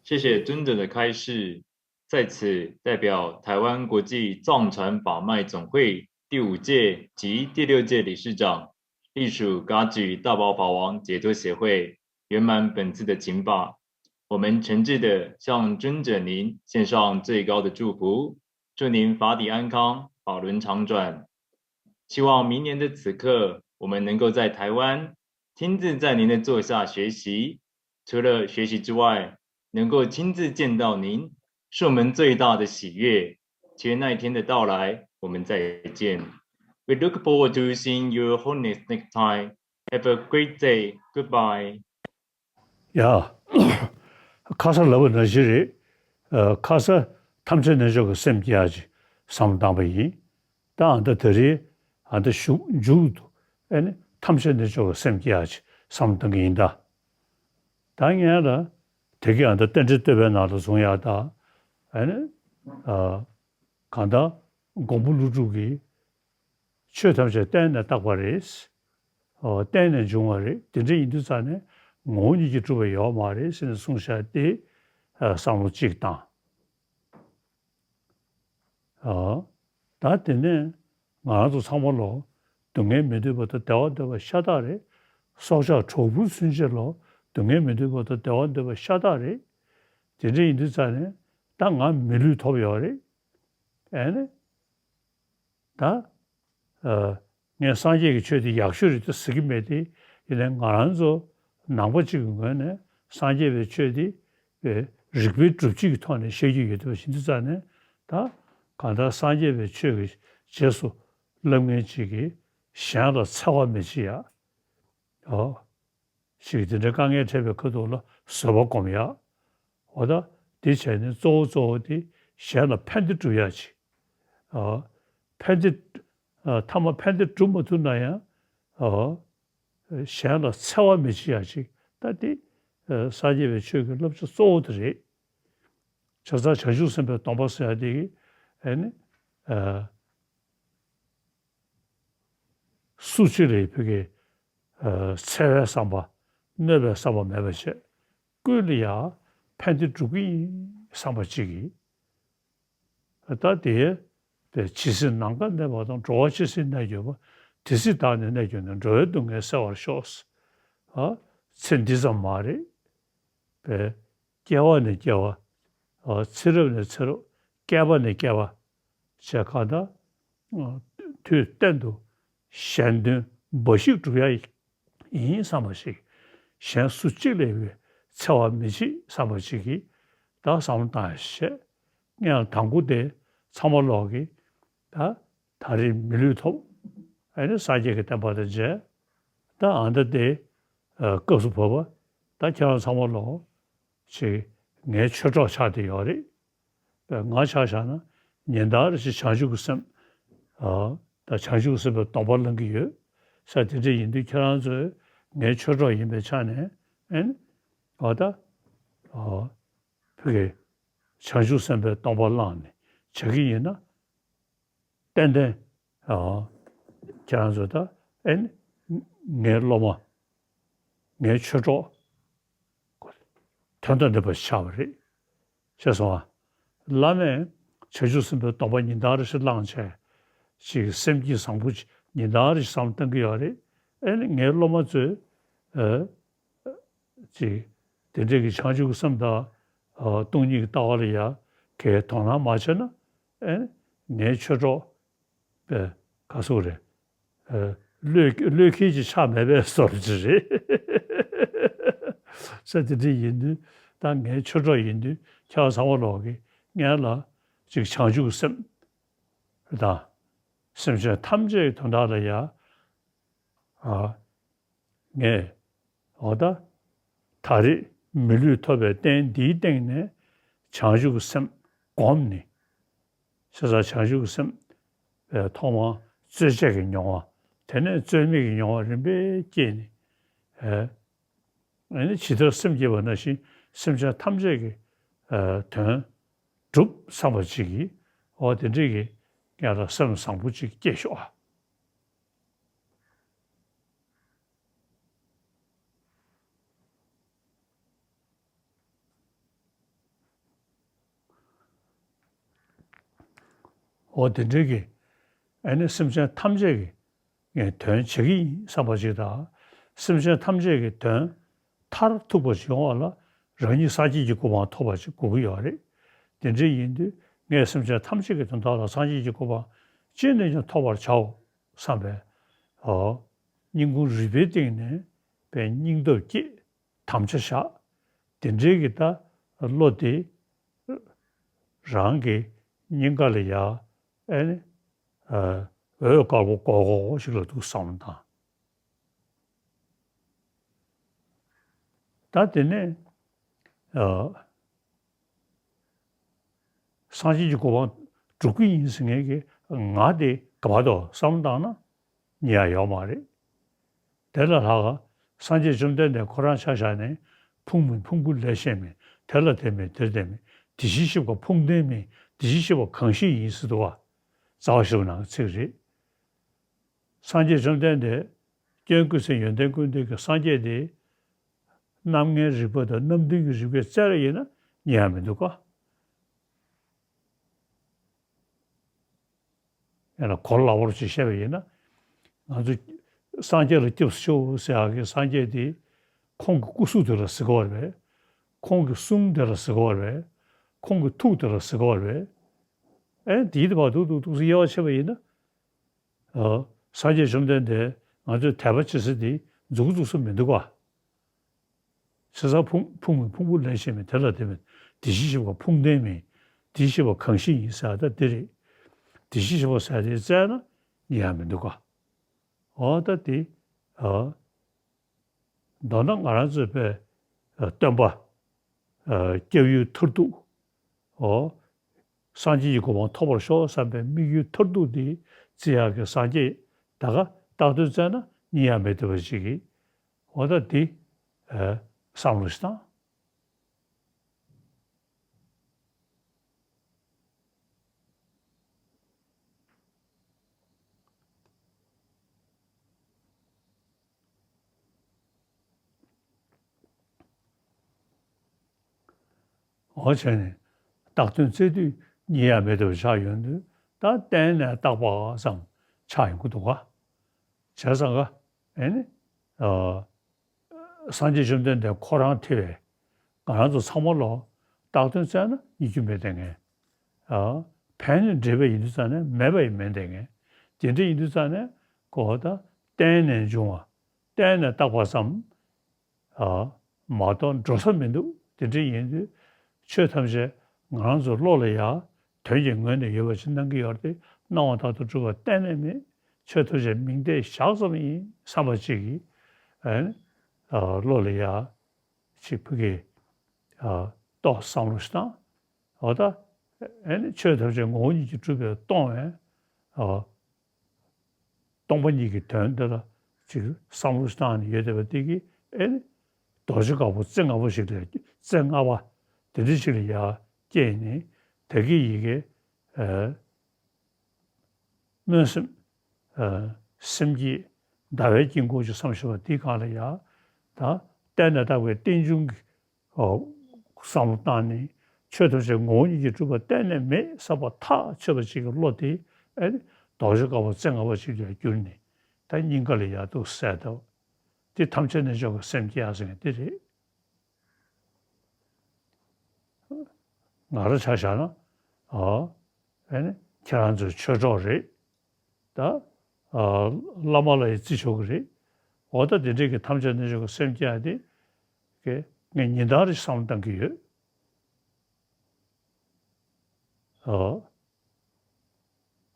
谢谢尊者的开示。在此，代表台湾国际藏传法脉总会第五届及第六届理事长，隶属噶举大宝法王解脱协会，圆满本次的请法。我们诚挚的向尊者您献上最高的祝福，祝您法体安康，法轮常转。希望明年的此刻，我们能够在台湾亲自在您的座下学习，除了学习之外，能够亲自见到您，是我们最大的喜悦。期待那一天的到来，我们再见。We look forward to seeing you whole next next time. Have a great day. Goodbye. ཡ། ཁ་ས་ལབ་པ་ནང་བཞིན་རེད། ཨ། ཁ་ས་ཐམས་ཅད་རྣལ་འབྱོར་གྱི་སེམས་སྐྱེ་ཡག་ཅིག་བསམ་བློ་བཏང་པ་ཡིན། ད་ཨ་ད་དེ་རིང་ཨ་ད་བཞུགས་མཇུག་ཏུ་ཨེ་ནི་ ཐམས་ཅད་རྣལ་འབྱོར་བའི་སེམས་སྐྱེ་ཡག་ཅིག་བསམ་བློ་གཏོང་གི་ཡིན་ད། ད་ངས་ལ་དེ་གི་ཨ་ད་རྟེན་འབྲེལ་བསྟོད་པའི་ནང་ལ་བཟུང་ཡག་ད། ཨ་ནི་ཨ་གང་ལྟར་མགོན་པོ་ཀླུ་སྒྲུབ་ཀྱིས་ཆོས་ཐམས་ཅད་བརྟེན་ནས་བཏགས་པ་རེད། ཨོ་བརྟེན་ནས་འབྱུང་བ་རེད། དེ་འདྲ་ཡིན་དུས་ཙང་ནས་ངོ་བོ་ཉིད་ཀྱིས་གྲུབ་པ་ཡོད་མ་རེད་ཟེར་ནས་གསུངས་བཞག་སྟེ། ཨ་བསམ་བློ་གཅིག་བཏང་། ཨ་ད་དེ་ནས་ང་རང་ཚོ་ཚང་མ་ལོ་སྡུག་བསྔལ་མི་འདོད་པ་དང་བདེ་བ་འདོད་པ་ཤ་སྟག་རེད། སྲོག་ཆགས་གྲོག་སྦུར་ཚུན་ཆད་ལོ་སྡུག་བསྔལ་མི་འདོད་པ་དང་བདེ་བ་འདོད་པ་ཤ་སྟག་རེད། དེ་འདྲ་ཡིན་དུས་ཙང་ནས་ད་ང་མི་ལུས་ཐོབ་ཡོད་རེད། ཨེ་ནི། ད། ཨ་ངས་སངས་རྒྱས་ཀྱི་ཆོས་དེ་ཡག་ཤོས་རེད་དུ་ཟེར་གྱི་མེད་དེ། ཡིན་ནའི་ང་རང་ཚོ་ནང་པ་གཅིག་གི་ངོས་ནས་སངས་རྒྱས་པའི་ཆོས་དེ་རིགས་པའི་སྒྲུབ་བྱེད་ཀྱི་ཐོག་ནས་བཤད་ཀྱི་ཡོད་དུ་བ་ཞིག་འདི་ཙང་ནས། ད་གང་ལྟར་སངས་རྒྱས་པའི་ཆོས་ཀྱི་རྗེས་སུ་བསླབ་མཁན་གཅིག་གིས་གཞན་ལ་འཚེ་བ་མི་བྱེད་ཡ། ཨོ། ཞིག་དེ་འདྲའི་དཀའ་ངལ་འཕྲད་པའི་ཁ་ཐུག་ལ་བཟོད་པ་སྒོམ་ཡག་འོ་ད་དེ་བྱས་ནས་གཙོ་བོ་གཙོ་བོ་དེ་གཞན་ལ་ཕན་བདེ་སྒྲུབ་ཡག་ཅིག་ཨ་ཕན་བདེ། ཨ་ཐ་མ་ཕན་བདེ་སྒྲུབ་མ་ཐུབ་ན་ཡང་། ཨ་གཞན་ལ་འཚེ་བ་མི་བྱེད་ཡག་ཅིག་ད་དེ་ཨ་སངས་རྒྱས་པའི་ཆོས་ཀྱི་བསླབ་བྱ་གཙོ་བོ་དེ་རེད། བྱས་ཙང་བྱང་ཆུབ་སེམས་དཔའི་སྡོམ་པ་ཟེར་ཡག་དེ་གི་ཨ་ནི། ཨ། སུ་གཅིག་ལ་ཕ་གི་ཨ་འཚེ་བའི་བསམ་པ། གནོད་པའི་བསམ་པ་མེད་པ་བྱས། ཀུན་ལ་ཡང་ཕན་བདེ་སྒྲུབ་ཀྱི་ཡིན་བསམ་པ་གཅིག་གིས། ད་དེ་དེ་ཇི་སྲིད་ནམ་མཁའ་གནས་པ་དང་། འགྲོ་བ་ཇི་སྲིད་གནས་གྱུར་པ། དེ་སྲིད་བདག་ནི་གནས་གྱུར་ནས། འགྲོ་བའི་སྡུག་བསྔལ་སེལ་བར་ཤོག་ཨ་ཚེ་འདི་ཙམ་མ་རེད། པས། སྐྱེ་བ་ནས་སྐྱེ་བ། ཨ་ཚེ་རབས་ནས་ཚེ་རབས། བསྐལ་པ་ནས་བསྐལ་པ། བྱས་གང་ལྟར། ཨ་དུས་གཏན་དུ་གཞན་དོན་འབའ་ཞིག་སྒྲུབ་ཡ་ཡིན་བསམ་པ་ཞིག་གཞན་སུ་གཅིག་ལ་ཡང་འཚེ་བ་མི་བྱེད་བསམ་པ་ཞིག་གིས་ད་བསམ་བློ་བཏང་ཡ་བྱས། ངས་དང་པོ་དེ་ཚང་མ་ལོག་གིས་ད་ད་རེས་མི་ལུས་ཐོབ། ཨ་ནི་སངས་རྒྱས་ཀྱི་བསྟན་པ་དང་མཇལ། ད་ཨ་ད་དེ་ཨ་སྐབས་སུ་བབ་པ། ད་ཁྱེད་རང་ཚང་མ་ལོག་ཅིག་ངའི་ཆོས་གྲོགས་ཆགས་བསྡད་ཡོད་རེད། པས་ང་ཆ་བཞག་ན་ཉིན་ལྟར་ཞིག་བྱང་ཆུབ་ཀྱི་སེམས། ཨ་ད་བྱང་ཆུབ་སེམས་དཔའི་སྡོམ་པ་བླང་གི་ཡོད་ས་དེ་འདྲ་ཡིན་དུས་ཁྱེད་རང་ཚོས་ངའི་ཆོས་གྲོགས་ཡིན་པའི་ཆ་ནས་ཨེ་ནི་ཨ་ད་ཨ་ཕ་གི་བྱང་ཆུབ་སེམས་དཔའི་སྡོམ་པ་བླངས་ནས་བྱེད་ཀྱི་ཡིན་ན། ཏན་ཏན་ཨ་ཁྱེད་རང་ཚོ་ད་ཨེ་ནི་ངའི་སློབ་མ། ངའི་ཆོས་གྲོགས་དོན་དང་ལྡན་པ་ཆགས་པ་རེད། ཤེས་སོང་ཨ། བླ་མས་བྱང་ཆུབ་སེམས་དཔའི་སྡོམ་པ་ཉིན་ལྟར་ཞིག་བླངས་བྱས། ཅིག་སེམས་བསྐྱེད་བཟང་པོ་ཅིག་ཉིན་ལྟར་ཞིག་བསམ་བཏང་གི་ཡོད་རེད། ཨེ་ནི་ངའི་སློབ་མ་ཚོས་ཨ་ཅིག་དེ་འདྲའི་གི་བྱང་ཆུབ་ཀྱི་སེམས་དང་ཨ་སྟོང་ཉིད་ཀྱི་ལྟ་བ་ལ་ཡ་གའི་དོ་སྣང་མ་བྱས་ན། ཨེ་ནི་ངའི་ཆོས་གྲོགས་པས་ག་སོག་རེད། ཨ་བློས་བློས་འཁེལ་གྱི་ཆགས་མེད་པའི་བཟོ་འདྲ་རེད། ས་དེ་འདྲ་ཡིན་དུས་ད་ངའི་ཆོས་གྲོགས་ཡིན་དུས་ཁྱེད་ཚང་མ་ལོག་གིས་ངས་ལ་ཅིག་བྱང་ཆུབ་ཀྱི་སེམས་དང་། སེམས་ཅན་ཐམས་ཅད་ཀྱི་དོན་དག་ལ་ཡ་ཨ་ངས་འོ་ད་ད་རེས་མི་ལུས་ཐོབ་པའི་རྟེན་འདིའི་སྟེང་ནས་བྱང་ཆུབ་ཀྱི་སེམས་བསྒོམས་ནས། བྱས་ཙང་བྱང་ཆུབ་ཀྱི་སེམས་པའི་ཐོག་མར་རྩོལ་བཅས་ཀྱི་མྱོང་བ། དེ་ནས་རྩོལ་མེད་ཀྱི་མྱོང་བ་རིམ་པས་སྐྱེས་ནས། ཨ་ནི་ཇི་ལྟར་སེམས་བསྐྱེད་པ་ནང་བཞིན་སེམས་ཅན་ཐམས་ཅད་ཀྱི་ཨ་དོན་སྒྲུབ་བསམ་པ་ཅིག་གིས། འོ་དེ་འདྲས་ཀྱི་ངས་ལ་སེམས་བཟང་པོ་ཅིག་སྐྱེས་ཤོག་ཨ། འོ་དེ་འདྲའི་གི་ཨ་ནི་སེམས་ཅན་ཐམས་ཅད་ཀྱི་ངས་དོན་བྱེད་ཀྱི་ཡིན་བསམ་པ་ཅིག་དང་། སེམས་ཅན་ཐམས་ཅད་ཀྱི་དོན་མཐར་ཐུག་པ་ཅིག་ཡོང་བ་ལ་རང་ཉིད་སངས་རྒྱས་ཀྱི་གོ་འཕང་ཐོབ་པ་ཅིག་དགོས་ཀྱི་ཡོད་རེད། དེ་འདྲ་ཡིན་དུས་ངས་སེམས་ཅན་ཐམས་ཅད་ཀྱི་དོན་དག་ལ་སངས་རྒྱས་ཀྱི་གོ་འཕང་ཅི་ནས་ཀྱང་ཐོབ་པར་བྱའོ་བསམ་པའི་ཨོ་སྙིང་ཁུང་རུས་པའི་གཏིང་ནས་པའི་སྙིང་སྟོབས་བསྐྱེད། དམ་བཅའ་བཞག་དེ་འདྲའི་གི་ད་བློ་དེ་རང་གི་སྙིང་ག་ལ་ཡ་ཨེ་ནི་ཨ་འོད་དཀར་པོ་སྒོར་སྒོར་ཞིག་ལ་འདུག་བསམ་བློ་བཏང་། ད་དེ་ནས་ཨ་སངས་རྒྱས་ཀྱི་གོ་འཕང་སྒྲུབ་ཀྱི་ཡིན་ཟེར་མཁན་གྱི་ང་དེ་ག་བར་དུ་བསམ་བློ་བཏང་ན་ཉེ་ཡ་ཡོད་མ་རེད། དེ་ལས་ལྷག་སངས་རྒྱས་བཅོམ་ལྡན་འདས་ཁོ་རང་ཆ་བཞག་ནས་ཕུང་མིན་ཕུང་པོ་ལས་སྐྱེས་མིན། དེ་ལ་དེ་མེད་དེར་དེ་མེད། དེ་བཞིན་གཤེགས་པ་ཕུང་ལྡན་མིན། དེ་བཞིན་གཤེགས་པ་གང་ཞིག་ཡིན་ཟེར་འདུག་བ། རྩ་བ་བཞི་པོ་ནང་གི་ཚིག་རེད། སངས་རྒྱས་བཅོམ་ལྡན་འདས་སྐྱོན་ཀུན་ཟད་ཡོན་ཏན་ཀུན་ལྡན་གྱི་སངས་རྒྱས་དེ། རྣམ་ལྔའི་རིག་པ་དང་རྣམ་བདུན་གྱི་རིག་པས་བཙལ་བ་ཡིན་ན་རྙེད་ཡ་མི་འདུག་ག། ཡང་ན་གོ་སླ་བོར་ཅིག་བཤད་པ་ཡིན་ན། ང་ཚོ་སངས་རྒྱས་ལ་སྐྱབས་སུ་མཆིའོ་ཟེར་ཡག་གི་སངས་རྒྱས་དེ། ཁོང་གི་སྐུ་གཟུགས་དེ་ལ་ཟེར་གྱི་ཡོད་རེད་པས། ཁོང་གི་གསུང་དེ་ལ་ཟེར་གྱི་ཡོད་རེད་པས། ཁོང་གི་ཐུགས་དེ་ལ་ཟེར་གྱི་ཡོད་རེད་པས། ཨེ་དེའི་དེ་བར་འདུག་འདུག་འདུག་སེ་དབྱེ་བ་ཕྱེ་བ་ཡིན་ན། ཨ། སངས་རྒྱས་བཅོམ་ལྡན་འདས་ང་ཚོས་དད་པ་བྱེད་ས་དེ་མཛུབ་གུ་བཙུགས་ས་མི་འདུག་ག། བྱས་ཙང་ཕུང་ཕུང་མིན་ཕུང་པོ་ལས་སྐྱེས་མིན། དེ་ལ་དེ་མེད། དེ་བཞིན་གཤེགས་པ་ཕུང་ལྡན་མིན། དེ་བཞིན་གཤེགས་པ་གང་ཞིག་ཡིན་ཟེར་ཡ་ད་འདི་རེད། དེ་བཞིན་གཤེགས་པ་ཟེར་ཡ་དེ་བཙལ་ན་རྙེད་ཡ་མི་འདུག་ག། འོ་ད་དེ། ཨ། མདོར་ན་ང་རང་ཚོའི་པའི་སྟོན་པ། སྐྱབས་ཡུལ་མཐར་ཐུག་འོ། སངས་རྒྱས་ཀྱི་གོ་འཕང་ཐོབ་པར་ཤོག་བསམ་པའི་དམིགས་ཡུལ་མཐར་ཐུག་དེ་བརྩི་ཡག་གི་སངས་རྒྱས་ད་ག་རྟག་དོན་བཙལ་ན་རྙེད་ཡ་མེད་བསྡད་པ་ཞིག་གིས། འོ་ད་དེ། བསམ་བློ་ཞིག་བཏང་། འོ་བྱས་ནས་བཏགས་དོན་བཙལ་དུས་རྙེད་ཡ་མེད་པ་ཆགས་ཡོང་དུས། ད་བརྟེན་ནས་བཏགས་པ་ཙམ་ཆགས་ཡོང་གི་འདུག་ག། བྱས་ཙང་ག་ཨེ་ནི། ཨ། སངས་རྒྱས་བཅོམ་ལྡན་འདས་ཁོ་རང་ཐེ་བའི་ང་རང་ཚོ་ཚང་མ་ལོ་བཏགས་དོན་བཙལ་ན་རྙེད་རྒྱུ་མེད་བསྡད་མཁན། ཨ། ཕན་ནི་འབྲས་བུ་ཡིན་དུས་ཙང་ནས་མེད་པ་ཡང་མེད་བསྡད་མཁན། དེ་འདྲ་ཡིན་དུས་ཙང་ནས་གོ་ད་བརྟེན་ནས་འབྱུང་བ། བརྟེན་ནས་བཏགས་པ་ཙམ། ཨ། མ་གཏོགས་འགྲོ་ས་མི་འདུག། དེ་འདྲ་ཡིན་དུས་ཆོས་ཐམས་ཅད་ང་རང་ཚོའི་བློ་ལ་ཡ་དོན་གྱི་ངོས་ནས་ཡོད་པ་ཅིག་སྣང་གི་ཡོད་རེད་དེ། སྣང་བ་མཐར་ཐུག་གྲུབ་པ་གཏན་ནས་མེད། ཆོས་ཐམས་ཅད་མིང་བརྡས་བཞག་ཙམ་ཡིན་བསམ་པ་ཅིག་གིས། ཨ་ནི། ཨ། བློ་ལ་ཡ་ཅིག་ཕ་གི། ཨ། ཏོག་བསམ་བློ་ཞིག་བཏང་། འོ་ད། ཨ་ནི་ཆོས་ཐམས་ཅད་ངོ་བོ་ཉིད་ཀྱིས་གྲུབ་པས་སྟོང་བས། ཨ། སྟོང་པ་ཉིད་ཀྱི་དོན་འདི་ལ་ཅིག་བསམ་བློ་བཏང་ནས་ཡོད་བསྡད་པ་འདི་གིས་ཨེ་ནི། རྡོ་རྗེ་དཀར་པོ་རྩེ་ལྔ་པོ་ཞིག་ལ། རྩེ་ལྔ་པ་དེ་འདྲ་ཞིག་ལ་ཡར་སྐྱེས་ནས་དེ་གི་ཡི་གེ་ཨེ། སྨོན་སེམས། ཨེ། སེམས་བསྐྱེད། ཟླ་བའི་དཀྱིལ་འཁོར་གྱི་བསམ་ཤེས་པ་འདི་སྒང་ལ་ཡར། ད་བརྟེན་ནས་བཏགས་པའི་རྟེན་འབྱུང་གི། ཨོ། བསམ་བློ་བཏང་ནས་ཆོས་ཐམས་ཅད་ངོ་བོ་ཉིད་ཀྱིས་གྲུབ་པ་གཏན་ནས་མེད་བསམ་པ་ཐག་ཆོད་པ་ཅིག་གི་བློ་དེ་ཨེ་ནི་རྡོ་རྗེ་དཀར་པོ་རྩེ་ལྔ་པ་ཅིག་ལ་གྱུར་ནས་ད་སྙིང་ག་ལ་ཡར་འདུག་སེ་ད། དེ་ཐམས་ཅད་རྣལ་འབྱོར་གྱི་སེམས་སྐྱེ་ཡག་ཟེར་མཁན་དེ་རེད། ང་རང་ཆ་བཞག་ན། ཨོ། ཨེ་ནི་ཁྱེད་རང་ཚོའི་ཆོས་གྲོགས་རེད། ད། ཨ། བླ་མ་ལ་ཡང་བརྩི་ཆོག་གི་རེད། འོ་ད་དེ་འདྲའི་གི་ཐམས་ཅད་རྣལ་འབྱོར་གྱི་སེམས་སྐྱེ་ཡ་དེ། ཀྱེ། ངས་ཉིན་ལྟར་རེ་བསམ་བློ་བཏང་གི་ཡོད། ཨ།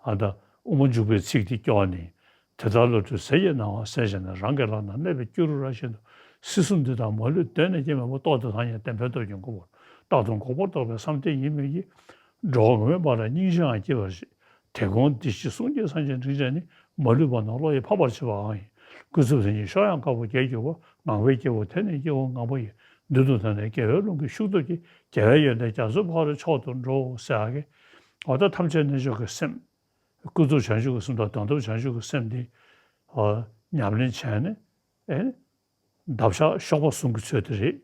ཨ་ད། དབུ་མ་འཇུག་པའི་ཚིག་འདི་སྐྱོར་ནས། དེ་ལྟར་བློ་གྲོས་ཟས་ཀྱི་སྣང་བ་ཟད་བྱས་ནས། རང་གི་ལག་ན་གནས་པའི་སྐྱུ་རུ་ར་བཞིན་དུ། སྲིད་གསུམ་འདི་དག་མ་ལུས་གདོད་ནས་སྐྱེ་མེད་པར། རྟོག་བདེ་ཐ་སྙད་བདེན་པའི་སྟོབས་ཀྱིས་འགུགས་པར། རྟག་ཏུ་འགོག་པར་རྟོག་པའི་བསམ་གཏན་ཡིན་མོད་ཀྱི། འགྲོ་བ་ངུར་སྨྲིག་པ་ལ་སྙིང་རྗེའང་སྐྱེ་བར་བྱེད། དེ་ཀུན་བདེ་སྐྱིད་གསུང་གཅིག་སངས་རྒྱས་དྲིན་ཅན་ནི། མ་ལུས་པ་རྣམས་བློ་ཡིས་ཕམ་པར་བྱེད་པའང་ཡིན། ཀུན་རྫོབ་དོན་གྱི་གཤོག་ཡངས་དཀར་པོ་རྒྱས་གྱུར་པ། ངང་པའི་སྐྱེ་བོ་དེ་ནི་སྐྱེ་བོ་ངང་པ་ཡིན། མདུན་དུ་ཐོན་ནས་དགེ་བའི་རླུང་གིས་ཤུགས་སྟོབས་ཀྱིས། རྒྱལ་བའི་ཡོན་ཏན་རྒྱ་མཚོའི་ཕ་རོལ་མཆོག་ཏུ་འགྲོ་ཟེར་ཡག་གི། འོ་ད་ཐམས་ཅད་རྣལ་འབྱོར་གྱི་སེམས། ཀུན་རྫོབ་བྱང་ཆུབ་ཀྱི་སེམས་དང་དོན་དམ་བྱང་ཆུབ་ཀྱི་སེམས་འདི། ཨ། ཉམས་ལེན་བྱས་ནས། ཨེ། འདབ་ཆགས་གཤོག་པ་ཟུང་གི་ཚུལ་དེ་རེད།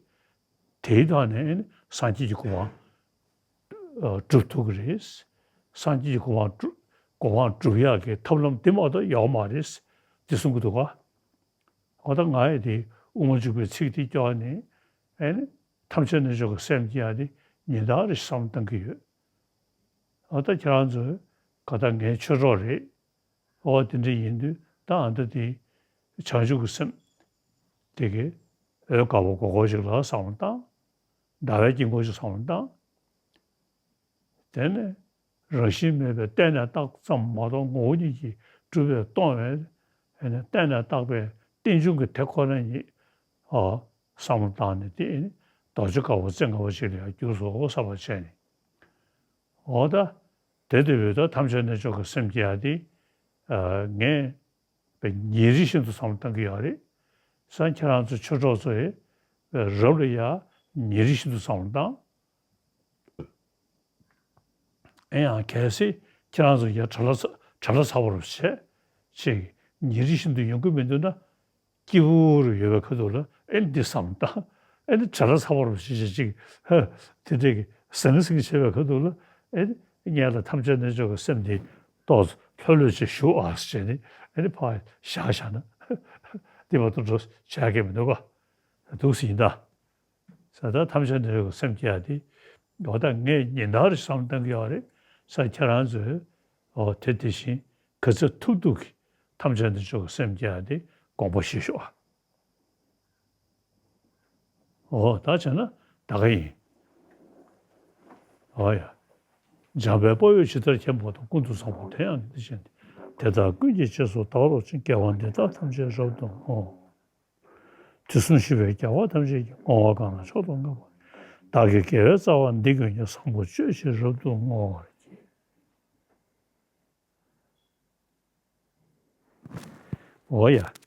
དེའི་ཐོག་ནས་སངས་རྒྱས་ཀྱི་གོ་འཕང་། ཨ། སྒྲུབ་ཐུབ་ཀྱི་རེད། སངས་རྒྱས་ཀྱི་གོ་འཕང་སྒྲུབ། གོ་འཕང་སྒྲུབ་ཡག་གི་ཐབས་ལམ་དེ་མ་གཏོགས་ཡོད་མ་རེད། དེ་གསུང་གི་འདུག་ག། འོ་ད་ང་ཡི་དེ་དབུ་མ་འཇུག་པའི་ཚིག་དེ་སྐྱོར་ནས། ཨེ་ནི། ཐམས་ཅད་རྣལ་འབྱོར་གྱི་སེམས་སྐྱེ་ཡག་དེ་ཉིན་ལྟར་རེ་བསམ་བློ་བཏང་གི་ཡོད། འོ་ད་ཁྱེད་རང་ཚོས་ག་ད་ངའི་ཆོས་གྲོགས་རེད། འོ་དེ་འདྲ་ཡིན་དུས་ད་ཨ་ད་དེ་བྱང་ཆུབ་ཀྱི་སེམས་དེ་གི་འོད་དཀར་པོ་སྒོར་སྒོར་ཞིག་ལ་བསམ་བློ་བཏང་། ཟླ་བའི་དཀྱིལ་འཁོར་ཞིག་བསམ་བློ་བཏང་། དེ་ནས་རང་བཞིན་མེད་པའི་བརྟེན་ནས་བཏགས་ཙམ་མ་གཏོགས་ངོ་བོ་ཉིད་ཀྱིས་གྲུབ་པས་སྟོང་བས། ཨ་ནི་བརྟེན་ནས་བཏགས་པའི་རྟེན་འབྱུང་གི་དེ་ཁོ་ན་ཉིད། ཨ། བསམ་བློ་བཏང་ནས་དེ་ཨ་ནི་རྡོ་རྗེ་དཀར་པོ་རྩེ་ལྔ་པོ་ཞིག་ལ་ཡང་གྱུར་སོང་བསམ་པ་བྱས་ནས། འོ་ད། དེ་ལྟ་བུའི་ད་ཐམས་ཅད་རྣལ་འབྱོར་གྱི་སེམས་སྐྱེ་ཡག་དེ། ཨ། ངས་པའི་ཉིན་རེ་བཞིན་དུ་བསམ་བློ་བཏང་གི་ཡོད་རེད། སང་ཁྱེད་རང་ཚོ་ཆོས་གྲོགས་ཚོ་ཡི་རབ་ལ་ཡ་ཉིན་རེ་བཞིན་དུ་བསམ་བློ་བཏང་། ཨེ་ཡང་གལ་སྲིད་ཁྱེད་རང་ཚོ་ཡ་གྲྭ་ལ་ཚ་གྲྭ་ལ་ཚ་བོར་བྱས་ཅིག་ཉིན་རེ་བཞིན་དུ་ཡོང་གི་མི་འདུག་ན། སྐྱིད་པོ་རུ་ཡོད་པའི་ཁ་ཐུག་ལ་ཨེ་འདི་བསམ་བཏང་། ཨེ་ནི་གྲྭ་ལ་ཚ་བོར་བྱས་བྱས་ཅིག་ཧ་དེ་འདྲས་ཀྱི་ཟང་ཟིང་བྱས་པའི་ཁ་ཐུག་ལ་ཨེ་ནི་ངས་ལ་ཐམས་ཅད་རྣལ་འབྱོར་གྱི་སེམས་འདི་ཏོག་ཙམ་ལྷོད་ལྷོད་ཅིག་ཞུ་ཨ་ཟེར་ནས་ཨེ་ནི་ཕར་བཞག་བཞག་ན་འདི་བར་དུ་འགྲོ་བྱ་གི་མི་འདུག་ག་འདུག་སེ་ཡིན་ད། ས་ད་ཐམས་ཅད་འདི་རེ་གོ་སེམས་སྐྱེ་ཡ་དེ། འོ་ད་ངས་ཉིན་ལྟར་བསམ་བཏང་གི་ཡོད་རེད། ས་ཁྱེད་རང་ཚོས་འོ་དེ་དེ་བཞིན་ག་ཚོད་ཐུབ་ཐུབ་ཀྱིས་ཐམས་ཅད་འདི་ཚོ་གི་སེམས་སྐྱེ་ཡ་དེ་དགོངས་པ་བཞེས་ཤོག་ཨ། འོ་ད་བྱས་ན་ད་ག་ཡིན། འོ་ཡ། འཇམ་དཔལ་དཔའ་བོས་ཇི་ལྟར་མཁྱེན་པ་དང་། ཀུན་ཏུ་བཟང་པོ་དེ་ཡང་དེ་བཞིན་ཏེ། དེ་དག་ཀུན་གྱི་རྗེས་སུ་བདག་སློབ་ཅིང་། དགེ་བ་འདི་དག་ཐམས་ཅད་རབ་ཏུ་བསྔོ། དུས་གསུམ་གཤེགས་པའི་རྒྱལ་བ་ཐམས་ཅད་ཀྱིས། བསྔོ་བ་གང་ལ་མཆོག་ཏུ་བསྔགས་པ་ཡི། བདག་གི་དགེ་བའི་རྩ་བ་འདི་ཀུན་ཀྱང་། བཟང་པོ་སྤྱོད་ཕྱིར་རབ་ཏུ་བསྔོ་བར་བགྱི། འོ་ཡ།